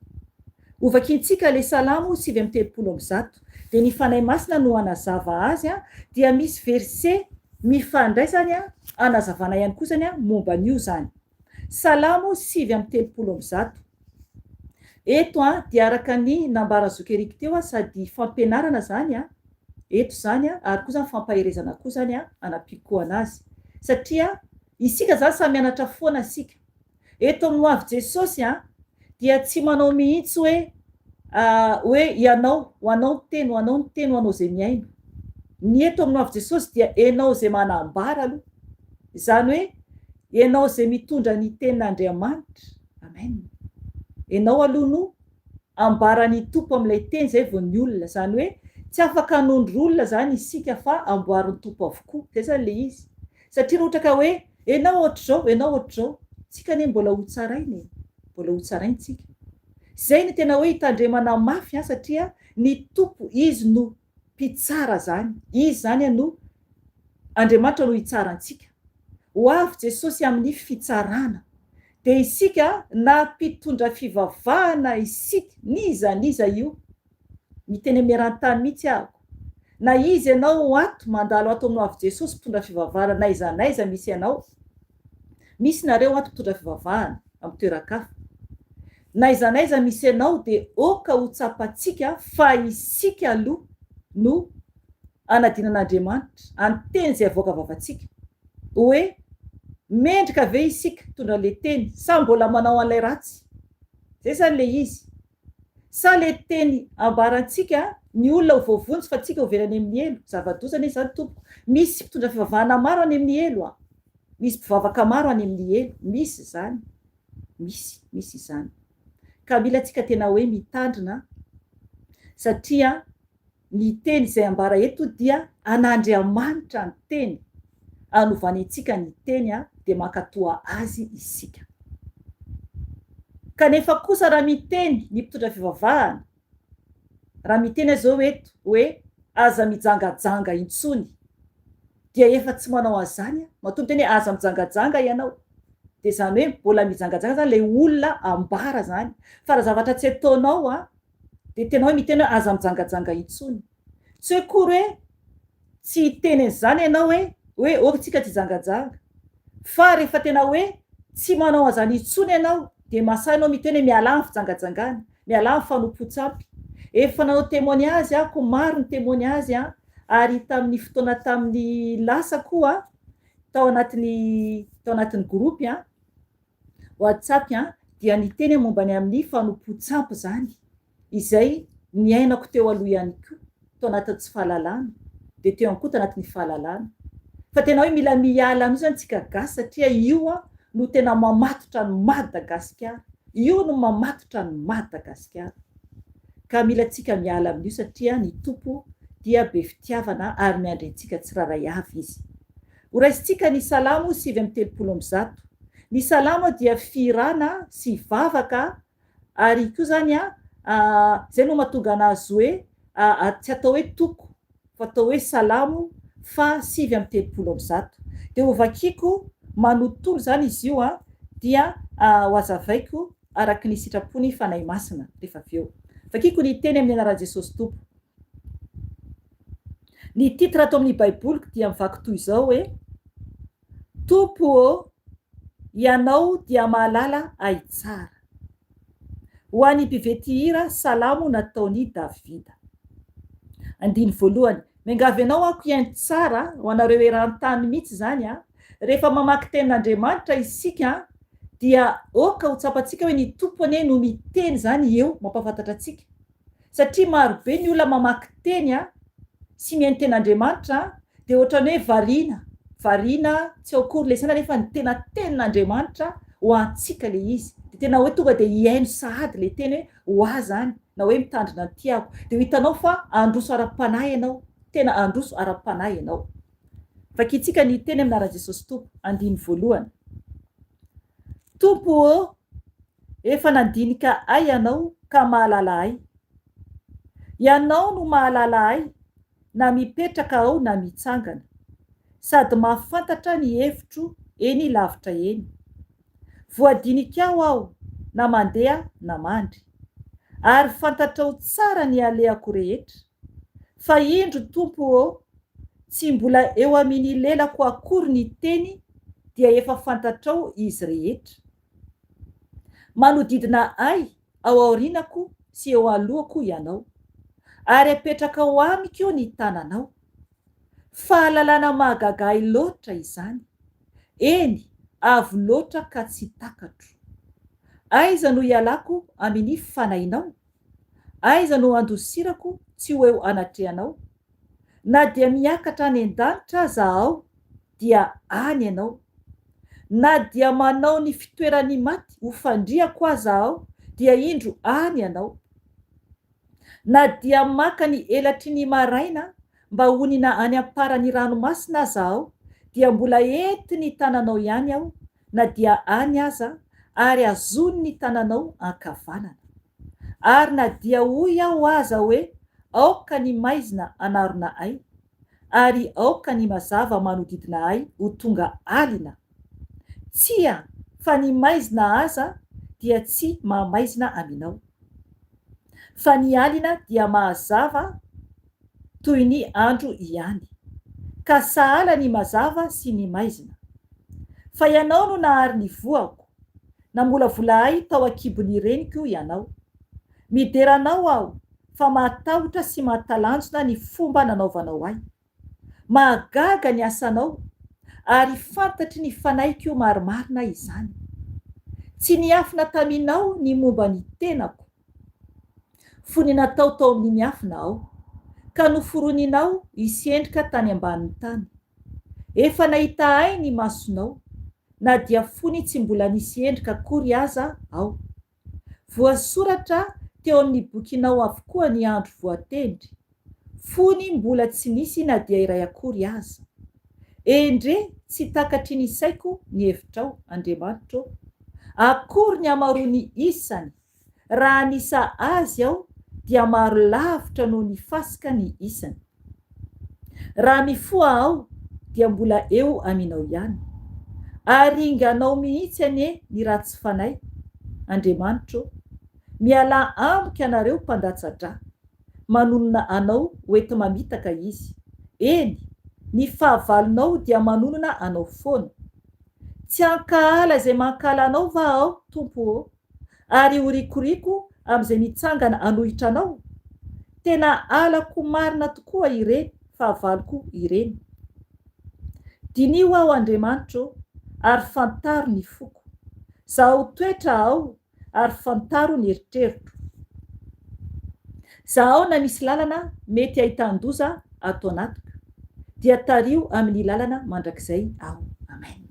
Hovakintsika ilay Salamo 139, dia ny Fanahy Masina no hanazava azy an, dia misy verset mifandray izany an, hanazavana ihany koa izany an, momba an'io izany. Salamo 139. Eto an, dia araka ny nambaran'i Zoky Eric teo an, sady fampianarana izany an, eto izany an, ary koa izany fampaherezana koa izany an, hanampiako anazy. Satria isika izany samy mianatra foana isika. Eto amin'ny ho avy Jesosy an, dia tsy manao mihitsy hoe hoe ianao, ho anao ny teny, ho anao ny teny, ho anao izay mihaino. Ny eto amin'ny ho avy Jesosy dia ianao izay manambara aloha. Izany hoe ianao izay mitondra ny tenin'Andriamanitra. Amen. Ianao aloha no ambaran'ny Tompo amin'ilay teny izay vao ny olona. Izany hoe tsy afaka hanondro olona izany isika fa amboarin'ny Tompo avokoa. Izay izany ilay izy. Satria raha ohatra ka hoe enao ohatr'izao, enao ohatr'izao, tsika anie mbola ho tsaraina e, mbola ho tsaraina tsika. Izay no tena hoe hitandremana mafy an, satria ny Tompo Izy no mpitsara zany, Izy zany no Andriamanitra no hitsara antsika. Ho avy Jesosy amin'ny fitsarana. Dia isika na mpitondra fivavahana isika, n'iza n'iza io, Miteny amin'ny eran-tany mihitsy aho. Na iza ianao ato, mandalo ato amin'ny ho avy Jesosy mpitondra fivavahana n'aiza n'aiza misy anao. Misy nareo ato mpitondra fivavahana amin'ny toeran-kafa. N'aiza n'aiza misy anao dia oka ho tsapantsika fa isika aloha no anadinan'Andriamanitra any teny izay avoaka vavantsika. Hoe mendrika ve isika mitondra an'ilay teny sa mbola manao an'ilay ratsy? Zay zany le izy. Sa le teny ambarantsika ny olona ho voavonjy fa tsika ho very any amin'ny helo? Zava-doza anie izany tompoko. Misy mpitondra fivavahana maro any amin'ny helo a! Misy mpivavaka maro any amin'ny helo. Misy izany. Misy, misy izany. Ka mila tsika tena hoe mitandrina satria Ny teny izay ambara eto dia an'Andriamanitra ny teny, anovany antsika ny teny dia mankatoa azy isika. Kanefa kosa raha miteny ny mpitondra fivavahana, raha miteny aho izao eto hoe aza mijangajanga intsony dia efa tsy manao an'izany aho, matoa miteny hoe aza mijangajanga ianao dia izany hoe mbola mijangajanga izany ilay olona ambara izany, fa raha zavatra tsy ataonao Dia tena hoe miteny hoe aza mijangajanga intsony. Tsy hoe akory hoe tsy hiteny an'izany ianao hoe hoe ok tsika tsy hijangajanga. Fa rehefa tena hoe tsy manao an'izany intsony ianao dia mahasahy ianao miteny hoe mialà amin'ny fijangajangana, mialà amin'ny fanompoan-tsampy. Efa nanao témoignage aho koa maro ny témoignage an, ary tamin'ny fotoana tamin'ny lasa koa tao anatin'ny tao anatin'ny groupe an, WhatsApp an, dia niteny aho momba ny amin'ny fanompoan-tsampy izany, izay niainako teo aloha ihany koa, tao anatin'ny tsy fahalalana, dia teo ihany koa tao anatin'ny fahalalana. Fa tena hoe mila miala amin'io izany tsika gasy satria io an no tena mamatotra an'i Madagasikara, io no mamatotra an'i Madagasikara. Ka mila tsika miala amin'io satria ny Tompo dia be fitiavana ary miandry antsika tsirairay avy Izy. Ho raisintsika ny Salamo 139. Ny Salamo dia fihirana sy vavaka ary koa izany izay no mahatonga anazy hoe tsy atao hoe toko fa atao hoe Salamo faha 139. Dia ho vakiako manontolo izany izy io dia ho hazavaiko araka ny sitrapon'ny Fanahy Masina rehefa avy eo. Vakiako ny teny amin'ny anaran'i Jesosy Tompo. Ny titre ato amin'ny baiboliko dia mivaky toy izao hoe, Tompo ô, Ianao dia mahalala ahy tsara. Ho an'ny mpivety hira salamo nataon'i Davida. Andiny voalohany, Miangavy anao aho hihaino tsara, ho anareo eran-tany mihitsy izany an, rehefa mamaky tenin'Andriamanitra isika dia aoka ho tsapantsika hoe ny Tompo anie no miteny izany eo mampahafantatra antsika. Satria maro be ny olona mamaky teny a, sy mihaino tenin'Andriamanitra a, dia ohatran'ny hoe variana, variana tsy ao akory ilay saina nefa ny tena tenin'Andriamanitra ho antsika ilay izy. Dia tena hoe tonga dia hihaino sahady ilay teny hoe ho ahy izany, na hoe mitandrina ny tiako. Dia ho hitanao fa handroso ara-panahy ianao, tena handroso ara-panahy ianao. Vakintsika ny teny amin'ny anaran'i Jesosy Tompo, andininy voalohany. Tompo ô, Efa nandinika ahy Ianao ka mahalala ahy. Ianao no mahalala ahy na mipetraka aho na mitsangana, sady mahafantatra ny hevitro eny lavitra eny. Voadinikao aho na mandeha na mandry, ary fantatrao tsara ny alehako rehetra. Fa indro, Tompo ô, tsy mbola eo amin' ny lelako akory ny teny dia efa fantatrao izy rehetra. Manodidina ahy ao aorianako sy eo alohako Ianao, ary apetrakao amiko ny tananao. Fahalalana mahagaga ahy loatra izany, eny, avo loatra ka tsy takatro. Aiza no hialako amin' ny fanahinao? Aiza no handosirako tsy ho eo anatrehanao? Na dia miakatra any an-danitra aza aho, dia any Ianao. Na dia manao ny fitoeran'ny maty ho fandriako aza aho, dia indro any Ianao. Na dia maka ny elatry ny maraina mba honina any am-paran'ny ranomasina aza aho, dia mbola entin'ny tananao ihany aho, na dia any aza, ary hazonin'ny tananao ankavanana. Ary na dia hoy aho aza hoe, Aoka ny maizina hanarona ahy, ary aoka ny mazava manodidina ahy ho tonga alina. Tsia, fa ny maizina aza dia tsy mahamaizina aminao. Fa ny alina dia mahazava toy ny andro ihany, ka sahala ny mazava sy ny maizina. Fa Ianao no nahary ny voako, namolavola ahy tao an-kibon'ny reniko Ianao. Midera Anao aho, fa mahatahotra sy mahatalanjona ny fomba nanaovanao ahy. Mahagaga ny asanao, ary fantatry ny fanahiko marimarina izany. Tsy niafina taminao ny momba ny tenako, fony natao tao amin'ny miafina aho, ka noforoninao hisy endrika tany ambanin'ny tany. Efa nahita ahy ny masonao, na dia fony tsy mbola nisy endrika akory aza aho. Voasoratra teo amin'ny bokinao avokoa ny andro voatendry, fony mbola tsy nisy na dia iray akory aza. Endre tsy takatry ny saiko ny hevitrao, Andriamanitro ô! Akory ny hamaroan'ny isany! Raha hanisa azy aho dia maro lavitra noho ny fasika ny isany. Raha mifoha aho dia mbola eo aminao ihany. Aringanao mihitsy anie ny ratsy fanahy, Andriamanitro ô. Mialà amiko ianareo mpandatsa-drà. Manonona anao hoenti-mamitaka izy. Eny, ny fahavalonao dia manonona anao foana. Tsy hankahala izay mankahala anao va aho, Tompo ô? Ary ho rikoriko amin'izay mitsangana hanohitra anao? Tena halako marina tokoa ireny fahavaloko ireny. Diniho aho, Andriamanitro ô, ary fantaro ny foko. Zahao toetra aho, ary fantaro ny eritreritro. Zahao na misy lalana mety ahitan-doza ato anatiko, dia tariho amin'ny lalana mandrakizay aho. Amen.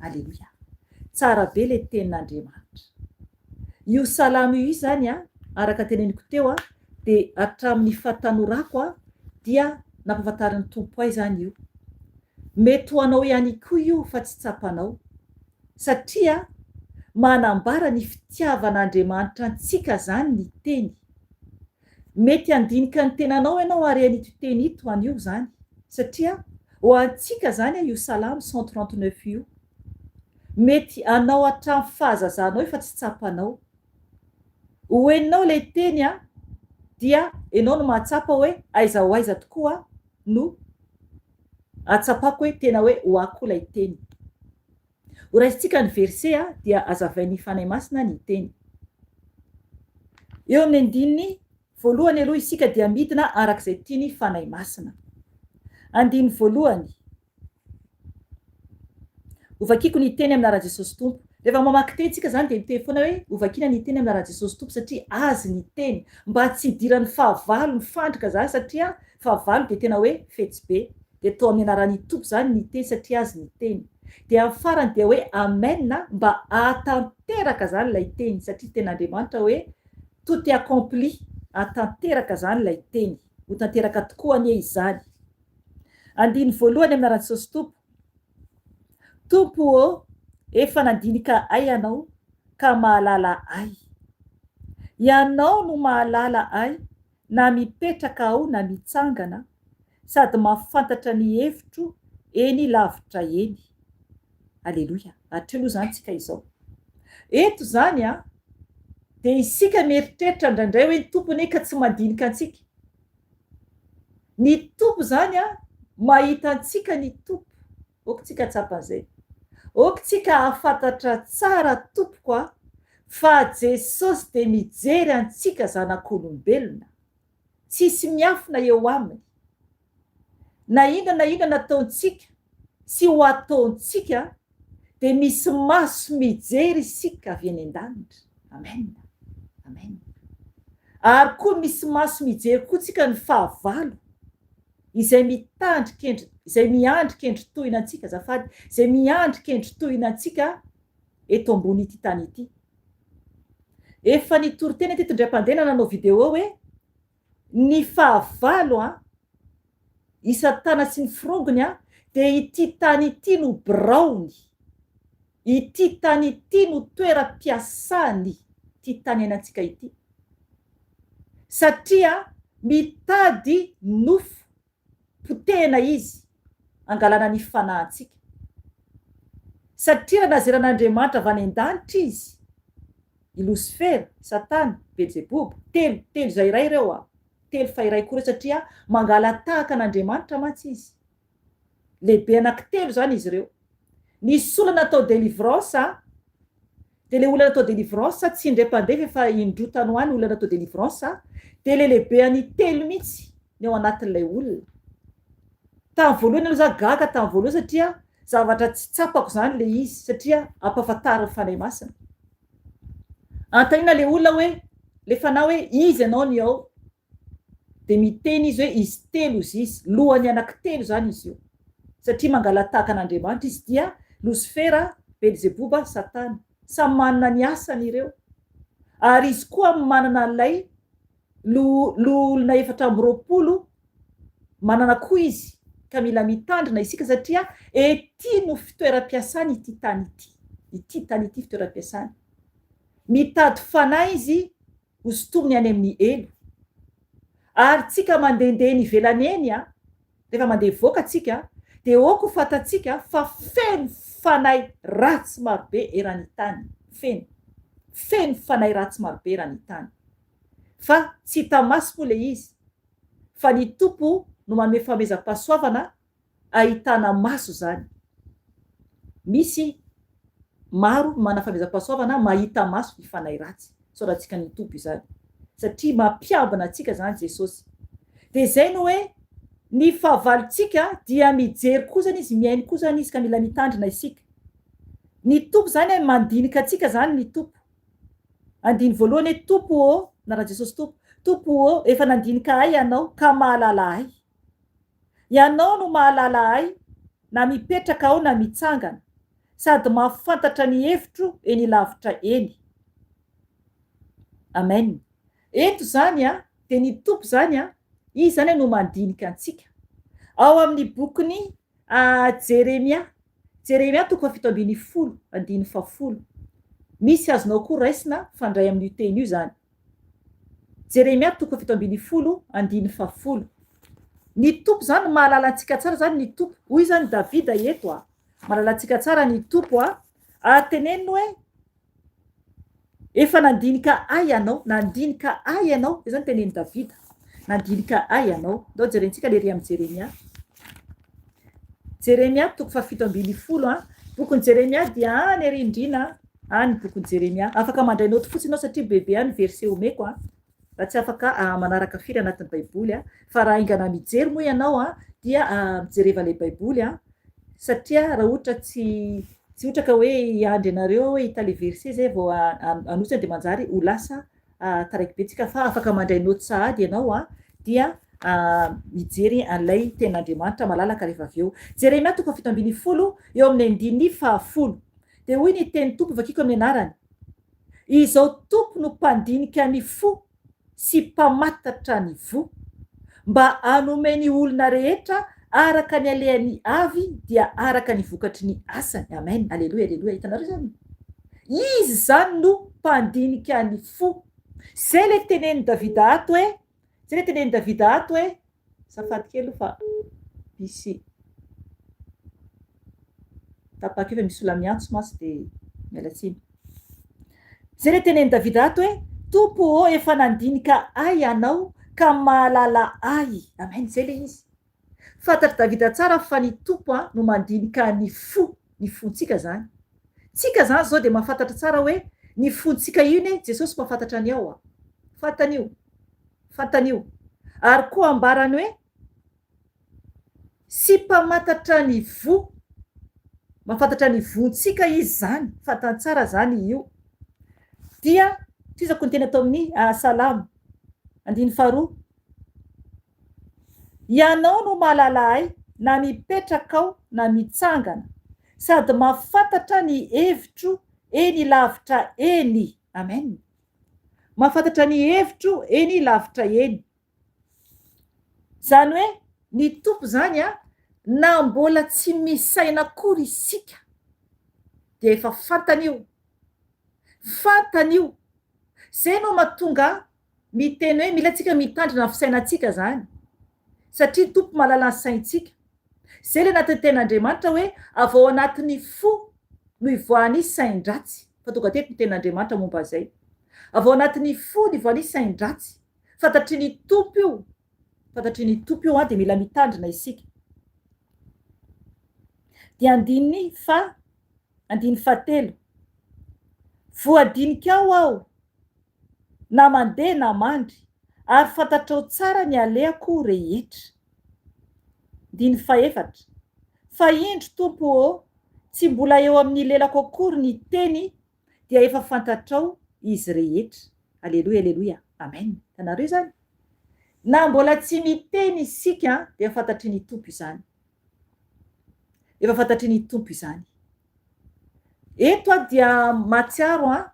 Aleloia. Tsara be le tenin'Andriamanitra. Io salamo io izany a, araka teneniko teo a, dia hatramin'ny fahatanorako a, dia nampahafantarin'ny Tompo ahy izany io. Mety ho anao ihany koa io fa tsy tsapanao. Satria manambara ny fitiavan'Andriamanitra antsika izany ny teny. Mety handinika ny tenanao ianao ary an'ito teny ito anio izany. Satria ho antsika izany io salamo 139 io. Mety anao hatramin'ny fahazazanao efa tsy tsapanao. Ho henonao ilay teny an, dia ianao no mahatsapa hoe aiza ho aiza tokoa no ahatsapako hoe tena hoe ho ahy koa ilay teny. Ho raisintsika ny verset an, dia hazavain'ny Fanahy Masina ny teny. Eo amin'ny andininy voalohany aloha isika dia midina araka izay tian'ny Fanahy Masina. Andininy voalohany. Hovakiko ny teny amin'ny anaran'i Jesosy Tompo. Rehefa mamaky teny tsika izany dia miteny foana hoe hovakina ny teny amin'ny anaran'i Jesosy Tompo satria Azy ny teny. Mba tsy hidiran'ny fahavalo mifandrika izany satria fahavalo dia tena hoe fetsy be. Dia atao amin'ny anaran'ny Tompo izany ny teny satria Azy ny teny. Dia amin'ny farany dia hoe Amen mba hahatanteraka izany ilay teny satria tenin'Andriamanitra hoe tout est accompli, hahatanteraka izany ilay teny. Ho tanteraka tokoa anie izany. Andininy voalohany amin'ny anaran'i Jesosy Tompo. Tompo ô, efa nandinika ahy Ianao ka mahalala ahy. Ianao no mahalala ahy na mipetraka aho na mitsangana, sady mahafantatra ny hevitro eny lavitra eny. Aleloia. Hatreo aloha izany tsika izao. Eto izany an, dia isika mieritreritra indraindray hoe ny Tompo anie ka tsy mandinika antsika. Ny Tompo izany an, mahita antsika ny Tompo. Ok tsika hahatsapa an'izay. Ok tsika hahafantatra tsara tompoko a, fa Jesosy dia mijery antsika zanak'olombelona. Tsisy miafina eo aminy. Na inona na inona nataontsika sy ho ataontsika dia misy maso mijery isika avy eny an-danitra. Amen. Amen. Ary koa misy maso mijery koa tsika ny fahavalo izay mitandry kendry, izay miandry kendry tohina antsika, azafady, izay miandry kendry tohina antsika eto ambony ity tany ity. Efa nitory teny teto indray mpandeha na nanao vidéo hoe ny fahavalo an, i satana sy ny forongony an, dia ity tany ity no biraony, ity tany ity no toeram-piasany, ity tany iainantsika ity. Satria mitady nofo potehina izy angalana ny fanahintsika. Satria raha nazeran'Andriamanitra avy any an-danitra izy, I Losifera, Satana, Belzeboba, telo, telo izay iray ireo a! Telo fa iray koa ireo satria mangala-tahaka an'Andriamanitra mantsy izy. Lehibe anankitelo izany izy ireo. Nisy olona natao délivrance a! Dia ilay olona natao délivrance, tsy indray mpandeha fa efa indroa tany ho any olona natao délivrance, dia ilay lehibe an'ny telo mihitsy ny ao anatin'ilay olona. Tamin'ny voalohany aloha za gaga tamin'ny voalohany satria zavatra tsy tsapako izany ilay izy satria ampahafantarin'ny Fanahy Masina. Anontaniana ilay olona hoe, ilay fanahy hoe iza ianao ny ao? Dia miteny izy hoe izy telo izy izy, lohany anankitelo izany izy io. Satria mangala-tahaka an'Andriamanitra izy dia Losifera, Belzeboba, Satana. Samy manana ny asany ireo. Ary izy koa manana an'ilay loholona 24 manana koa izy ka mila mitandrina isika satria ety no fitoeram-piasany ity tany ity. Ity tany ity fitoeram-piasany. Mitady fanahy izy hosintominy any amin'ny helo. Ary tsika mandehandeha eny ivelany eny a, rehefa mandeha hivoaka tsika dia ok ho fantatsika fa feno fanahy ratsy marobe eran'ny tany. Feno. Feno fanahy ratsy marobe eran'ny tany. Fa tsy hita maso moa ilay izy fa ny Tompo no manome fanomezam-pahasoavana ahitana maso izany. Misy maro manana fanomezam-pahasoavana mahita maso ny fanahy ratsy. Isaorantsika ny Tompo izany. Satria mampiambina antsika izany Jesosy. Dia izay no hoe ny fahavalontsika dia mijery koa izany izy, mihaino koa izany izy ka mila mitandrina isika. Ny Tompo izany mandinika antsika izany ny Tompo. Andiny voalohany hoe Tompo ô, anaran'i Jesosy Tompo, Tompo ô, efa nandinika ahy Ianao ka mahalala ahy. Ianao no mahalala ahy na mipetraka aho na mitsangana, sady mahafantatra ny hevitro eny lavitra eny. Amen. Eto izany a, dia ny Tompo izany a, Izy izany no mandinika antsika. Ao amin'ny bokin'i Jeremia, Jeremia toko faha-17, andininy faha-10. Misy azonao koa raisina mifandray amin'io teny io izany. Jeremia toko faha-17, andininy faha-10. Ny Tompo izany mahalala antsika tsara izany ny Tompo. Hoy izany Davida eto a. Mahalala antsika tsara ny Tompo a. Ary teneniny hoe, Efa nandinika ahy ianao, nandinika ahy ianao, izay izany tenenin'i Davida, nandinika ahy ianao. Ndao jerentsika le ery amin'i Jeremia. Jeremia toko faha-17 a. Bokin'i Jeremia dia any ery indrina any bokin'i Jeremia. Afaka mandray naoty fotsiny ianao satria bebe any verset omeko a. Raha tsy afaka manaraka firy anatin'ny baiboly a. Fa raha haingana mijery moa ianao a dia mijereva ilay baiboly a. Satria raha ohatra tsy tsy ohatra ka hoe hiandry anareo aho hoe hita le verset zay vao hanotsy dia manjary ho lasa taraiky be tsika fa afaka mandray note sahady ianao a dia mijery an'ilay tenin'Andriamanitra malalaka rehefa avy eo. Jeremia toko faha-17 eo amin'ny andininy faha-10. Dia hoy ny tenin'ny Tompo vakiko amin'ny anarany. Izao Tompo no mpandinika ny fo sy mpamatatra ny voa, mba hanome ny olona rehetra araka ny alehany avy dia araka ny vokatry ny asany. Amen. Aleloia, aleloia. Hitanareo izany? Izy izany no mpandinika ny fo. Izay ilay tenenin'i Davida ato hoe, izay ilay tenenin'i Davida ato hoe, Azafady kely aloha fa misy tapaka eo fa misy olona miantso mantsy dia miala tsiny. Izay ilay tenenin'i Davida ato hoe, Tompo ô, efa nandinika ahy Ianao ka mahalala ahy. Amen, izay ilay izy. Fantatr'i Davida tsara fa ny Tompo no mandinika ny fo, ny fontsika izany. Tsika izany izao dia mahafantatra tsara hoe ny fontsika io anie Jesosy mahafantatra ny ao. Fantany io. Fantany io. Ary koa ambarany hoe, Sy mpamantatra ny voa. Mahafantatra ny voantsika izy izany. Fantany tsara izany io. Dia tohizako ny teny ato amin'ny Salamo, andininy faharoa. Ianao no mahalala ahy na mipetraka aho na mitsangana, sady mahafantatra ny hevitro eny lavitra eny. Amen. Mahafantatra ny hevitro eny lavitra eny. Izany hoe ny Tompo izany an, na mbola tsy misaina akory isika dia efa fantany io. Fantany io. Izay no mahatonga miteny hoe mila tsika mitandrina ny fisainantsika izany. Satria ny Tompo mahalala ny saintsika. Izay ilay anatin'ny tenin'Andriamanitra hoe avy ao anatin'ny fo no ivoahan'ny sain-dratsy. Fa tonga teto ny tenin'Andriamanitra momba izay. Avy ao anatin'ny fony vao ny sain-dratsy. Fantatry ny Tompo io. Fantatry ny Tompo io an, dia mila mitandrina isika. Dia andininy fa andininy fahatelo. Voadinikao aho na mandeha na mandry, ary fantatrao tsara ny alehako rehetra. Andininy fahefatra. Fa indro, Tompo ô, tsy mbola eo amin'ny lelako akory ny teny dia efa fantatrao izy rehetra. Aleloia aleloia amen hitanareo izany? Na mbola tsy miteny isika dia fantatry ny Tompo izany. Efa fantatry ny Tompo izany. Eto aho dia mahatsiaro an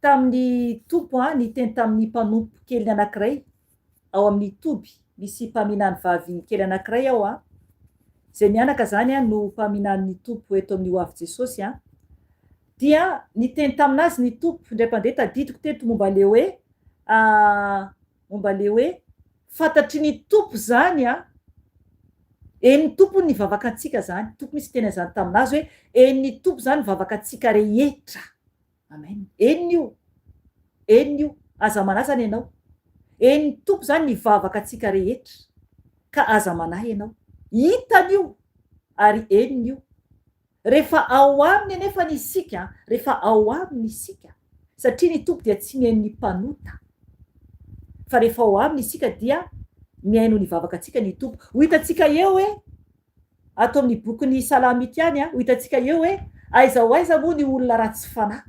tamin'ny Tompo an niteny tamin'ny mpanompo keliny anankiray ao amin'ny toby misy mpaminany vavy kely anankiray ao an izay mianaka izany an no mpaminanin'ny Tompo eto amin'ny ho avy Jesosy an Dia niteny tamin'azy ny Tompo indray mpandeha tadidiko teto momba le hoe momba le hoe fantatry ny Tompo zany a, henon'ny Tompo ny vavaka antsika zany, Tompo mihitsy niteny an'izany tamin'azy hoe henon'ny Tompo zany ny vavaka antsika rehetra. Amen. Henony io. Henony io. Aza manahy zany ianao. Henon'ny Tompo zany ny vavaka antsika rehetra. Ka aza manahy ianao. Hitany io ary henony io. Rehefa ao Aminy anefa ny isika, rehefa ao Aminy isika, satria ny Tompo dia tsy mihaino ny mpanota, fa rehefa ao Aminy isika dia mihaino ny vavaka antsika ny Tompo. Ho hitantsika eo hoe, ato amin'ny bokin'ny Salamo ito ihany, ho hitantsika eo hoe, aiza ho aiza moa ny olona ratsy fanahy.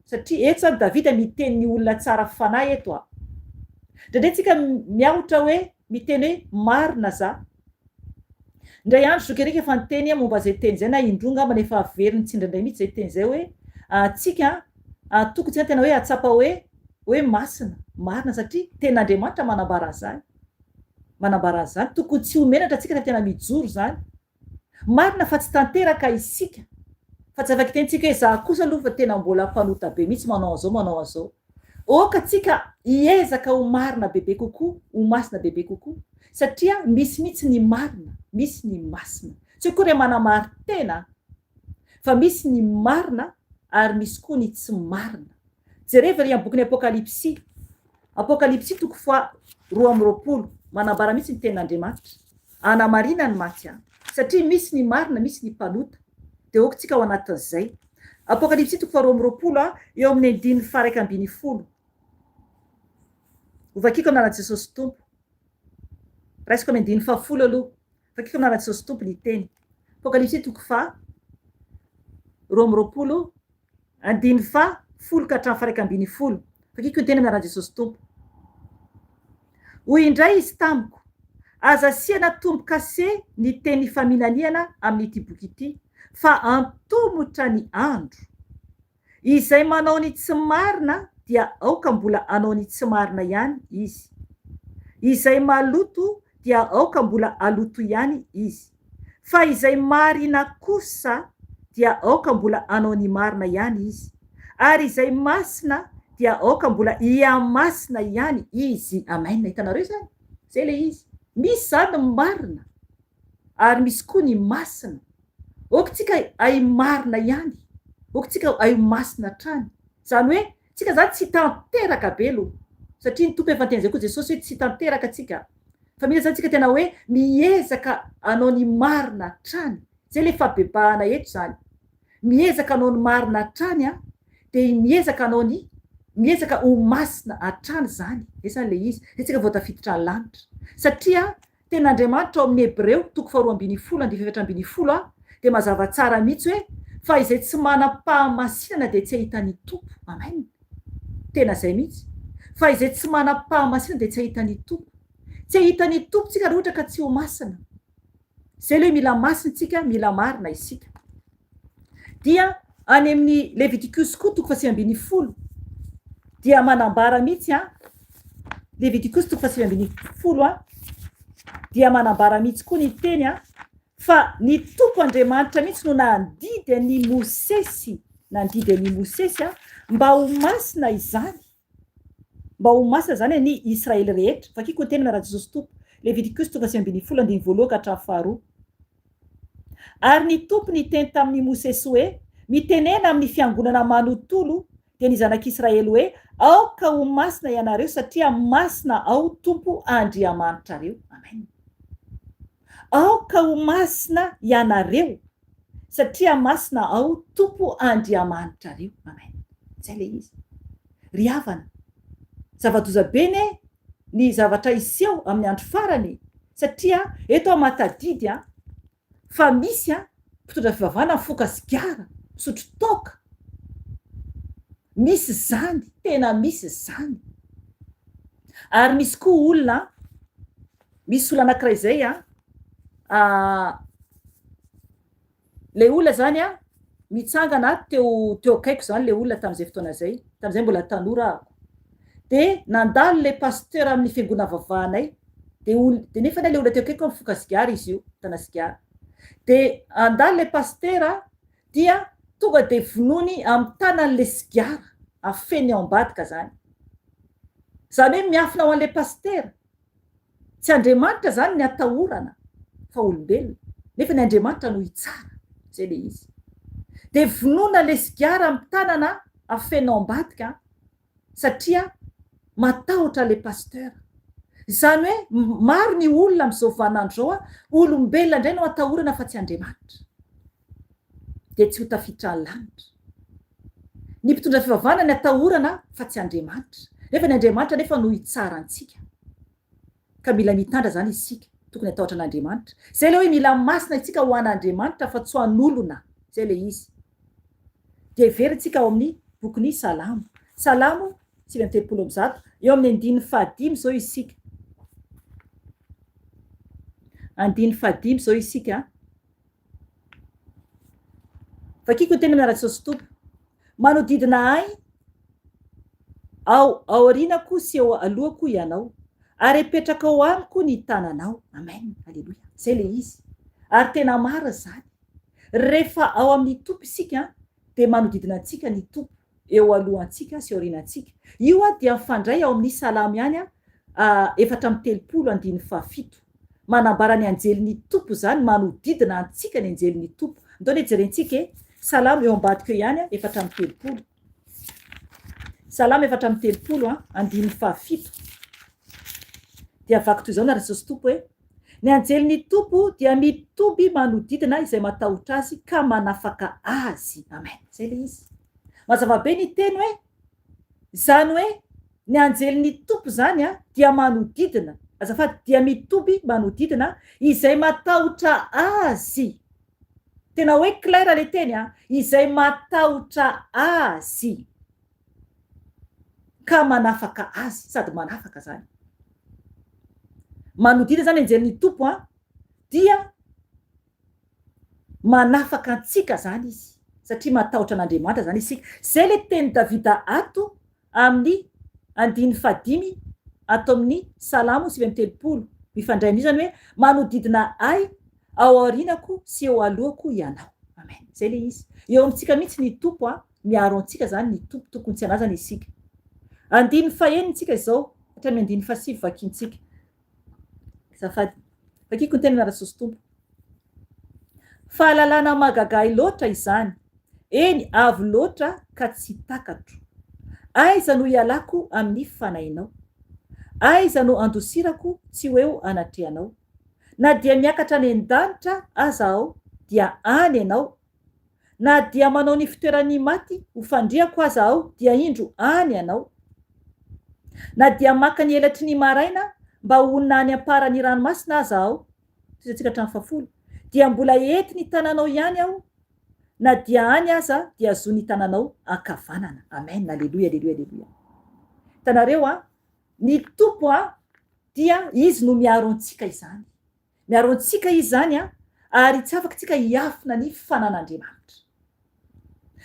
Satria eto izany Davida miteny ny olona tsara fanahy eto a. Indraindray tsika miahotra hoe, miteny hoe marina za. Indray andro zoky Eric efa niteny momba izay teny izay na indroa angambany efa averiny tsy indraindray mihitsy izay teny izay hoe tsika tokony tsika tena hoe hahatsapa hoe hoe masina, marina satria tenin'Andriamanitra manambara an'izany. Manambara an'izany. Tokony tsy ho menatra tsika rehefa tena mijoro izany. Marina fa tsy tanteraka isika fa tsy afaka hiteny tsika hoe za kosa aloha fa tena mbola mpanota be mihitsy manao an'izao manao an'izao. Aoka tsika hiezaka ho marina bebe kokoa, ho masina bebe kokoa satria misy mihitsy ny marina, misy ny masina. Tsy hoe akory hoe manamari-tena fa misy ny marina ary misy koa ny tsy marina. Jerevo ery amin'ny bokin'ny Apokalypsy, Apokalypsy toko faha 22, manambara mihitsy ny tenin'Andriamanitra, anamarinany mantsy an, satria misy ny marina, misy ny mpanota, dia aoka tsika ao anatin'izay. Apokalypsy toko faha 22 an, eo amin'ny andininy faha 11. Hovakiko amin'ny anaran'i Jesosy Tompo. Raisiko amin'ny andininy faha 10 aloha. Vakiko amin'ny anaran'i Jesosy Tompo ny teny. Apokalypsy toko faha 22. Andininy faha folo ka hatramin'ny faha 11. Vakiko ny teny amin'ny anaran'i Jesosy Tompo. Hoy indray izy tamiko, Aza asiana tombo-kase ny teny faminaniana amin'ity boky ity, fa antomotra ny andro. Izay manao ny tsy marina dia aoka mbola hanao ny tsy marina ihany izy. Izay maloto dia aoka mbola haloto ihany izy. Fa izay marina kosa dia aoka mbola hanao ny marina ihany izy, ary izay masina dia aoka mbola hihamasina ihany izy. Amen. Hitanareo izany? Izay ilay izy. Misy izany ny marina, ary misy koa ny masina. Aoka tsika hay marina ihany, aoka tsika hay ho masina hatrany. Izany hoe, tsika izany tsy tanteraka be aloha, satria ny Tompo efa niteny izay koa Jesosy hoe tsy tanteraka tsika. Fa mila zany tsika tena hoe miezaka hanao ny marina hatrany. Zay le fabebahana eto zany. Miezaka hanao ny marina hatrany an, dia miezaka hanao ny, miezaka ho masina hatrany zany. Zay zany le izy. Zay tsika vao tafiditra ny lanitra. Satria tena Andriamanitra ao amin'ny Hebreo toko faharoa ambinifolo andininy fahefatra ambinifolo an, dia mazava tsara mihitsy hoe fa izay tsy manam-pahamasinana dia tsy hahita ny Tompo. Amen. Tena zay mihitsy. Fa izay tsy manam-pahamasinana dia tsy hahita ny Tompo. Tsy hahita ny Tompo tsika raha ohatra ka tsy ho masina. Zay le hoe mila masina tsika, mila marina isika. Dia any amin'ny Levitikosy koa toko faha 19 dia manambara mihitsy an, Levitikosy toko faha 19 an, dia manambara mihitsy koa ny teny an, Fa ny Tompo Andriamanitra mihitsy no nandidy an'i Mosesy, nandidy an'i Mosesy mba ho masina izany, mba ho masina izany ny Israely rehetra. Vakiko ny teny miaraka Jesosy Tompo, Levitikosy toko 19 andininy voalohany ka hatramin'ny faharoa. Ary ny Tompo niteny tamin'i Mosesy hoe, Mitenena amin'ny fiangonana manontolo. dia ny zanak'Israely hoe, Aoka ho masina ianareo, satria masina Aho Tompo Andriamanitrareo. Amen. Aoka ho masina ianareo, satria masina Aho Tompo Andriamanitrareo. Amen. Izay ilay izy. Ry havana, zava-doza be anie ny zavatra hiseho amin'ny andro farany e! Satria eto aho mahatadidy an, fa misy an, mpitondra fivavahana mifoka sigara, misotro toaka. Misy izany, tena misy izany. Ary misy koa olona an, misy olona anankiray izay an, Ilay olona izany an, mitsangana teo teo akaiko izany ilay olona tamin'izay fotoana izay, tamin'izay mbola tanora aho. Dia nandalo ilay pasteur amin'ny fiangonana vavahanay, dia ol- dia nefa ilay olona teo akaiko mifoka sigara izy io, mitana sigara. Dia handalo ilay pasitera dia tonga dia vonoiny amin'ny tanany ilay sigara, afeniny ao ambadika izany. Izany hoe miafina ho an'ilay pasitera. Tsy Andriamanitra izany ny atahorana fa olombelona, nefa ny Andriamanitra no hitsara, zay le izy. Dia vonoina le sigara amin'ny tanana afenina ao ambadika an, satria matahotra le pasteur. Izany hoe maro ny olona amin'izao vaninandro izao an, olombelona indray no atahorana fa tsy Andriamanitra. Dia tsy ho tafiditra any lanitra. Ny mpitondra fivavahana ny atahorana fa tsy Andriamanitra. Nefa ny Andriamanitra anefa no hitsara antsika. Ka mila mitandra izany isika. Tokony hatahotra an'Andriamanitra. Izay ilay hoe mila masina isika ho an'Andriamanitra fa tsy ho an'olona. Izay ilay izy. Dia heverintsika ao amin'ny bokin'ny Salamo. Salamo 139. Eo amin'ny andininy fahadimy izao isika. Andininy fahadimy izao isika. Vakiko ny teny amin'ny anaran'i Tompo. Manodidina ahy ao aorianako sy eo alohako Ianao, ary apetrakao amiko ny tananao. Amen. Aleloia. Izay ilay izy. Ary tena marina izany. Rehefa ao amin'ny Tompo isika, dia manodidina antsika ny Tompo. eo alohantsika sy aorianantsika. Io dia mifandray ao amin'ny Salamo ihany 34 andininy fahafito. Manambara ny anjelin'ny Tompo izany, manodidina antsika ny anjelin'ny Tompo. Ndao anie jerentsika e! Salamo eo ambadika eo ihany 34. Salamo 34 andininy fahafito. Dia vaky toy izao ny Jesosy Tompo hoe, Ny anjelin'ny Tompo dia mitoby manodidina izay matahotra Azy ka manafaka azy. Amen. Izay ilay izy. Mazava be ny teny hoe, izany hoe ny anjelin'ny Tompo izany dia manodidina, azafady, dia mitoby manodidina izay matahotra Azy. Tena hoe clair ilay teny an, izay matahotra Azy. ka manafaka azy, sady manafaka zany. Manodidina zany anjelin'ny Tompo an, dia manafaka antsika zany izy, satria matahotra an'Andriamanitra zany isika. Zay le tenin'i Davida ato amin'ny andininy fahadimy ato amin'ny Salamo 39, mifandray amin'io zany hoe manodidina ahy ao aorianako sy eo alohako ianao. Amen. Zay le izy. Eo amintsika mihitsy ny Tompo an. Miaro antsika izany ny Tompo, tokony tsy hanazana isika. Andininy fahenina isika izao, hatramin'ny andininy fahasivy vakintsika. Azafady. Vakiko ny teny Jesosy Tompo. Fahalalana mahagaga ahy loatra izany, eny avo loatra ka tsy takatro. Aiza no hialako amin'ny fanahinao? Aiza no handosirako tsy ho eo anatrehanao? Na dia miakatra any an-danitra aza aho, dia any ianao, Na dia manao ny fitoeran'ny maty ho fandriako aza aho, dia indro any ianao. Na dia maka ny elatry ny maraina mba honina any am-paran'ny ranomasina aza aho, tohizantsika hatramin'ny fahafolo, dia mbola ety ny tananao ihany aho, na dia any aza dia zo ny tananao ankavanana. Amen. Aleloia, aleloia, aleloia. Hitanareo an, ny Tompo an, dia Izy no miaro antsika izany. Miaro antsika Izy izany an, ary tsy afaka tsika hiafina ny fanan'Andriamanitra.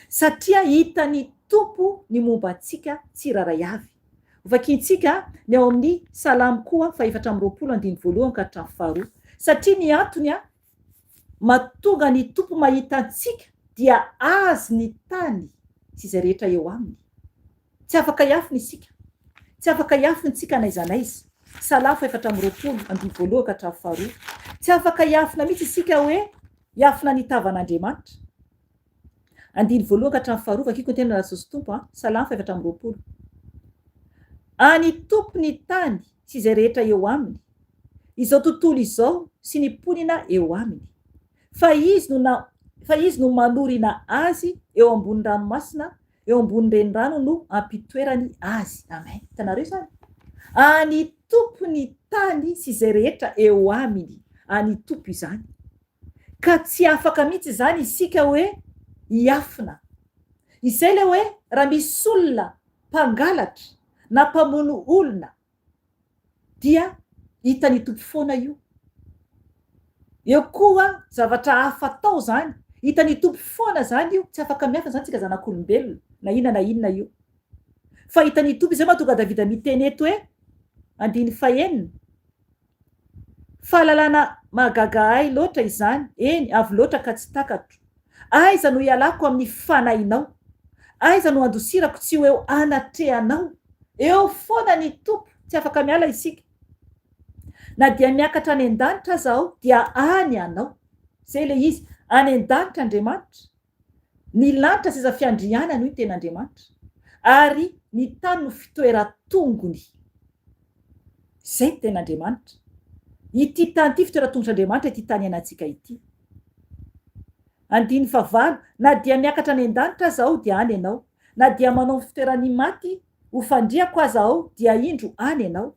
Satria hitan'ny Tompo ny momba antsika tsirairay avy. Hovakintsika ny ao amin'ny Salamo koa faha-24 andininy voalohany ka hatramin'ny faharoa. Satria ny antony an, mahatonga ny Tompo mahita antsika dia Azy ny tany sy izay rehetra eo aminy. Tsy afaka hiafina isika. Tsy afaka hiafina isika n'aiza n'aiza. Salafo 24, andivo voalohany ka hatramin'ny faharoa. Tsy afaka hiafina mihitsy isika hoe hiafina ny tavan'Andriamanitra. Andininy voalohany ka hatramin'ny faharoa, vakiko ny teny Jesosy Tompo a, Salamo faha-24. An'ny Tompo ny tany sy izay rehetra eo aminy, izao tontolo izao sy ny mponina eo aminy. Fa Izy no na, fa Izy no manorina azy eo ambony ranomasina, eo ambony renirano no ampitoerany azy. Amen. Hitanareo izany? An'ny Tompo ny tany sy izay rehetra eo aminy. An'ny Tompo izany. Ka tsy afaka mihitsy izany isika hoe hiafina. Izay ilay hoe raha misy olona mpangalatra na mpamono olona dia hitan'ny Tompo foana io. Eo koa zavatra hafa atao izany, hitan'ny Tompo foana izany io, tsy afaka miafina izany tsika zanak'olombelona na inona na inona io. Fa hitan'ny Tompo, izay mahatonga Davida miteny eto hoe, andininy fahenina, Fahalalana mahagaga ahy loatra izany, eny, avo loatra ka tsy takatro. Aiza no hialako amin'ny fanahinao? Aiza no handosirako tsy ho eo anatrehanao? Eo foana ny Tompo, tsy afaka miala isika. Na dia miakatra any an-danitra aza aho, dia any Ianao. Izay ilay izy, any an-danitra Andriamanitra. Ny lanitra seza fiandrianany, hoy ny tenin'Andriamanitra, ary ny tany no fitoeran-tongony. Izay ny tenin'Andriamanitra. Ity tany ity fitoeran-tongotr'Andriamanitra ity tany iainantsika ity. Andininy fahavalo, Na dia miakatra any an-danitra aza aho, dia any Ianao. Na dia manao ny fitoeran'ny maty ho fandriako aza aho, dia indro any Ianao.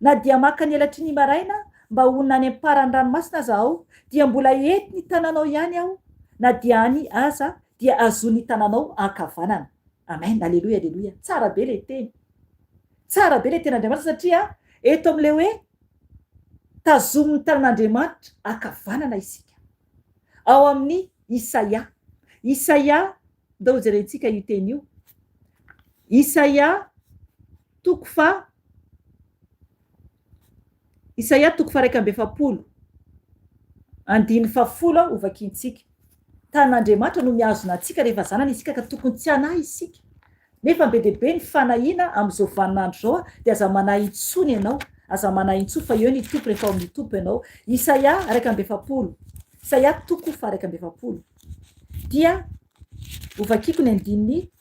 Na dia maka ny elatry ny maraina mba honina any am-paran'ny ranomasina aza aho, dia mbola ety ny tananao ihany aho, na dia any aza dia azon'ny tananao ankavanana. Amen, aleloia, aleloia. Tsara be ilay teny. Tsara be ilay tenin'Andriamanitra satria eto amin'ilay hoe tazomin'ny tanan'Andriamanitra ankavanana isika. Ao amin'ny Isaia. Isaia, ndao hojerentsika io teny io. Isaia toko fa Isaia toko faha 41, andininy fahafolo hovakintsika. Tanan'Andriamanitra no mihazona antsika rehefa zanany isika ka tokony tsy hanahy isika. Nefa be dia be ny fanahiana amin'izao vaninandro izao dia aza manahy intsony ianao, aza manahy intsony fa eo ny Tompo rehefa ao amin'ny Tompo ianao. Isaia 41, Isaia toko faha 41 dia hovakiko ny andininy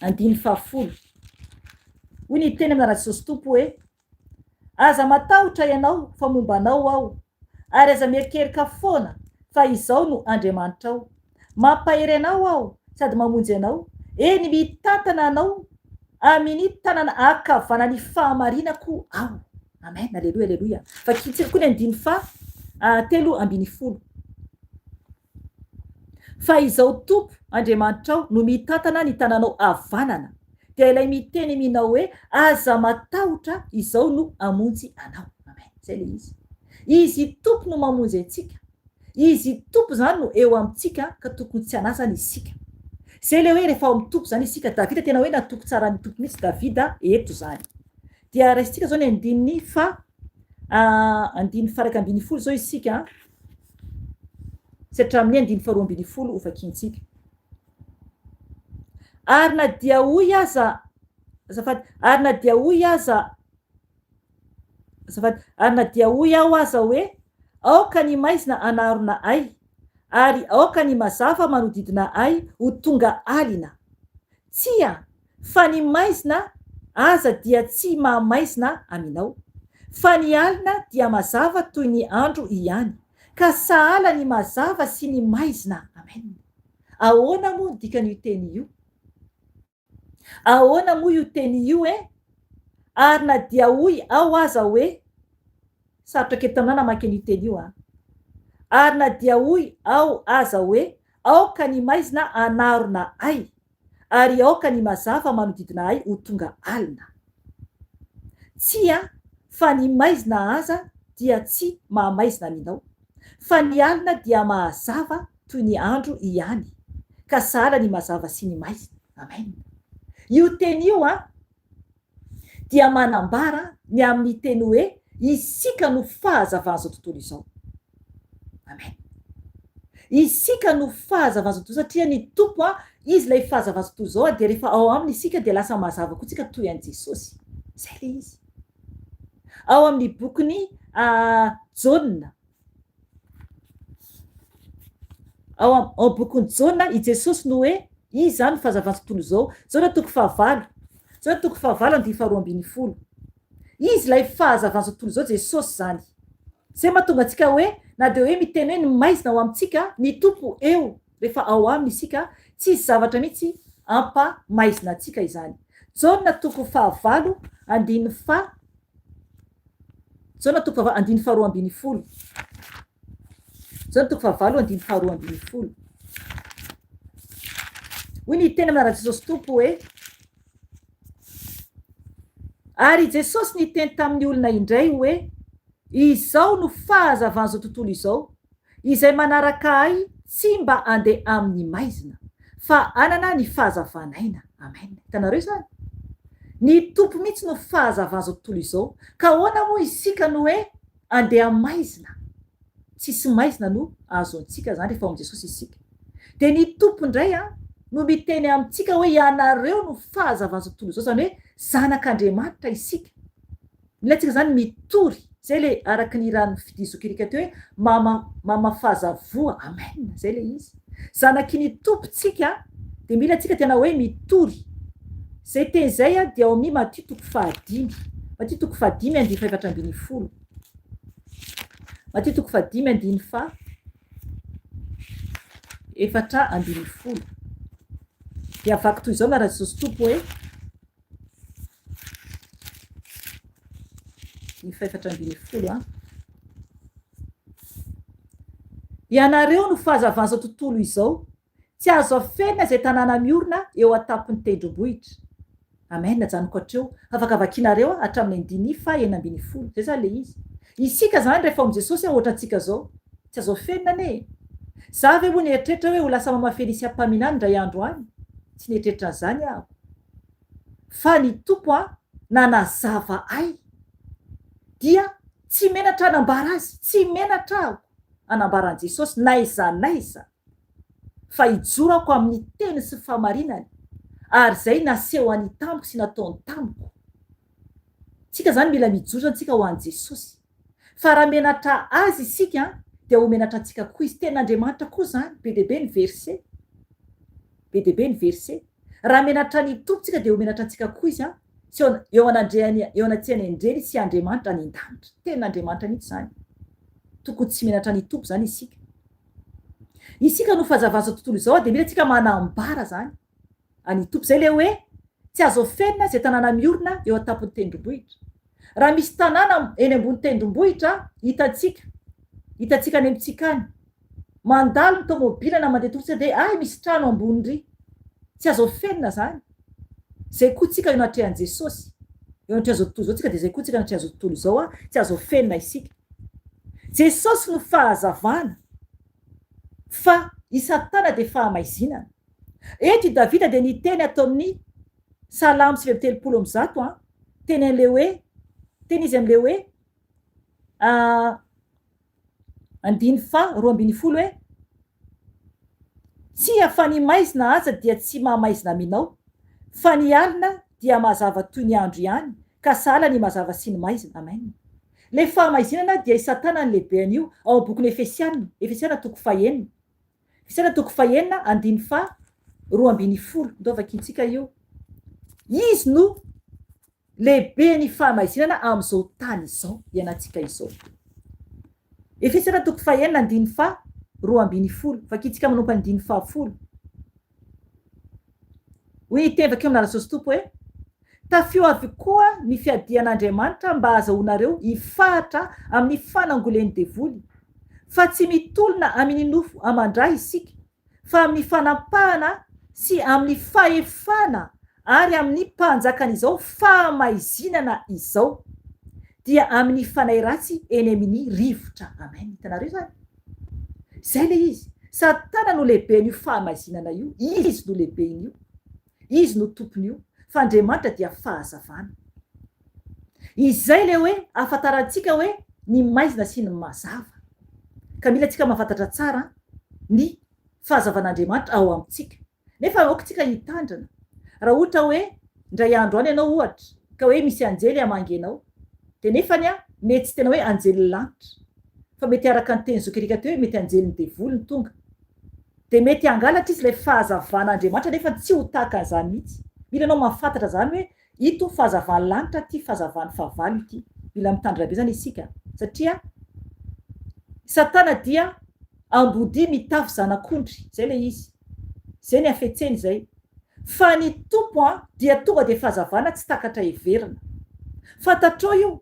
andininy fahafolo. Hoy ny teny amin'ny anaran'i Jesosy Tompo hoe, Aza matahotra ianao fa momba anao aho, ary aza mierikerika foana fa izaho no Andriamanitrao. Mampahery anao aho sady mamonjy anao, eny mitantana anao aminy tanana ankavanan'ny fahamarinako aho. Amen, aleloia, aleloia. Vakintsika koa ny andininy faha 13. Fa Izaho Tompo Andriamanitrao no mitantana ny tananao havanana, dia ilay miteny aminao hoe, Aza matahotra, Izaho no hamonjy anao. Amen. Izay ilay izy. Izy Tompo no mamonjy antsika. Izy Tompo izany no eo amintsika ka tokony tsy hanahy izany isika. Izay ilay hoe rehefa ao amin'ny Tompo izany isika. Davida tena hoe natoky tsara ny Tompo mihitsy Davida eto izany. Dia raisintsika izao ny andininy fa andininy faha 11 izao isika. Sy hatramin'ny andininy faharoa ambinifolo ho vakintsika. Ary na dia hoy aza, azafady, ary na dia hoy aza, azafady, ary na dia hoy aho aza hoe, aoka ny maizina hanarona ahy, ary aoka ny mazava manodidina ahy ho tonga alina. Tsia, Fa ny maizina aza dia tsy mahamaizina aminao, fa ny alina dia mazava toy ny andro ihany, ka sahala ny mazava sy ny maizina. Amen. Ahoana moa ny dikan'io teny io? Ahoana moa io teny io eh? Ary na dia hoy aho aza hoe, sarotra kely taminà namaky an'io teny io an. Ary na dia hoy aho aza hoe, aoka ny maizina hanarona ahy, ary aoka ny mazava manodidina ahy ho tonga alina. Tsia, fa ny maizina aza dia tsy mahamaizina aminao, fa ny alina dia mahazava toy ny andro ihany, ka sahala ny mazava sy ny maizina. Amen. Io teny io an, dia manambara ny amin'ny teny hoe isika no fahazavan'izao tontolo izao. Amen. Isika no fahazavan'izao tontolo satria ny Tompo a, Izy ilay fahazavan'izao tontolo izao dia rehefa ao aminy isika dia lasa mazava koa tsika toy an'i Jesosy. Izay ilay izy. Ao amin'ny bokin'i Jaona. Ao am, ao bokin'i Jaona, i Jesosy no hoe, Izy izany no fahazavan'izao tontolo izao. Jaona toko fahavalo. Jaona toko fahavalo andininy faharoa ambinifolo. Izy ilay fahazavan'izao tontolo izao, Jesosy izany. Izay mahatonga antsika hoe, na dia hoe miteny hoe ny maizina ao amintsika, ny Tompo eo, rehefa ao Aminy isika, tsy hisy zavatra mihitsy hampamaizina antsika izany. Jaona toko fahavalo andininy faha Jaona toko fahavalo andininy faharoa ambinifolo. Jaona toko fahavalo andininy faharoa ambinifolo. Hoy ny teny amin'ny anaran'i Jesosy Tompo hoe, Ary i Jesosy niteny tamin'ny olona indray hoe, Izao no fahazavan'izao tontolo izao, Izay manaraka Ahy tsy mba handeha amin'ny maizina, fa hanana ny fahazavan'aina. Amen. Hitanareo izany? Ny Tompo mihitsy no fahazavan'izao tontolo izao. Ka ahoana moa isika no hoe handeha maizina? Tsisy maizina no ahazo antsika izany rehefa ao amin'i Jesosy isika. Dia ny Tompo indray an, no miteny amintsika hoe ianareo no fahazavan'izao tontolo izao, izany hoe zanak'Andriamanitra isika. Ilaintsika izany mitory, izay ilay araka ny hiran'i Fidy Zokirika teo hoe mama mamafaza voa, amen, izay ilay izy. Zanaky ny Tompo tsika dia mila tsika tena hoe mitory. Izay teny izay dia ao amin'ny Matio toko fahadimy, Matio toko fahadimy andininy fahefatra ambinifolo. Matio toko fahadimy andininy faha 14. Dia vaky toy izao na Jesosy Tompo hoe. Ny fahefatra ambinifolo an. Ianareo no fahazavan'izao tontolo izao. Tsy azo afenina izay tanàna miorina eo an-tampon'ny tendrombohitra. Amen, ajanoko hatreo. Afaka vakianareo hatramin'ny andininy faha 16. Izay izany ilay izy. Isika izany rehefa ao amin'i Jesosy ohatra antsika izao. Tsy azo afenina anie e. Za ve moa nieritreritra hoe ho lasa Mama Felicia mpaminany indray andro any? Tsy nieritreritra an'izany aho. Fa ny Tompo an nanazava ahy dia tsy menatra hanambara azy, tsy menatra aho hanambara an'i Jesosy n'aiza n'aiza fa hijorako amin'ny teny sy fahamarinany ary izay nasehony tamiko sy nataony tamiko. Tsika zany mila mijoro zany tsika ho an'i Jesosy. Fa raha menatra Azy isika dia ho menatra antsika koa Izy. Tenin'Andriamanitra koa zany, be dia be ny verset. Be dia be ny verset. Raha menatra ny Tompo tsika dia ho menatra antsika koa Izy an, sy eo eo anandrehany eo anatrehany Anjely sy Andriamanitra any an-danitra. Tenin'Andriamanitra mihitsy izany. Tokony tsy menatra ny Tompo izany isika. Isika no fahazavan'izao tontolo izao dia mila tsika manambara izany an'i Tompo. Izay ilay hoe tsy azo afenina izay tanàna miorina eo an-tampon'ny tendrombohitra. Raha misy tanàna eny ambony tendrombohitra hitantsika, hitantsika any amintsika any, Mandalo ny tômôbila na mandeha tongotra dia hay misy trano ambony ry. Tsy azo afenina zany. Zay koa tsika eo anatrehan'i Jesosy. Eo anatrehan'izao tontolo izao tsika dia zay koa tsika anatrehan'izao tontolo izao a, tsy azo afenina isika. Jesosy no fahazavana fa i Satana dia fahamaizinana. Eto i Davida dia niteny ato amin'ny Salamo 139 an, teny an'ilay hoe, teny izy amin'ilay hoe, Andininy faha 12 hoe, Tsia, fa ny maizina aza dia tsy mahamaizina aminao, fa ny alina dia mazava toy ny andro ihany, ka sahala ny mazava sy ny maizina. Amen. Ilay fahamaizinana dia i Satana ny lehibean'io ao amin'ny bokin'ny Efesiana, Efesiana toko fahenina. Efesiana toko fahenina, andininy faha 12. Ndao vakintsika io. Izy no Lehibe ny fahamaizinana amin'izao tany izao iainantsika izao. Efesiana toko fahenina andininy faha 12. Vakintsika manompo andininy faha folo. Hoy ny teny vakio amin'ny anaran'i Jesosy Tompo hoe, Tafio avokoa ny fiadian'Andriamanitra mba hahazahoanareo hifahatra amin'ny fanangolen'ny devoly, fa tsy mitolona amin'ny nofo aman-dra isika, fa amin'ny fanampahana sy amin'ny fahefana ary amin'ny mpanjakan'izao fahamaizinana izao, dia amin'ny fanahy ratsy eny amin'ny rivotra. Amen. Hitanareo izany? Izay ilay izy. Satana no lehiben'io fahamaizinana io. Izy no lehiben'io. Izy no tompon'io. Fa Andriamanitra dia fahazavana. Izay ilay hoe ahafantarantsika hoe ny maizina sy ny mazava. Ka mila tsika mahafantatra tsara ny fahazavan'Andriamanitra ao amintsika. Nefa aoka tsika hitandrina. Raha ohatra hoe indray andro any ianao ohatra ka hoe misy anjely hamangy anao, dia nefany an, mety tsy tena hoe anjelin'ny lanitra, fa mety araka ny tenin'i Zoky Erika teo hoe mety anjelin'ny devoly no tonga. Dia mety hangalatra izy ilay fahazavan'Andriamanitra nefa tsy ho tahaka an'izany mihitsy. Mila ianao mahafantatra izany hoe ito fahazavan'ny lanitra ity fahazavan'ny fahavalo ity. Mila mitandrina be izany isika satria Satana dia ambodia mitafy zanak'ondry. Izay ilay izy. Izay ny hafetseny izay. Fa ny Tompo an dia tonga dia fahazavana tsy takatra heverina. Fantatrao io,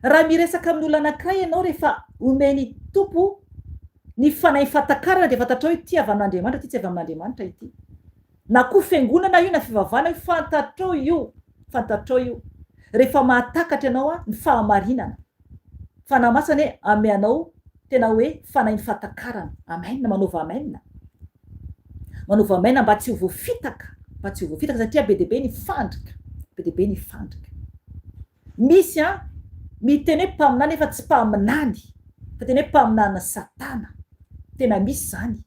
raha miresaka amin'olona anankiray ianao rehefa omen'ny Tompo ny fanahy fahatakarana dia fantatrao ity avy amin'Andriamanitra ity tsy avy amin'Andriamanitra ity. Na koa fiangonana io na fivavahana io fantatrao io, fantatrao io. Rehefa mahatakatra ianao an ny fahamarinana. Fanahy Masina anie hanome anao tena hoe fanahin'ny fahatakarana. Amen, manaova amen. Manaova amen mba tsy ho voafitaka, mba tsy ho voafitaka satria be dia be ny fandrika, be dia be ny fandrika. Misy an, miteny hoe mpaminany nefa tsy mpaminany, fa tena hoe mpaminanin'i Satana. Tena misy izany.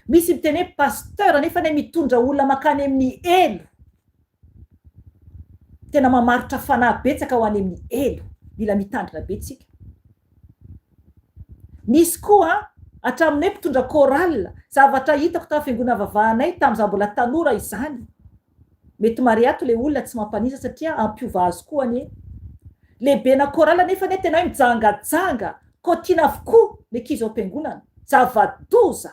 Misy miteny hoe pasteur nefa anie mitondra olona mankany amin'ny helo. Tena mamarotra fanahy betsaka ho any amin'ny helo. Mila mitandrina be tsika. Misy koa hatramin'ny hoe mpitondra chorale, zavatra hitako tamin'ny fiangonana vavahanay tamin'izaho mbola tanora izany. Mety mariato ilay olona tsy mampanisa satria hampiova azy koa anie. Lehibena chorale nefa anie tena hoe mijangajanga, kaotiana avokoa ny ankizy ao am-piangonana. Zava-doza!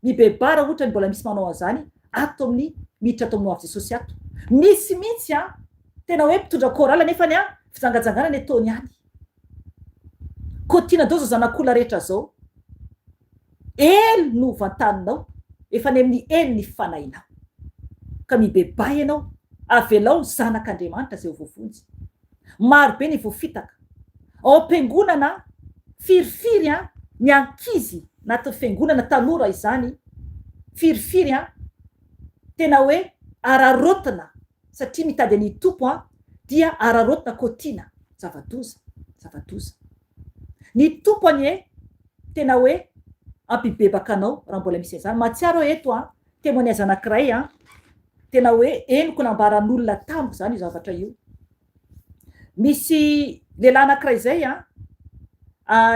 Mibebaha raha ohatra ny mbola misy manao an'izany ato amin'ny miditra ato amin'ny Hoavy Jesosy ato. Misy mihitsy an! Tena hoe mpitondra chorale nefa ny an, fijangajangana ny ataony any. Koa tiana daholo zao zanak'olona rehetra zao. Elo no vantaninao, efa any amin'ny elo ny fanahinao. Ka mibebaha ianao, avelao ny zanak'Andriamanitra izay ho voavonjy. Maro be ny voafitaka. Ao am-piangonana, firifiry an, ny ankizy anatin'ny fiangonana, tanora izany, firifiry an, tena hoe araraotina satria mitady an'i Tompo an, dia araraotina kotiana. Zava-doza, zava-doza. Ny Tompo anie tena hoe hampibebaka anao raha mbola misy an'izany. Mahatsiaro aho eto an, témoignage anankiray an, tena hoe henoko nambaran'olona tamiko izany io zavatra io. Misy lehilahy anankiray izay an,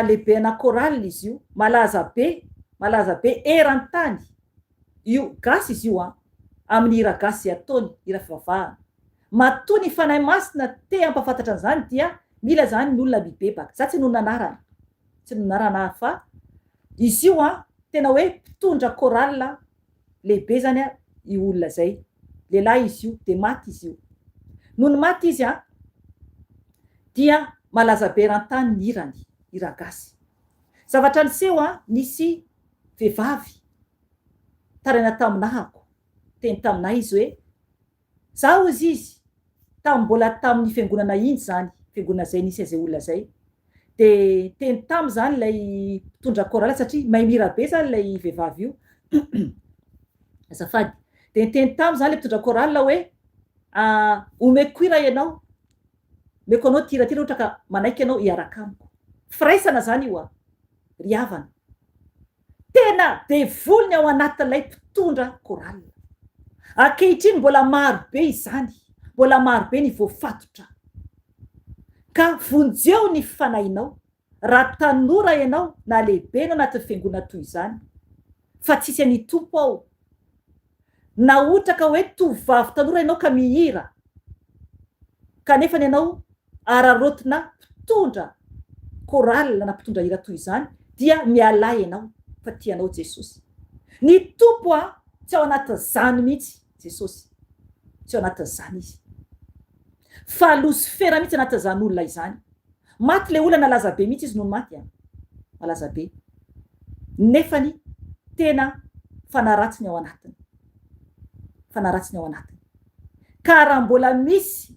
lehibena chorale izy io, malaza be, malaza be eran-tany. Io, gasy izy io an, amin'ny hira gasy izay ataony, hira fivavahana. Matoa ny Fanahy Masina te hampahafantatra an'izany dia mila izany ny olona mibebaka. Za tsy hanonona anarana, tsy hanonona anarana aho fa izy io an, tena hoe mpitondra chorale lehibe izany an io olona izay. Lehilahy izy io, dia maty izy io. Nony maty izy an, dia malaza be eran-tany ny hirany, hira gasy. Zavatra niseho an, nisy vehivavy taraina taminahako, niteny taminahy izy hoe, Za hozy izy, tamin'ny mbola tamin'ny fiangonana iny izany, fiangonana izay nisy an'izay olona izay, dia niteny taminy izany ilay mpitondra chorale satria mahay mihira be izany ilay vehivavy io, azafady, dia niteny taminy izany ilay mpitondra chorale hoe, omeko hira ianao, omeko anao ity hira ity raha ohatra ka manaiky ianao hiaraka amiko. Firaisana izany io an, ry havana. Tena devoly ny ao anatin'ilay mpitondra chorale. Ankehitriny mbola maro be izany, mbola maro be ny voafatotra. Ka vonjeo ny fanahinao, raha tanora ianao na lehibe ianao anatin'ny fiangonana toy izany, fa tsisy an'i Tompo ao. Na ohatra ka hoe tovovavy tanora ianao ka mihira, kanefa ny anao araraotina mpitondra chorale na mpitondra hira toy izany dia mialà ianao fa tia anao Jesosy. Ny Tompo a tsy ao anatin'izany mihitsy Jesosy. Tsy ao anatin'izany izy. Fa losifera mihitsy anatin'izany olona izany. Maty le olona nalaza be mihitsy izy nony maty a. Malaza be. Nefany tena fanahy ratsy ny ao anatiny. Fanahy ratsy ny ao anatiny. Ka raha mbola misy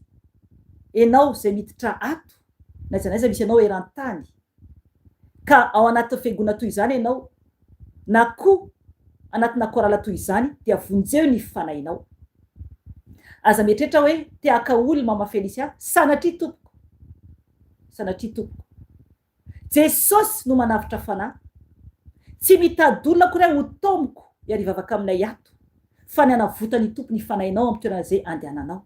enao izay miditra ato, na aiza na aiza misy anao eran-tany, ka ao anatin'ny fiangonana toy izany ianao, na koa anatina chorale toy izany, dia vonjeo ny fanahinao. Aza mieritreritra hoe te haka olona Mama Felicia, sanatria tompoko, sanatria tompoko. Jesosy no manavotra fanahy. Tsy mitady olona akory aho ho taomiko hiarivavaka aminay ato, fa ny hanavotan'ny Tompo ny fanahinao amin'ny toerana izay andehananao.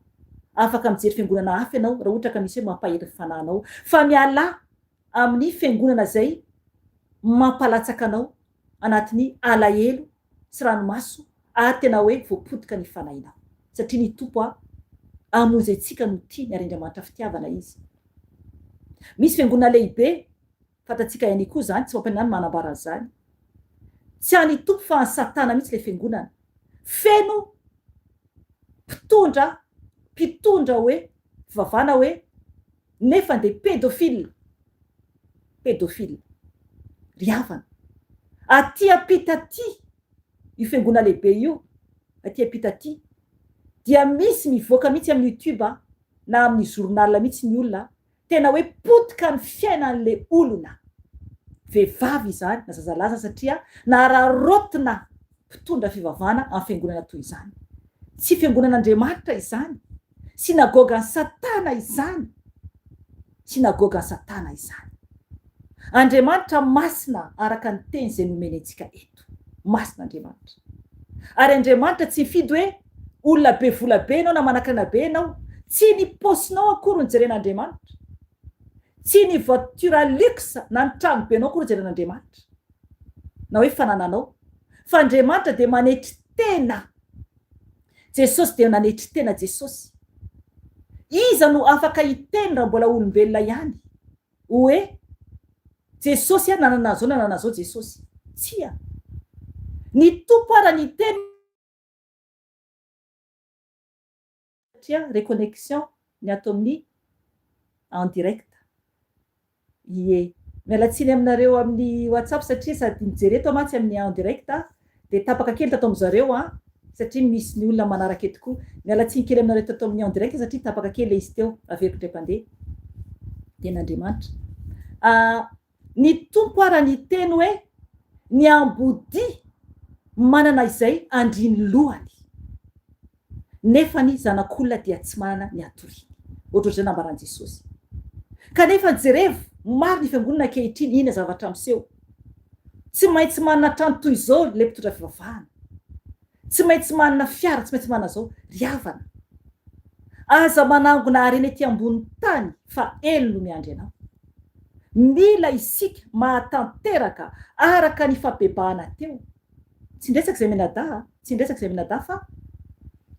Afaka mijery fiangonana hafa ianao raha ohatra ka misy hoe mampahery ny fanahinao, fa mialà amin'ny fiangonana izay mampalatsaka anao anatin'ny alahelo. sy ranomaso ary tena hoe voapotika ny fanahinao. Satria ny Tompo hamonjy antsika no tiany ary Andriamanitra fitiavana Izy. Misy fiangonana lehibe, fantatsika ihany koa izany, tsy mampianina ny manambara an'izany. Tsy an'i Tompo fa an'i Satana mihitsy ilay fiangonana. Feno mpitondra, mpitondra hoe fivavahana hoe nefa dia pédophile. Pédophile. Ry havana. Aty ampita aty io fiangonana lehibe io, aty ampita aty, dia misy mivoaka mihitsy amin'ny youtube na amin'ny journal mihitsy ny olona, tena hoe potika ny fiainan'le olona, vehivavy izany na zazalahy izany satria nararaotina mpitondra fivavahana amin'ny fiangonana toy izany. Tsy fiangonan'Andriamanitra izany, synagogan'i Satana izany. Synagogan'i Satana izany. Andriamanitra masina araka ny teny izay nomeny antsika eto. Masina Andriamanitra. Ary Andriamanitra tsy mifidy hoe olona be vola be ianao na manankarena be ianao. Tsy ny paosinao akory no jeren'Andriamanitra. Tsy ny voiture luxe na ny trano benao akory no jeren'Andriamanitra. Na hoe fanananao. Fa Andriamanitra dia manetry tena. Jesosy dia nanetry tena Jesosy. Iza no afaka hiteny raha mbola olombelona ihany hoe Jesosy a nanana an'izao nanana an'izao Jesosy. Tsia. Ny Tompo ara niteny satria reconnexion ny ato amin'ny en direct. Ie. Miala tsiny aminareo amin'ny WhatsApp satria sady mijery eto aho mantsy amin'ny en direct dia tapaka kely tato amin'zareo an, satria misy ny olona manaraka eto koa. Miala tsiny kely aminareo tato amin'ny en direct satria tapaka kely ilay izy teo. Averiko indray mpandeha. Tenin'Andriamanitra. Ah, ny Tompo ara niteny hoe ny ambodia manana izay andrin'ny lohany. Nefa ny Zanak'olona dia tsy manana ny hatoriany. Ohatrohatr'izay nambaran'i Jesosy. Kanefa jerevo, maro ny fiangonana ankehitriny, inona zavatra miseho? Tsy maintsy manana trano toy izao ilay mpitondra fivavahana. Tsy maintsy manana fiara, tsy maintsy manana izao. Ry havana, aza manangona harena ety ambony tany fa helo no miandry anao. Mila isika mahatanteraka araka ny fampibebahana teo. Tsy niresaka izay mianadahy a! Tsy niresaka izay mianadahy fa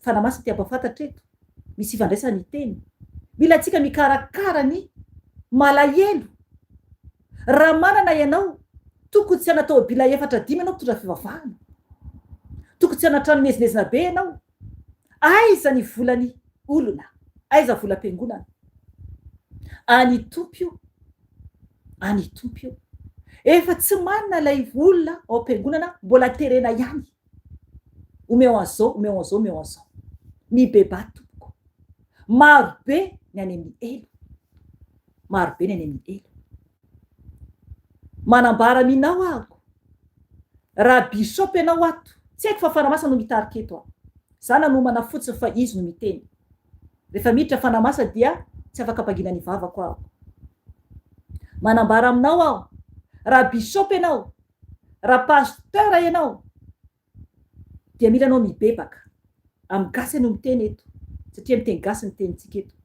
Fanahy Masina te hampahafantatra eto. Misy ifandraisany ny teny. Mila antsika mikarakara ny malahelo. Raha manana ianao, tokony tsy hana tômôbila efatra dimy ianao mpitondra fivavahana. Tokony tsy hana trano miezinezina be ianao. Aiza ny volan'ny olona? Aiza volam-piangonana? Any Tompo io. Any Tompo io. Efa tsy manana ilay olona ao am-piangonana mbola terena ihany. Omeo an'izao, omeo an'izao, omeo an'izao. Mibebaha tompoko. Maro be ny any amin'ny helo. Maro be ny any amin'ny helo. Manambara aminao aho. Raha bishop ianao ato, tsy haiko fa Fanahy Masina no mitarika eto aho. Za nanomana fotsiny fa izy no miteny. Rehefa miditra Fanahy Masina dia tsy afaka ampangina ny vavako aho. Manambara aminao aho, raha bishop ianao, raha pasteur ianao, dia mila anao mibebaka. Amin'ny gasy no miteny eto, satria miteny gasy ny tenintsika eto.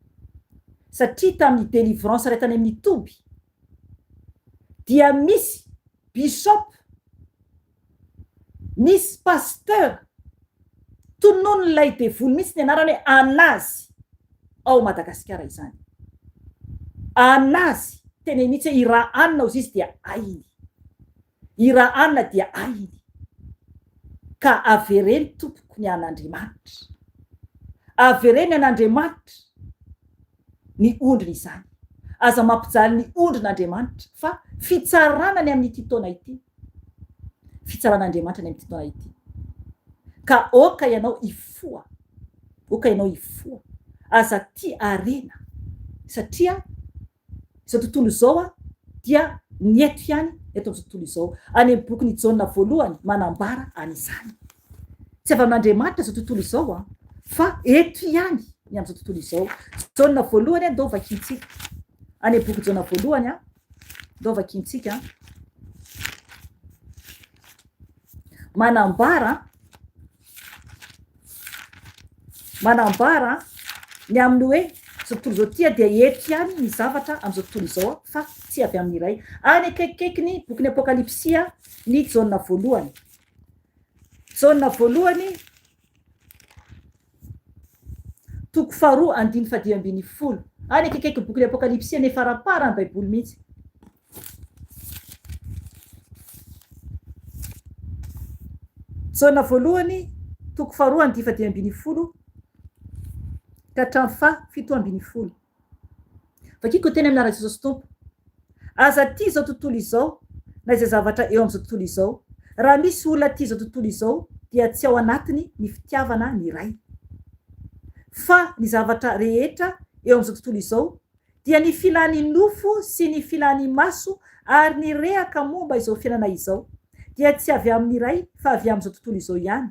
Satria tamin'ny délivrance iray tany amin'ny toby, dia misy bishop, misy pasteur, tononin'ilay devoly mihitsy ny anarany hoe Anazy ao Madagasikara izany. Anazy, teneno mihitsy hoe i Ra Anna ozy izy dia ainy. I Ra Anna dia ainy. Ka avereno tompoko ny an'Andriamanitra. Avereno ny an'Andriamanitra ny ondriny izany. Aza mampijaly ny ondrin'Andriamanitra fa fitsarana ny amin'ity taona ity. Fitsaran'Andriamanitra ny amin'ity taona ity. Ka aoka ianao hifoha. Aoka ianao hifoha. Aza tia harena satria Izao tontolo izao dia ny eto ihany eto amin'izao tontolo izao. Any amin'ny bokin'i Jaona voalohany manambara an'izany. Tsy avy amin'Andriamanitra izao tontolo izao fa eto ihany ny amin'izao tontolo izao. Jaona voalohany andao vakintsika. Any amin'ny bokin'i Jaona voalohany andao vakintsika. Manambara Manambara ny amin'ny hoe izao tontolo izao tia dia eto ihany ny zavatra amin'izao tontolo izao fa tsy avy amin'ny Ray. Any akaikikaiky ny bokin'ny Apokalypsy ny Jaona voalohany. Jaona voalohany, toko faharoa andininy fahadimy ambin'ny folo. Any akaikaiky bokin'ny Apokalypsy, any faraparany Baiboly mihitsy. Jaona voalohany, toko faharoa andininy fahadimy ambin'ny folo ka hatramin'ny faha-17. Vakiko teny amin'ny anaran'i Jesosy Tompo. Aza tia izao tontolo izao na izay zavatra eo amin'izao tontolo izao. Raha misy olona tia izao tontolo izao dia tsy ao anatiny ny fitiavana ny Ray. Fa ny zavatra rehetra eo amin'izao tontolo izao dia ny filan'ny nofo sy ny filan'ny maso ary ny rehaka momba izao fiainana izao dia tsy avy amin'ny Ray fa avy amin'izao tontolo izao ihany.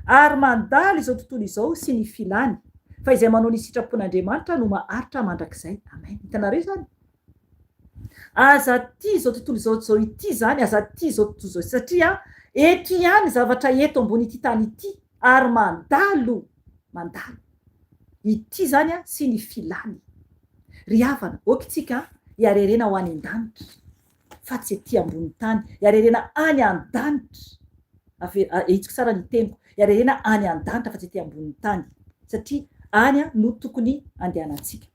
Ary mandalo izao tontolo izao sy ny filany, fa izay manao ny sitrapon'Andriamanitra no maharitra mandrakizay. Amen. Hitanareo izany? Aza tia izao tontolo izao izao ity izany, aza tia izao tontolo izao satria eto ihany ny zavatra eto ambony ity tany ity ary mandalo, mandalo. Ity izany sy ny filany. Ry havana, ok tsika hiarerena ho any an-danitra fa tsy ety ambony tany, hiarerena any an-danitra. Ave, ahitsiko tsara ny teniko, hiarerena any an-danitra fa tsy ety ambonin'ny tany, satria any no tokony andehanantsika.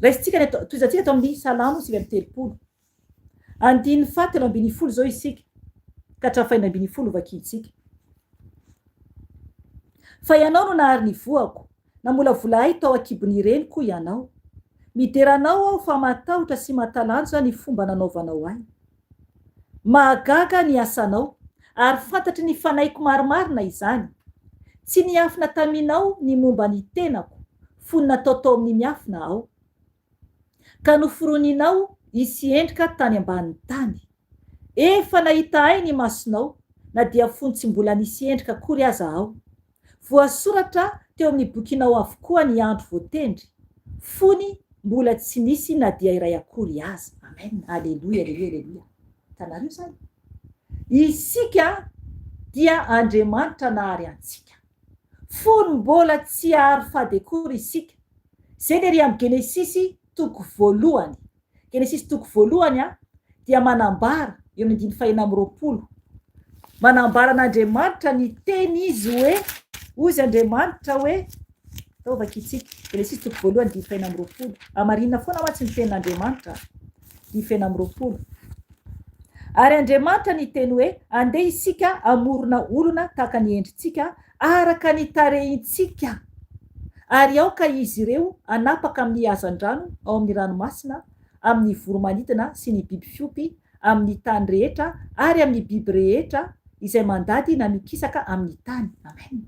Raisintsika ny ato, tohizantsika ato amin'ny Salamo 39. Andininy faha 13 izao isika, ka hatramin'ny faha 16 vakintsika. Fa ianao no nahary ny voako, namolavola ahy tao an-kibon'ny reniko ianao. Midera anao aho fa mahatahotra sy mahatalanjona ny fomba nanaovanao ahy. Mahagaga ny asanao, ary fantatry ny fanahiko marimarina izany. Tsy niafina taminao ny momba ny tenako, fony natao tao amin'ny miafina aho. Ka noforoninao hisy endrika tany ambanin'ny tany. Efa nahita ahy ny masonao, na dia fony tsy mbola nisy endrika akory aza aho. Voasoratra teo amin'ny bokinao avokoa ny andro voatendry, fony mbola tsy nisy na dia iray akory aza. Amen. Aleloia, aleloia, aleloia. Hitanareo izany? Isika dia Andriamanitra nahary antsika. Fony mbola tsy hary fady akory isika. Izay ny ery amin'ny Genesisy toko voalohany. Genesisy toko voalohany a, dia manambara, eo amin'ny andininy fahenina amby 20, manambara an'Andriamanitra niteny izy hoe, hoy izy Andriamanitra hoe, atao vakintsika, Genesisy toko voalohany andininy fahenina amby 20, hamarinina foana mantsy ny tenin'Andriamanitra, andininy fahenina amby 20. Ary Andriamanitra niteny hoe, andeha isika hamorona olona tahaka ny endritsika, araka ny tarehintsika, ary aoka izy ireo hanapaka amin'ny hazandrano ao amin'ny ranomasina, amin'ny voro-manidina sy ny biby fiompy amin'ny tany rehetra ary amin'ny biby rehetra izay mandady na mikisaka amin'ny tany. Amen.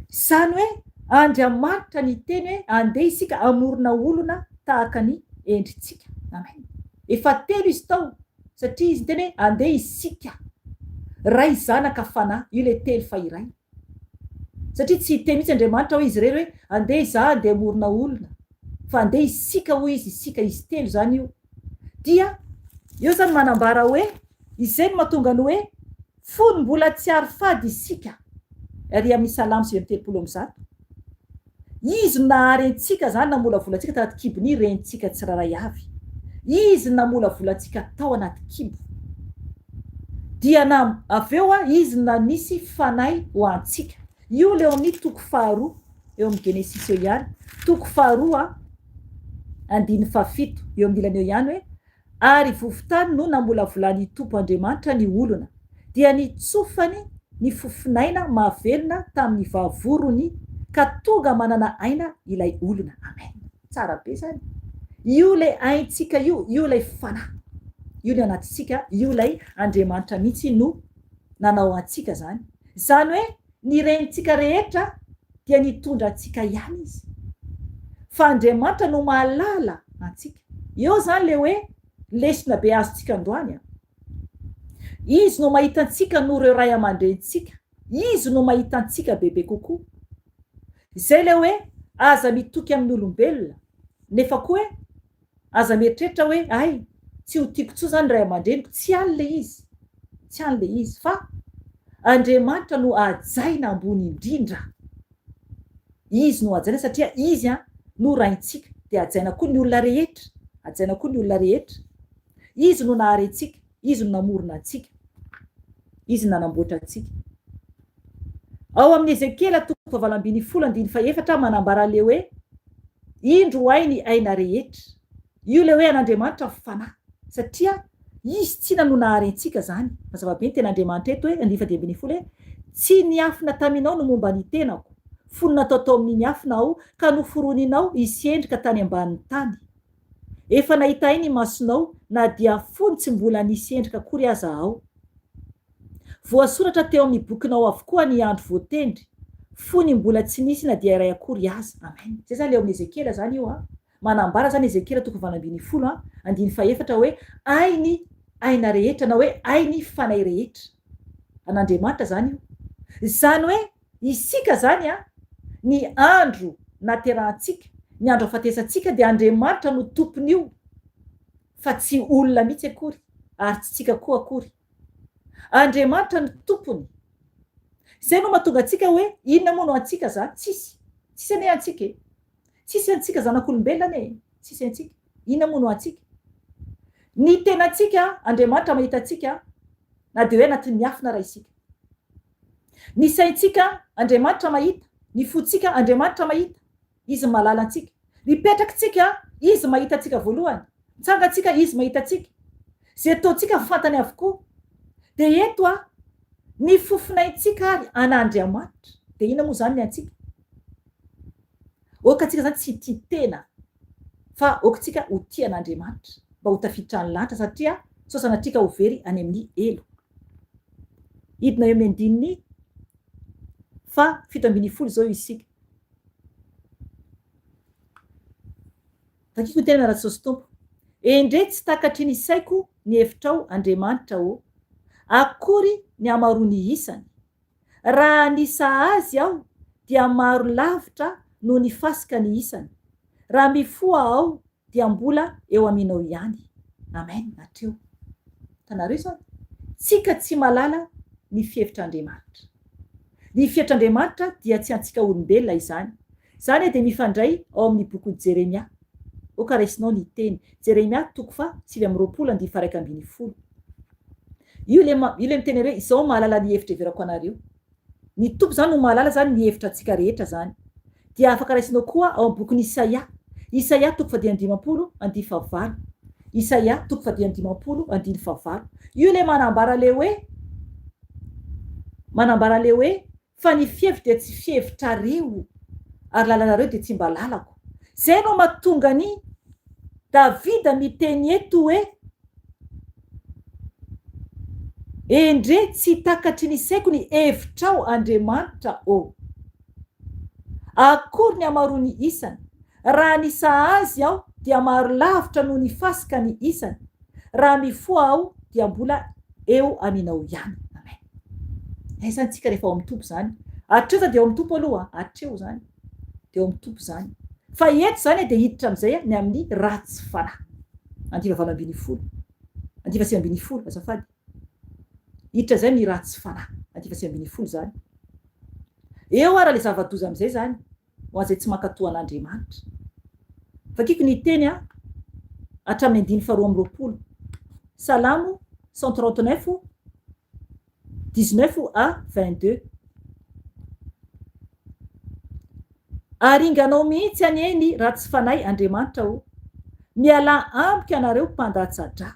Izany hoe Andriamanitra niteny hoe andeha isika hamorona olona tahaka ny endritsika. Amen. Efa telo izy tao satria izy niteny hoe andeha isika. Ray, Zanaka, Fanahy. Io ilay telo fa iray. Satria tsy hiteny mihitsy Andriamanitra hoe izy irery hoe andeha izaho andeha hamorona olona. Fa andeha isika hoy izy, isika, izy telo izany io. Dia eo izany manambara hoe izay no mahatonga ny hoe fony mbola tsy ary fady isika, ary amin'ny Salamo 139. Izy no nahary antsika izany, namolavola antsika tanaty kibon'ny renintsika tsirairay avy. Izy no namolavola antsika tao anaty kibo. Dia na avy eo Izy no nanisy fanahy ho antsika. Io ilay eo amin'ny toko faharoa, eo amin'ny Genesisy eo ihany, toko faharoa andininy fahafito, eo amin'ny ilany eo ihany hoe, Ary vovon-tany no namolavolan'ny Tompo Andriamanitra ny olona, dia nitsofany ny fofon'aina mahavelona tamin'ny vavorony, ka tonga manana aina ilay olona. Amen. Tsara be izany. Io ilay aintsika io, io ilay fanahy. Io ny anatintsika, io ilay Andriamanitra mihitsy no nanao antsika izany. Izany hoe ny renintsika rehetra dia nitondra antsika ihany izy. Fa Andriamanitra no mahalala antsika. Eo izany ilay hoe lesona be azontsika androany an. Izy no mahita antsika noho ireo ray aman-drenintsika. Izy no mahita antsika bebe kokoa. Izay ilay hoe aza mitoky amin'ny olombelona, nefa koa hoe Aza mieritreritra hoe hay, tsy ho tiako intsony izany ny ray aman-dreniko. Tsy any ilay izy. Tsy any ilay izy. Fa Andriamanitra no hajaina ambony indrindra. Izy no hajaina satria Izy no Raintsika. Dia hajaina koa ny olona rehetra. Hajaina koa ny olona rehetra. Izy no nahary antsika. Izy no namorona antsika. Izy nanamboatra antsika. Ao amin'ny Ezekiela toko fahavalo 18 andininy fahefatra manambara le hoe indro ahy ny aina rehetra. Io le hoe an'Andriamanitra ny fanahy. Satria Izy tsina no nahary antsika zany. Mazava be ny tenin'Andriamanitra eto hoe andininy faha 15 hoe tsy niafina taminao no momba ny tenako, fony natao tao amin'ny miafina aho ka noforoninao hisy endrika tany ambanin'ny tany. Efa nahita ahy ny masonao na dia fony tsy mbola nisy endrika akory aza aho. Voasoratra teo amin'ny bokinao avokoa ny andro voatendry, fony mbola tsy nisy na dia iray akory aza. Amen. Izay izany ilay ao amin'ny Ezekiela izany io an. Manambara izany Ezekiela toko 18 an, andininy fahefatra hoe ahy ny aina rehetra na hoe ahy ny fanahy rehetra. An'Andriamanitra izany io. Izany hoe Isika izany an, ny andro naterahantsika, ny andro afatesantsika dia Andriamanitra no tompon'io fa tsy olona mihitsy akory ary tsy tsika koa akory. Andriamanitra no tompony. Izay no mahatonga antsika hoe inona moa no antsika izany? Tsisy. Tsisy anie antsika e. Tsisy antsika zanak'olombelona anie e. Tsisy antsika. Inona moa no antsika? Ny tenantsika, Andriamanitra mahita antsika na dia hoe anatin'ny miafina ara isika. Ny saintsika, Andriamanitra mahita. Ny fontsika, Andriamanitra mahita. Izy mahalala antsika. Mipetrakitsika, Izy mahita antsika voalohany. Mitsangantsika, Izy mahita antsika. Izay ataontsika fantany avokoa. Dia eto a, ny fofonaintsika ary an'Andriamanitra. Dia inona moa izany ny antsika? Aoka antsika izany tsy hitia tena fa aoka tsika ho tia an'Andriamanitra mba ho tafiditra any lanitra satria sao sanatria ka ho very any amin'ny helo. Hidina eo amin'ny andininy faha 17 izao isika. Vakiko ny teny Jesosy Tompo. Endrey tsy takatry ny saiko ny hevitrao Andriamanitra ô! Akory ny hamaroan'ny isany! Raha hanisa azy aho dia maro lavitra noho ny fasika ny isany. Raha mifoha aho dia mbola eo aminao ihany. Amen hatreo. Hitanareo izany? Tsika tsy malala ny fihevitr'Andriamanitra. Ny fihevitr'Andriamanitra dia tsy antsika olombelona izany. Izany dia mifandray ao amin'ny bokin'i Jeremia. Oka raisinao ny teny. Jeremia toko faha 29 andininy faha 11. Io le io le miteny hoe izao mahalala ny hevitra heverako anareo. Ny Tompo zany no mahalala zany ny hevitra antsika rehetra zany. Dia afaka raisinao koa ao amin'ny bokin'i Isaia. Isaia toko faha 55 andininy fahavalo. Isaia toko faha 55 andininy fahavalo. Io le manambara le hoe manambara le hoe Fa ny fihevitro dia tsy fihevitrareo, ary lalanareo dia tsy mba lalako. Izay no mahatonga an'i Davida miteny eto hoe, Endrey tsy takatry ny saiko ny hevitrao, Andriamanitra ô! Akory ny hamaroan'ny isany! Raha hanisa azy aho dia maro lavitra noho ny fasika ny isany, raha mifoha aho dia mbola eo aminao ihany. Amen. Aiza antsika rehefa ao amin'ny Tompo izany? Hatreo za dia ao amin'ny Tompo aloha, hatreo izany. Dia ao amin'ny Tompo izany. Fa eto izany dia hiditra amin'izay ny amin'ny ratsy fanahy. Andiva 18. Andiva 19, azafady. Hiditra izay ny ratsy fanahy. Andiva 19 izany. Eo ara le zava-doza amin'izay izany. ho an'izay tsy mankatò an'Andriamanitra. Vakiko ny teny a, hatramin'ny andininy faharoa amby 20. Salamo 139, 19 à 22. Aringanao mihitsy anie ny ratsy fanahy Andriamanitra o! Mialà amiko ianareo mpandatsa-drà.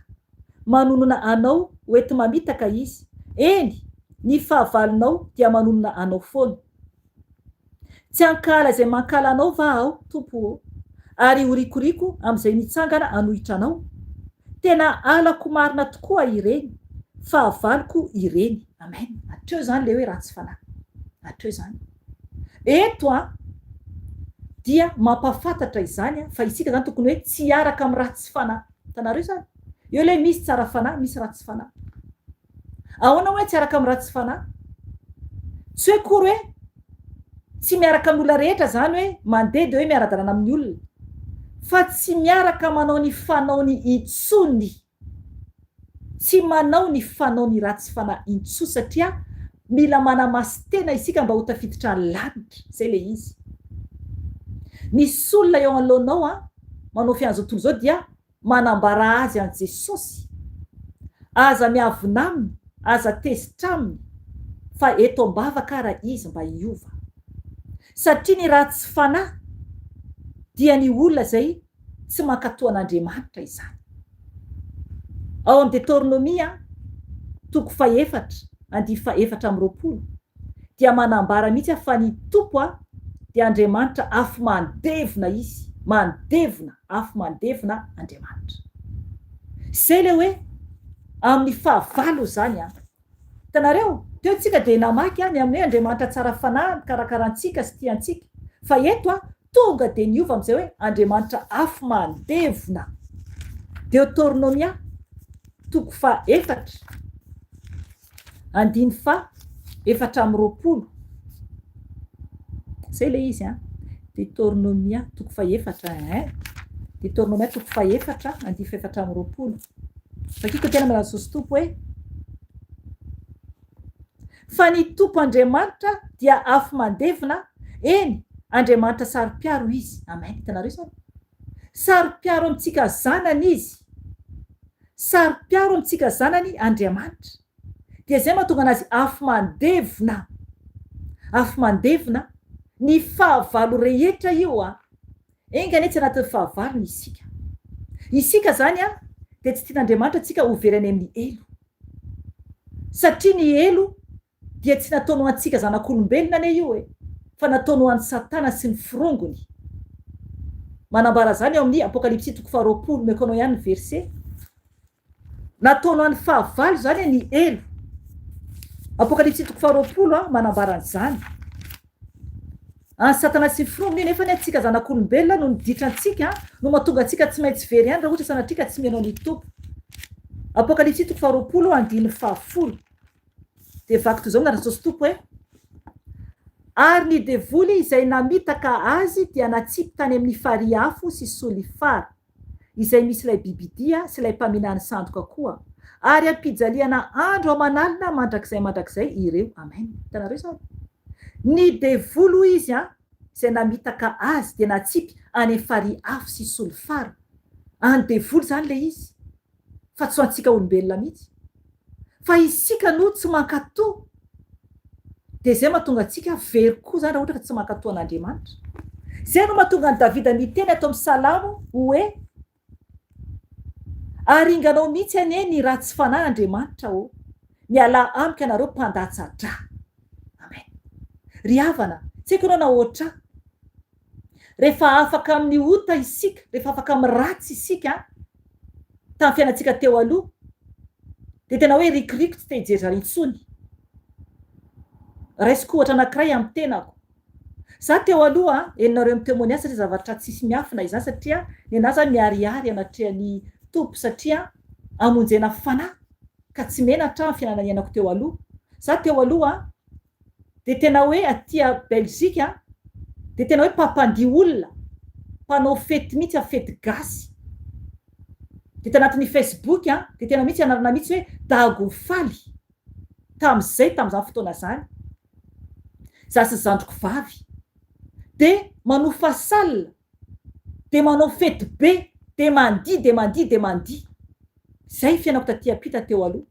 Manonona anao ho enti-mamitaka izy. Eny, ny fahavalonao dia manonona anao foana. Tsy hankahala izay mankahala Anao va aho, Tompo ô, ary ho rikoriko amin'izay mitsangana hanohitra Anao? Tena halako marina tokoa ireny, fahavaloko ireny. Amen. Hatreo izany ilay hoe ratsy fanahy. Hatreo izany. Eto an, dia mampahafantatra izany an, fa isika izany tokony hoe tsy hiaraka amin'ny ratsy fanahy. Hitanareo izany? Eo ilay misy tsara fanahy, misy ratsy fanahy. Ahoana hoe tsy araka amin'ny ratsy fanahy? Tsy hoe akory hoe tsy miaraka amin'ny olona rehetra izany hoe mandeha dia hoe miara-dalana amin'ny olona. Fa tsy miaraka manao ny fanaony intsony. Tsy manao ny fanaony ratsy fanahy intsony satria mila manamasin-tena isika mba ho tafiditra any lanitra. Izay ilay izy. Misy olona eo anoloanao an, manao fian'izao tontolo izao dia Manambara azy an'i Jesosy. Aza miavona aminy, Aza tezitra aminy fa eto am-bavaka ara izy mba hiova. Satria ny ratsy fanahy dia ny olona izay tsy mankatò an'Andriamanitra izany. Ao amin'ny Detornomia toko fahefatra andihy fahefatra amby 20 dia manambara mihitsy fa ny Tompo dia Andriamanitra afo mandevona Izy, mandevona, afo mandevona Andriamanitra. Izay ilay hoe amin'ny fahavalo izany an. Hitanareo? Teo tsika dia namaky ny amin'ny hoe Andriamanitra tsara fanahy mikarakara antsika sy tia antsika. Fa eto an, tonga dia niova amin'izay hoe Andriamanitra afo mandevona. Deotornomia, toko faha efatra, andiny faha 24. Izay ilay izy an. Deotornomia, toko faha efatra, ein. Deotornomia, toko faha efatra, andiny faha 24. Vakiko tena milaza Jesosy Tompo hoe, Fa ny Tompo Andriamanitra dia afo mandevona, eny, Andriamanitra saro-piaro Izy. Amen. Hitanareo izany? Saro-piaro amintsika zanany Izy. Saro-piaro amintsika zanany Andriamanitra. Dia izay mahatonga anazy afo mandevona. Afo mandevona ny fahavalo rehetra io an. Enga anie tsy anatin'ny fahavalony isika. Isika izany an, dia tsy tian'Andriamanitra antsika ho very any amin'ny helo. Satria ny helo dia tsy nataony ho antsika zanak'olombelona anie io e, fa nataony ho an'i Satana sy ny forongony. Manambara izany ao amin'ny Apokalypsy toko faharoapolo, omeko anao ihany ny verset. Nataony ho an'ny fahavalo izany ny helo. Apokalypsy toko faharoapolo manambara an'izany. An'i Satana sy ny forongony io nefa anie antsika zanak'olombelona no niditra antsika no mahatonga antsika tsy maintsy very ihany raha ohatra sanatria ka tsy mihaino ny Tompo. Apokalypsy toko faharoapolo andininy fahafolo. Dia vaky toy izao ny anaran'i Jesosy Tompo hoe, Ary ny devoly izay namitaka azy dia natsipy tany amin'ny farihy afo sy solifara, izay misy ilay bibidia sy ilay mpaminany sandoka koa, ary ampijaliana andro aman'alina mandrakizay mandrakizay ireo. Amen. Hitanareo izany? Ny devoly hoy izy an, izay namitaka azy dia natsipy any amin'ny farihy afo sy solifara. An'ny devoly izany ilay izy. Fa tsy ho antsika olombelona mihitsy. Fa isika no tsy mankatò. Dia izay mahatonga antsika very koa izany raha ohatra ka tsy mankatò an'Andriamanitra. Izay no mahatonga an'i Davida miteny ato amin'ny Salamo hoe, Aringanao mihitsy anie ny ratsy fanahy Andriamanitra ô, mialà amiko ianareo mpandatsa-drà. Amen. Ry havana, tsy haiko ianao na hoatr'ahy, rehefa afaka amin'ny ota isika, rehefa afaka amin'ny ratsy isika, tamin'ny fiainantsika teo aloha, dia tena hoe rikoriko tsy te hijery zany intsony. Raisiko ohatra anankiray amin'ny tenako. Za teo aloha, henonareo amin'ny témoignage satria zavatra tsisy miafina izany satria nenaha zany miharihary anatrehan'ny Tompo satria hamonjena fanahy ka tsy menatra aho amin'ny fiainana niainako teo aloha. Za teo aloha dia tena hoe aty Belgique an, dia tena hoe mpampandihy olona, mpanao fety mihitsy an, fety gasy. Dia tanatin'ny Facebook an, dia tena mihitsy anarana mihitsy hoe Dago Faly, tamin'izay, tamin'izany fotoana izany. Za sy zandriko vavy. Dia manofa salle, dia manao fety be, dia mandihy, dia mandihy, dia mandihy. Zay ny fiainako taty ampita teo aloha.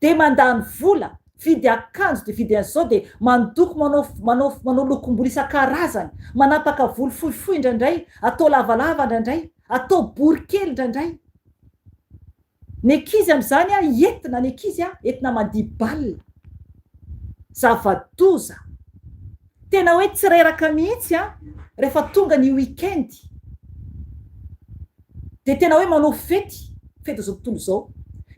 Dia mandany vola, vidy akanjo dia vidy an'izao dia mandoko manao manao manao lokom-bolo isan-karazany, manapaka volo fohifohy indraindray, atao lavalava indraindray, atao bory kely indraindray. Ny ankizy amin'izany an, entina ny ankizy an, entina mandihy bal. Zava-doza. Tena hoe tsy reraka mihitsy an, rehefa tonga ny week-end. Dia tena hoe manao fety, fety izao tontolo izao.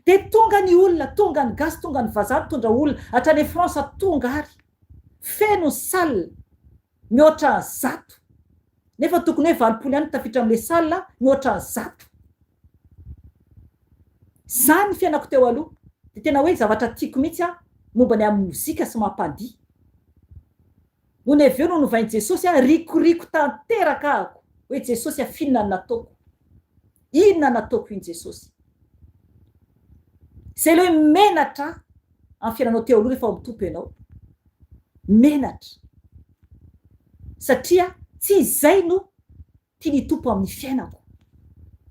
Dia tonga ny olona, tonga ny gasy, tonga ny vazaha mitondra olona, hatrany France tonga ary. Feno ny salle, mihoatra ny 100. Nefa tokony hoe 80 ihany no tafiditra amin'ilay salle, mihoatra ny 100. Izany ny fiainako teo aloha. Dia tena hoe zavatra tiako mihitsy aho momba ny amin'ny mozika sy mampandihy. Nony avy eo no novain'i Jesosy aho, rikoriko tanteraka ahako hoe Jesosy a f'inona no nataoko? Inona nataoko iny Jesosy? Izay ilay hoe menatra amin'ny fiainanao teo aloha rehefa ao amin'ny Tompo ianao. Menatra. Satria tsy izay no tian'ny Tompo amin'ny fiainako.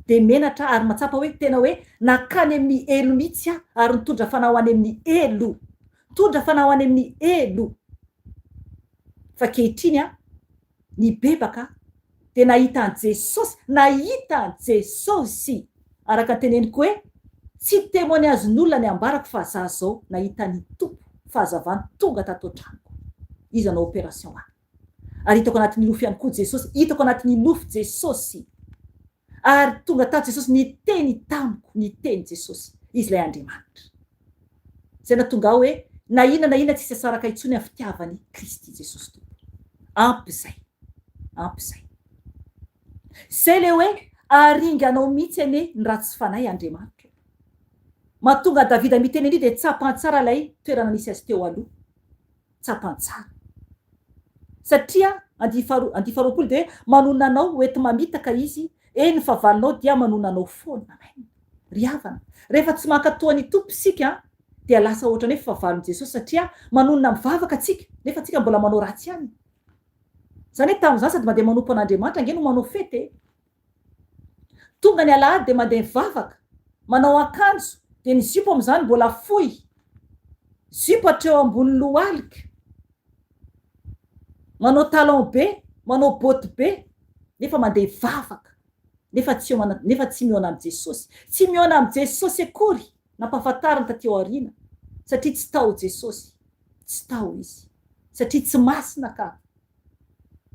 Dia menatra aho ary mahatsapa hoe tena hoe nankany amin'ny helo mihitsy aho ary nitondra fanahy ho any amin'ny helo. Nitondra fanahy ho any amin'ny helo. Fa ankehitriny aho nibebaka dia nahita an'i Jesosy, nahita an'i Jesosy! Araka ny teneniko hoe, tsy témoignage-n'olona ny ambarako fa za zao nahita ny Tompo, fahazavany tonga tato an-tranoko. Izy nanao opération ahy. Ary hitako anatin'ny nofy ihany koa Jesosy, hitako anatin'ny nofy Jesosy. Ary tonga tato Jesosy niteny tamiko, niteny Jesosy, Izy ilay Andriamanitra. Izay nahatonga ahy hoe na inona na inona tsisy asaraka intsony amin'ny fitiavan'i Kristy Jesosy Tompo. Ampy izay. Ampy izay. Izay ilay hoe aringanao mihitsy anie ny ratsy fanahy Andriamanitra. Mahatonga an'i Davida miteny an'io dia tsapany tsara ilay toerana nisy azy teo aloha. Tsapany tsara. Satria andihy faharoa, andihy faharoapolo dia hoe manonona anao ho enti-mamitaka izy, eny ny fahavalonao dia manonona anao foana. Amen. Ry havana, rehefa tsy mankatoa ny Tompo isika dia lasa ohatran'ny hoe fahavalon'i Jesosy satria manonona mivavaka tsika nefa tsika mbola manao ratsy ihany. Izany hoe tamin'izany sady mandeha manompo an'Andriamanitra ange no manao fety e. Tonga ny alahady dia mandeha mivavaka, manao akanjo dia ny zipo amin'izany mbola fohy, zipo hatreo ambony lohalika, manao talon be, manao botte be nefa mandeha hivavaka nefa tsy eo nefa tsy mihaona amin'i Jesosy. Tsy mihaona amin'i Jesosy akory, nampahafantariny taty aoriana satria tsy tao Jesosy, tsy tao Izy satria tsy masina ka.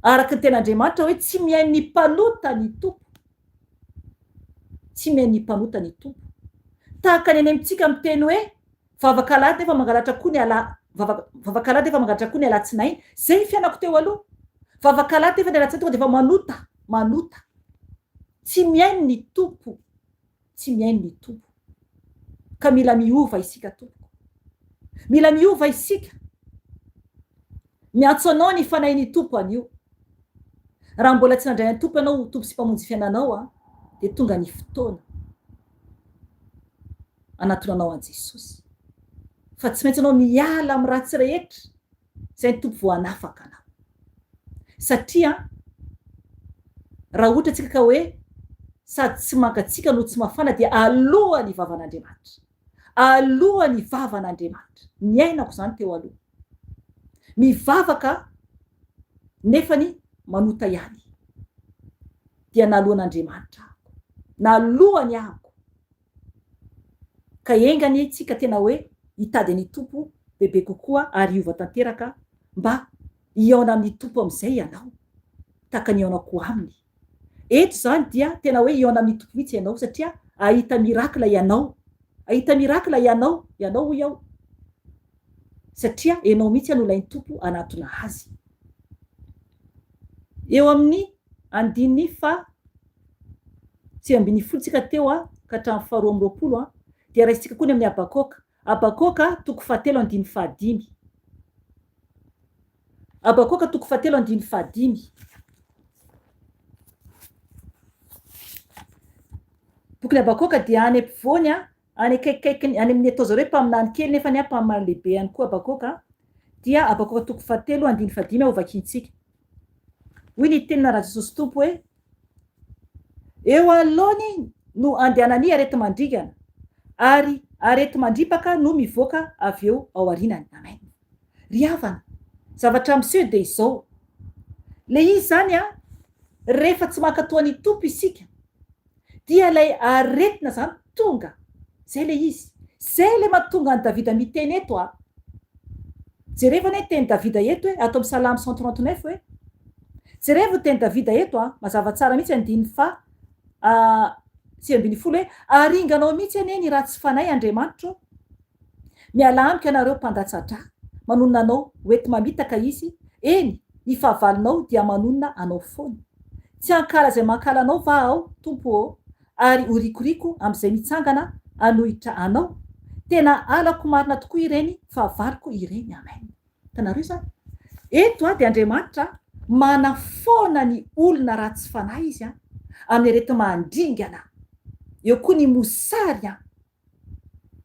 Araka ny tenin'Andriamanitra hoe tsy mihaino ny mpanota ny Tompo. Tsy mihaino ny mpanota ny Tompo. Tahaka ny any amintsika miteny hoe vavaka alahady nefa mangalatra koa ny ala vavaka vavaka alahady nefa mangalatra koa ny alatsinainy. Zay ny fiainako teo aloha. Vavaka alahady nefa ny alatsinainy tonga dia efa manota, manota. Tsy mihaino ny Tompo. Tsy mihaino ny Tompo. Ka mila miova isika tompoko. Mila miova isika. Miantso anao ny Fanahin'ny Tompo anio. Raha mbola tsy nandray an'i Tompo ianao ho Tompo sy Mpamonjy fiainanao dia tonga ny fotoana anatonanao an'i Jesosy. Fa tsy maintsy ianao miala amin'ny ratsy rehetra izay ny Tompo vao hanafaka anao. Satria raha ohatra tsika ka hoe sady tsy mangatsiaka no tsy mafana dia alohan'ny vavan'Andriamanitra. Alohan'ny vavan'Andriamanitra. Niainako izany teo aloha. Mivavaka nefany manota ihany. Dia naloan'Andriamanitra ahako. Naloany ahako. Ka enga anie tsika tena hoe hitady an'i Tompo bebe kokoa ary hiova tanteraka mba hihaona amin'ny Tompo amin'izay ianao tahaka ny hihaonako aminy. Eto izany dia tena hoe hihaona amin'ny Tompo mihitsy ianao satria hahita miracle ianao. Hahita miracle ianao, ianao hoy aho. Satria ianao mihitsy no ilain'ny Tompo hanatona Azy. Eo amin'ny andininy faha 19 tsika teo ka hatramin'ny faha 22 dia raisintsika koa ny amin'ny Habakoka. Habakoka toko fahatelo andininy fahadimy. Habakoka toko fahatelo andininy fahadimy. Bokin'i Habakoka dia any ampovoany, any akaikikaikiny, any amin'ny atao zareo hoe mpaminany kely nefa ny mpaminany lehibe ihany koa Habakoka, dia Habakoka toko fahatelo andininy fahadimy ho vakintsika. Hoy ny tenina Rajesosy Tompo hoe, Eo anoloany no andehanan'ny areti-mandringana, ary areti-mandripaka no mivoaka avy eo aorianany. Amen. Ry havana, zavatra miseho dia izao, le izy izany an, rehefa tsy mankatoa ny Tompo isika, dia ilay aretina izany tonga, izay ilay izy, izay ilay mahatonga an'i Davida miteny eto an, jerevo anie ny tenin'i Davida eto e, ato amin'ny Salamo 139 hoe, jerevo ny tenin'i Davida eto an, mazava tsara mihitsy andininy faha 19 hoe, aringanao mihitsy anie ny ratsy fanahy Andriamanitra ô, Mialà amiko ianareo mpandatsa-drà, manonona anao ho enti-mamitaka izy, eny, ny fahavalonao dia manonona anao foana. Tsy hankahala izay mankahala anao va aho, Tompo ô, ary ho rikoriko amin'izay mitsangana hanohitra anao? Tena halako marina tokoa ireny fahavaloko ireny. Amen. Hitanareo izany? Eto dia Andriamanitra manafoana ny olona ratsy fanahy Izy amin'ny areti-mandringana. Eo koa ny mosary.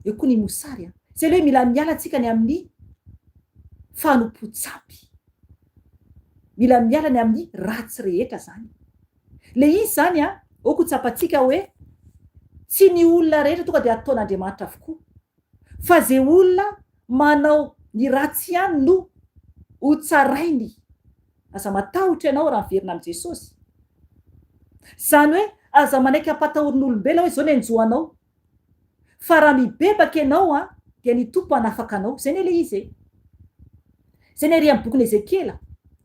Eo koa ny mosary an. Zay le hoe mila miala tsika ny amin'ny fanompoan-tsampy. Mila miala ny amin'ny ratsy rehetra zany. Le izy zany an, Aoka ho tsapantsika hoe tsy ny olona rehetra tonga dia ataon'Andriamanitra avokoa, fa izay olona manao ny ratsy ihany no hotsarainy. Aza matahotra ianao raha miverina amin'i Jesosy. Izany hoe aza manaiky hampatahorin'olombelona hoe izao ny hanjo anao. Fa raha mibebaka ianao an, dia ny Tompo hanafaka anao. Izay anie ilay izy e. Izay ny ary amin'ny bokin'i Ezekiela,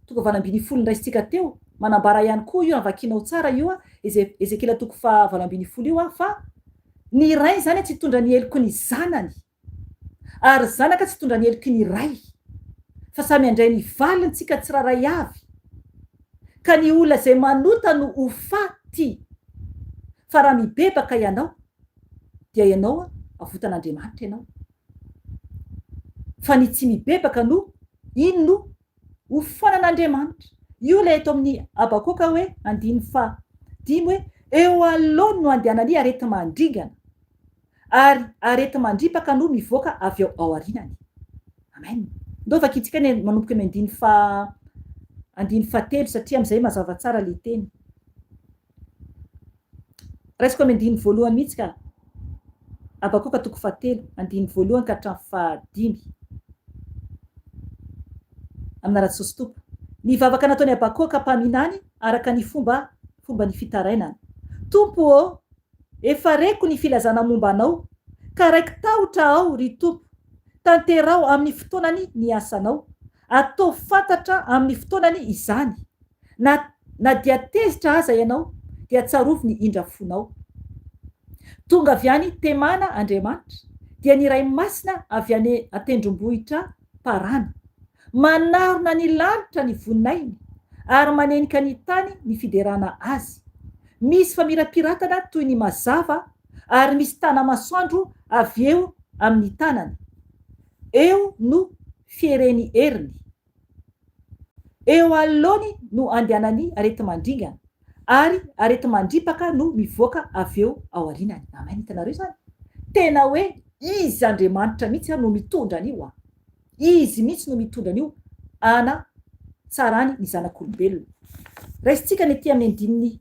toko 18 noraisintsika teo, manambara ihany koa io, raha vakianao tsara io an, Ezekiela toko faha 18 io an, fa ny rainy izany tsy hitondra ny heloky ny zanany, ary zanaka tsy hitondra ny heloky ny ray, fa samy handray ny valiny tsika tsirairay avy, ka ny olona izay manota no ho faty, fa raha mibebaka ianao, dia ianao avotan'Andriamanitra ianao. Fa ny tsy mibebaka no iny no ho foanan'Andriamanitra. Io ilay eto amin'ny Habakoka hoe andininy faha dimy hoe eo anoloany no andehanan'ny areti-mandringana ary areti-mandripaka no mivoaka avy ao aorianany. Amen. Ndao vakintsika ny manomboka amin'ny andininy faha andininy fahatelo satria amin'izay mazava tsara ilay teny. Raisiko amin'ny andininy voalohany mihitsy ka. Habakoka toko fahatelo, andininy voalohany ka hatramin'ny fahadimy. Amin'ny anaran'i Jesosy Tompo. Ny vavaka nataon'i Habakoka mpaminany araka ny fomba fomban'ny fitarainana. Tompo ô, efa reko ny filazana momba Anao, ka raiki-tahotra aho, ry Tompo. Tanteraho amin'ny fotoanany ny asanao. Ataovy fantatra amin'ny fotoanany izany. Na na dia tezitra aza ianao, dia tsarovy ny indra fonao. Tonga avy any Temana Andriamanitra, dia ny Ray Masina avy any an-tendrombohitra Parana. Manarona ny lanitra ny voninahiny, ary manenika ny tany ny fiderana Azy. Misy famirapiratana toy ny mazava, ary misy tana-masoandro avy eo amin'ny tanany. Eo no fiereny heriny. Eo anoloany no andehanan'ny areti-mandringana, ary areti-mandripaka no mivoaka avy eo aorianany. Amen, hitanareo izany? Tena hoe Izy Andriamanitra mihitsy no mitondra an'io an! Izy mihitsy no mitondra an'io hanatsarany ny zanak'olombelona. Raisintsika ny aty amin'ny andininy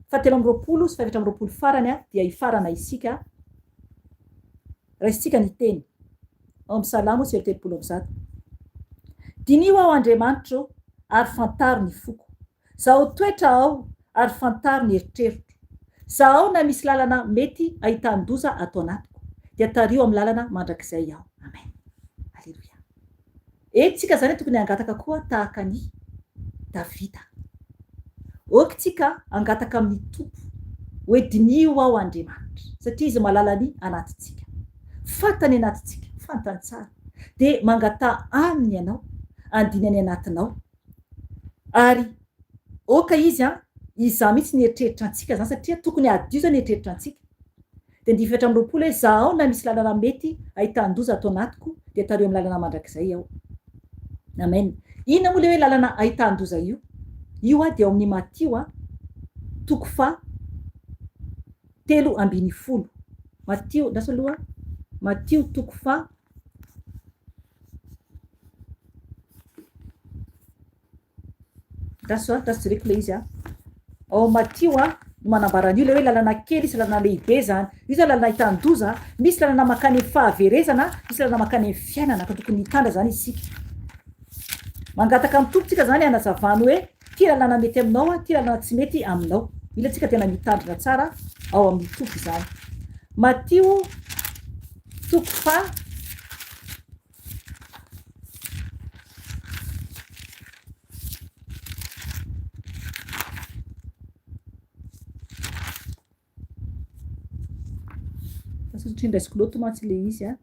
fahatelo amby 20 sy faha-24 farany dia hifarana isika. Raisintsika ny teny ao amin'ny Salamo 133. Diniho aho, Andriamanitro ô, ary fantaro ny foko. Zahao toetra aho, ary fantaro ny eritreritro. Zahao na misy lalana mety ahitan-doza ato anatiko, dia tariho amin'ny lalana mandrakizay aho. Amen. Aleloia. Eto tsika zany tokony hangataka koa tahaka an'i Davida. Ok tsika hangataka amin'ny Tompo hoe diniho aho Andriamanitra satria Izy mahalala ny anatintsika. Fantany anatintsika, fantany tsara. Dia mangataha Aminy ianao handiny ny anatinao. Ary ok Izy an, hizaha mihitsy ny eritreritra antsika zany satria tokony hadio zany ny eritreritra antsika. Dia ny 24 hoe zahao na misy lalana mety ahitan-doza ato anatiko dia tariho amin'ny lalana mandrakizay aho. Amen. Inona moa ilay hoe lalana ahitan-doza io? Io dia ao amin'ny Matio toko faha 13. Matio, lasa aloha, Matio toko faha Andraso a, andraso jereko ilay izy a. Ao Matio a, no manambara an'io ilay hoe lalana kely sy lalana lehibe izany. Io izany lalana ahitan-doza, misy lalana mankany amin'ny fahaverezana, misy lalana mankany amin'ny fiainana, ka tokony hitandra izany isika. Mangataka amin'ny Tompo tsika izany hanazavany hoe ity lalana mety aminao, ity lalana tsy mety aminao. Mila tsika tena mitandrina tsara ao amin'ny Tompo izany. Matio toko faha Satria ndraisiko loto mantsy ilay izy a.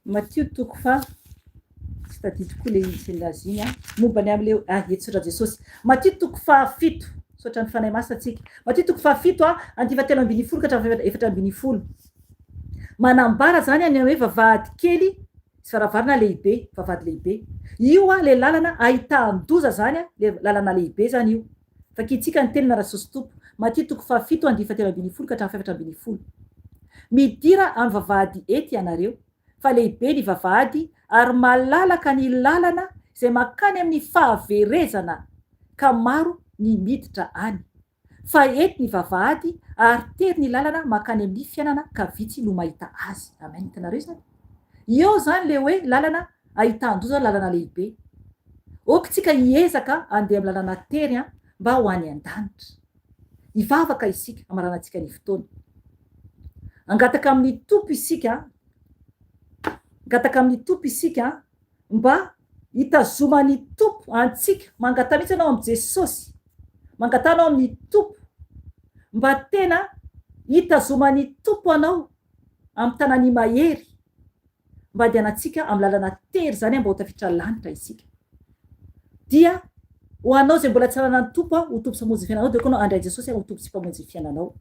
Matio toko faha, tsy tadidiko koa ilay izy nilaza iny an, momba ny amin'ilay ah eto Jesosy. Matio toko faha-7, misaotra ny Fanahy Masina tsika. Matio toko faha-7 a, andiany fahatelo ambin'ny folo ka hatramin'ny faha-14. Manambara izany any hoe vavahady kely sy varavarana lehibe, vavahady lehibe. Io a, ilay lalana ahitan-doza izany a, ilay lalana lehibe izany io. Vakintsika ny teniny Rasosy Tompo, Matio toko faha-7 andiany fahatelo ambin'ny folo ka hatramin'ny faha-14. Midira amin'ny vavahady ety ianareo, fa lehibe ny vavahady ary malalaka ny lalana izay mankany amin'ny fahaverezana, ka maro ny miditra any. Fa ety ny vavahady ary tery ny lalana mankany amin'ny fiainana ka vitsy no mahita azy. Amen. Hitanareo izany? Eo izany ilay hoe lalana ahitan-doza, lalana lehibe. Ok tsika hiezaka handeha amin'ny lalana tery an, mba ho any an-danitra. Hivavaka isika hamaranantsika ny fotoana. Hangataka amin'ny Tompo isika, hangataka amin'ny Tompo isika mba hitazoman'ny Tompo antsika. Mangataha mihitsy ianao amin'i Jesosy. Mangataha anao amin'ny Tompo mba tena hitazoman'ny Tompo anao amin'ny tanany mahery mba handehanantsika amin'ny lalana tery izany mba ho tafiditra lanitra isika. Dia ho anao izay mbola tsy nanana ny Tompo ho Tompo sy Mpamonjy ny fiainanao dia koa anao handray Jesosy ho Tompo sy Mpamonjy ny fiainanao.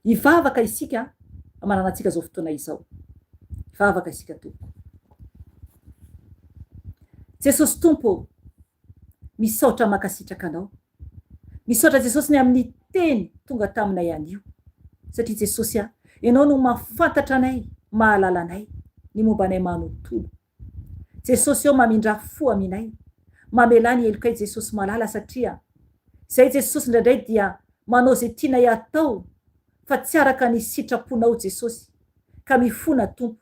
Hivavaka isika hamananantsika izao fotoana izao. Hivavaka isika Tompoko. Jesosy Tompo ô, misaotra mankasitraka Anao. Misaotra Jesosy ny amin'ny teny tonga taminay anio. Satria Jesosy a, Ianao no mahafantatra anay, mahalala anay, ny momba anay manontolo. Jesosy ô mamindrà fo aminay, mamelà ny helokay Jesosy malala satria zay Jesosy indraindray dia manao zay tianay atao fa tsy araka ny sitraponao Jesosy ka mifona Tompo.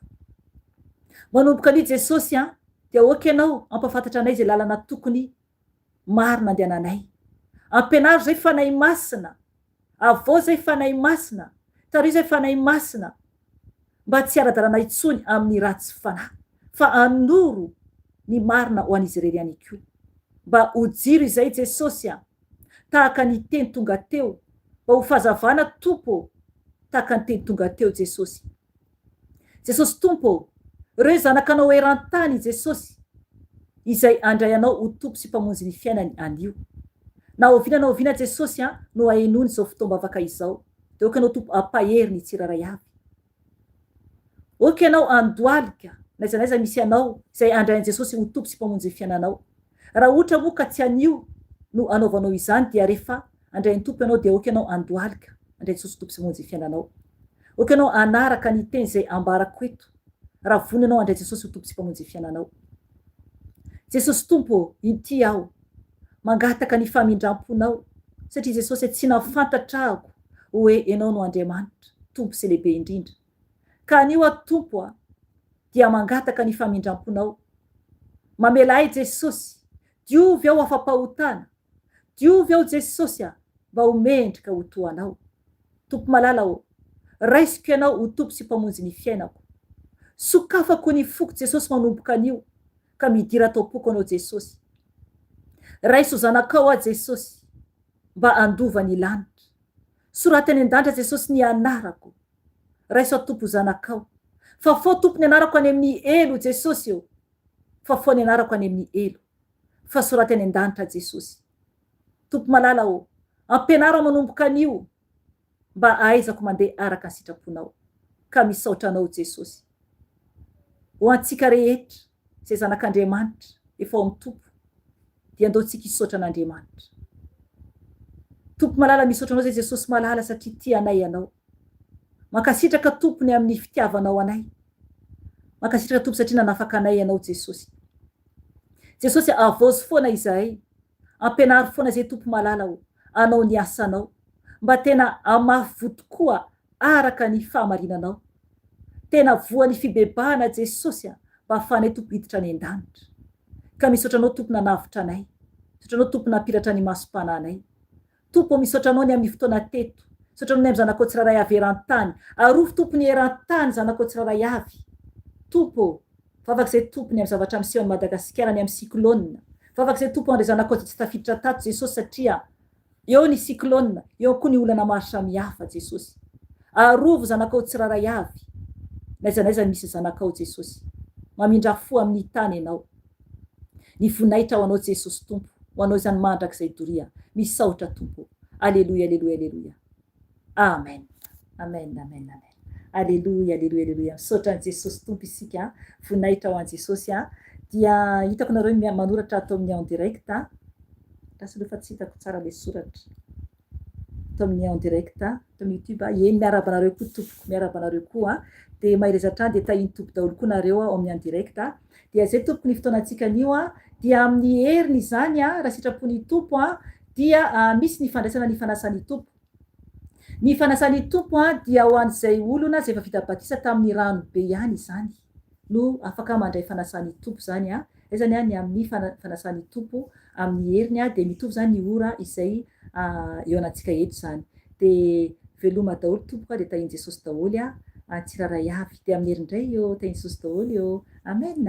Manomboka anio Jesosy a dia ok ianao ampafantatra anay zay lalana tokony marina andehananay. Ampianaro zay Fanahy Masina, avao zay Fanahy Masina, tariho zay Fanahy Masina mba tsy hiara-dalana intsony amin'ny ratsy fanahy fa anoro ny marina ho an'izy irery ihany koa. Mba ho jiro izay Jesosy a! Tahaka ny teny tonga teo, mba ho fahazavana Tompo ô! Tahaka ny teny tonga teo Jesosy. Jesosy Tompo ô, ireo zanakanao eran-tany Jesosy izay handray Anao ho Tompo sy Mpamonjy ny fiainany anio. Na oviana na oviana Jesosy a no hahenoany izao fotoam-bavaka izao, dia aoka Ianao Tompo hampahery ny tsirairay avy. Aoka Ianao handohalika n'aiza n'aiza misy anao izay handray an'i Jesosy ho Tompo sy Mpamonjy ny fiainanao. Raha ohatra moa ka tsy anio no anaovanao izany dia rehefa handray ny Tompo ianao dia aoka ianao handohalika handray Jesosy Tompo sy Mpamonjy ny fiainanao. Aoka ianao hanaraka ny teny izay ambarako eto raha vonona ianao handray Jesosy ho Tompo sy Mpamonjy ny fiainanao. Jesosy Tompo ô, inty aho mangataka ny famindram-ponao satria Jesosy tsy nahafantatra aho hoe Ianao no Andriamanitra, Tompo sy Lehibe indrindra. Ka anio aho Tompo a, dia mangataka ny famindram-ponao. Mamela ahy Jesosy, diovy aho afa-pahotana, diovy aho Jesosy a, mba ho mendrika ho toa Anao. Tompo malala ô, raisiko Ianao ho Tompo sy Mpamonjy ny fiainako. Sokafako ny foko Jesosy manomboka anio, ka midira ato am-poko Anao Jesosy. Raiso zanakao aho Jesosy, mba handova ny lanitra. Soraty any an-danitra Jesosy ny anarako. Raiso aho Tompo ho zanakao. Fafao Tompo ny anarako any amin'ny helo Jesosy ô. Fafao ny anarako any amin'ny helo. Fa soraty any an-danitra Jesosy. Tompo malala ô, ampianaro aho manomboka anio mba hahaizako mandeha araka ny sitraponao. Ka misaotra anao Jesosy. Ho antsika rehetra izay zanak'Andriamanitra efa ao amin'ny Tompo dia andao tsika hisaotra an'Andriamanitra. Tompo malala misaotra anao zay Jesosy malala satria tia anay ianao. Mankasitraka Tompo ny amin'ny fitiavanao anay. Mankasitraka Tompo satria nanafaka anay ianao Jesosy. Jesosy avaozy foana izahay. Ampianaro foana izay Tompo malala o, anao ny asanao. Mba tena hamafy voa tokoa araka ny fahamarinanao. Tena voan'ny fibebahana Jesosy a, mba afahanay Tompo hiditra any an-danitra. Ka misaotra Anao Tompo nanavotra anay. Misaotra Anao Tompo nampiratra ny masom-panahinay. Tompo ô misaotra Anao ny amin'ny fotoana teto. Misaotra Anao ny amin'ny zanakao tsirairay avy eran-tany. Arovy Tompo ny eran-tany zanakao tsirairay avy. Tompo ô, vavaka izay Tompo ny amin'ny zavatra miseho any Madagasikara ny amin'ny cyclone. Vavaka izay Tompo an'ireo zanakao izay tsy tafiditra tato Jesosy satria Eo ny cyclone, eo koa ny olana maro samihafa Jesosy. Arovy zanakao tsirairay avy, n'aiza n'aiza misy zanakao Jesosy. Mamindrà fo amin'ny tany Ianao. Ny voninahitra ho Anao Jesosy Tompo, ho Anao izany mandrakizay doria. Misaotra Tompo. Aleloia aleloia aleloia. Amen amen amen amen Aleloia aleloia aleloia misaotra an'i Jesosy Tompo isika a, voninahitra ho an'i Jesosy a, dia hitako nareo manoratra ato amin'ny en direct a, lasa aloha fa tsy hitako tsara le soratra. ato amin'ny en direct ato amin'ny youtube. Eny, miarahaba anareo koa tompoko, miarahaba anareo koa. Dia mahereza hatrany, dia tahian'ny Tompo daholo koa nareo ao amin'ny en direct. Dia izay tompoko ny fotoanantsika anio. Dia amin'ny heriny izany, raha sitrapon'ny Tompo, dia misy ny fandraisana ny fanasan'ny Tompo. Ny fanasan'ny Tompo dia ho an'izay olona izay efa vita batisa tamin'ny rano be ihany izany no afaka mandray fanasan'ny Tompo izany. Izay izany ny amin'ny fanasan'ny Tompo amin'ny heriny dia mitovy izany ny ora izay eo anantsika eto izany. Dia veloma daholo tompoko dia tahian'i Jesosy daholo tsirairay avy. Dia amin'ny heriny indray eo tahian'i Jesosy daholo eo. Amen.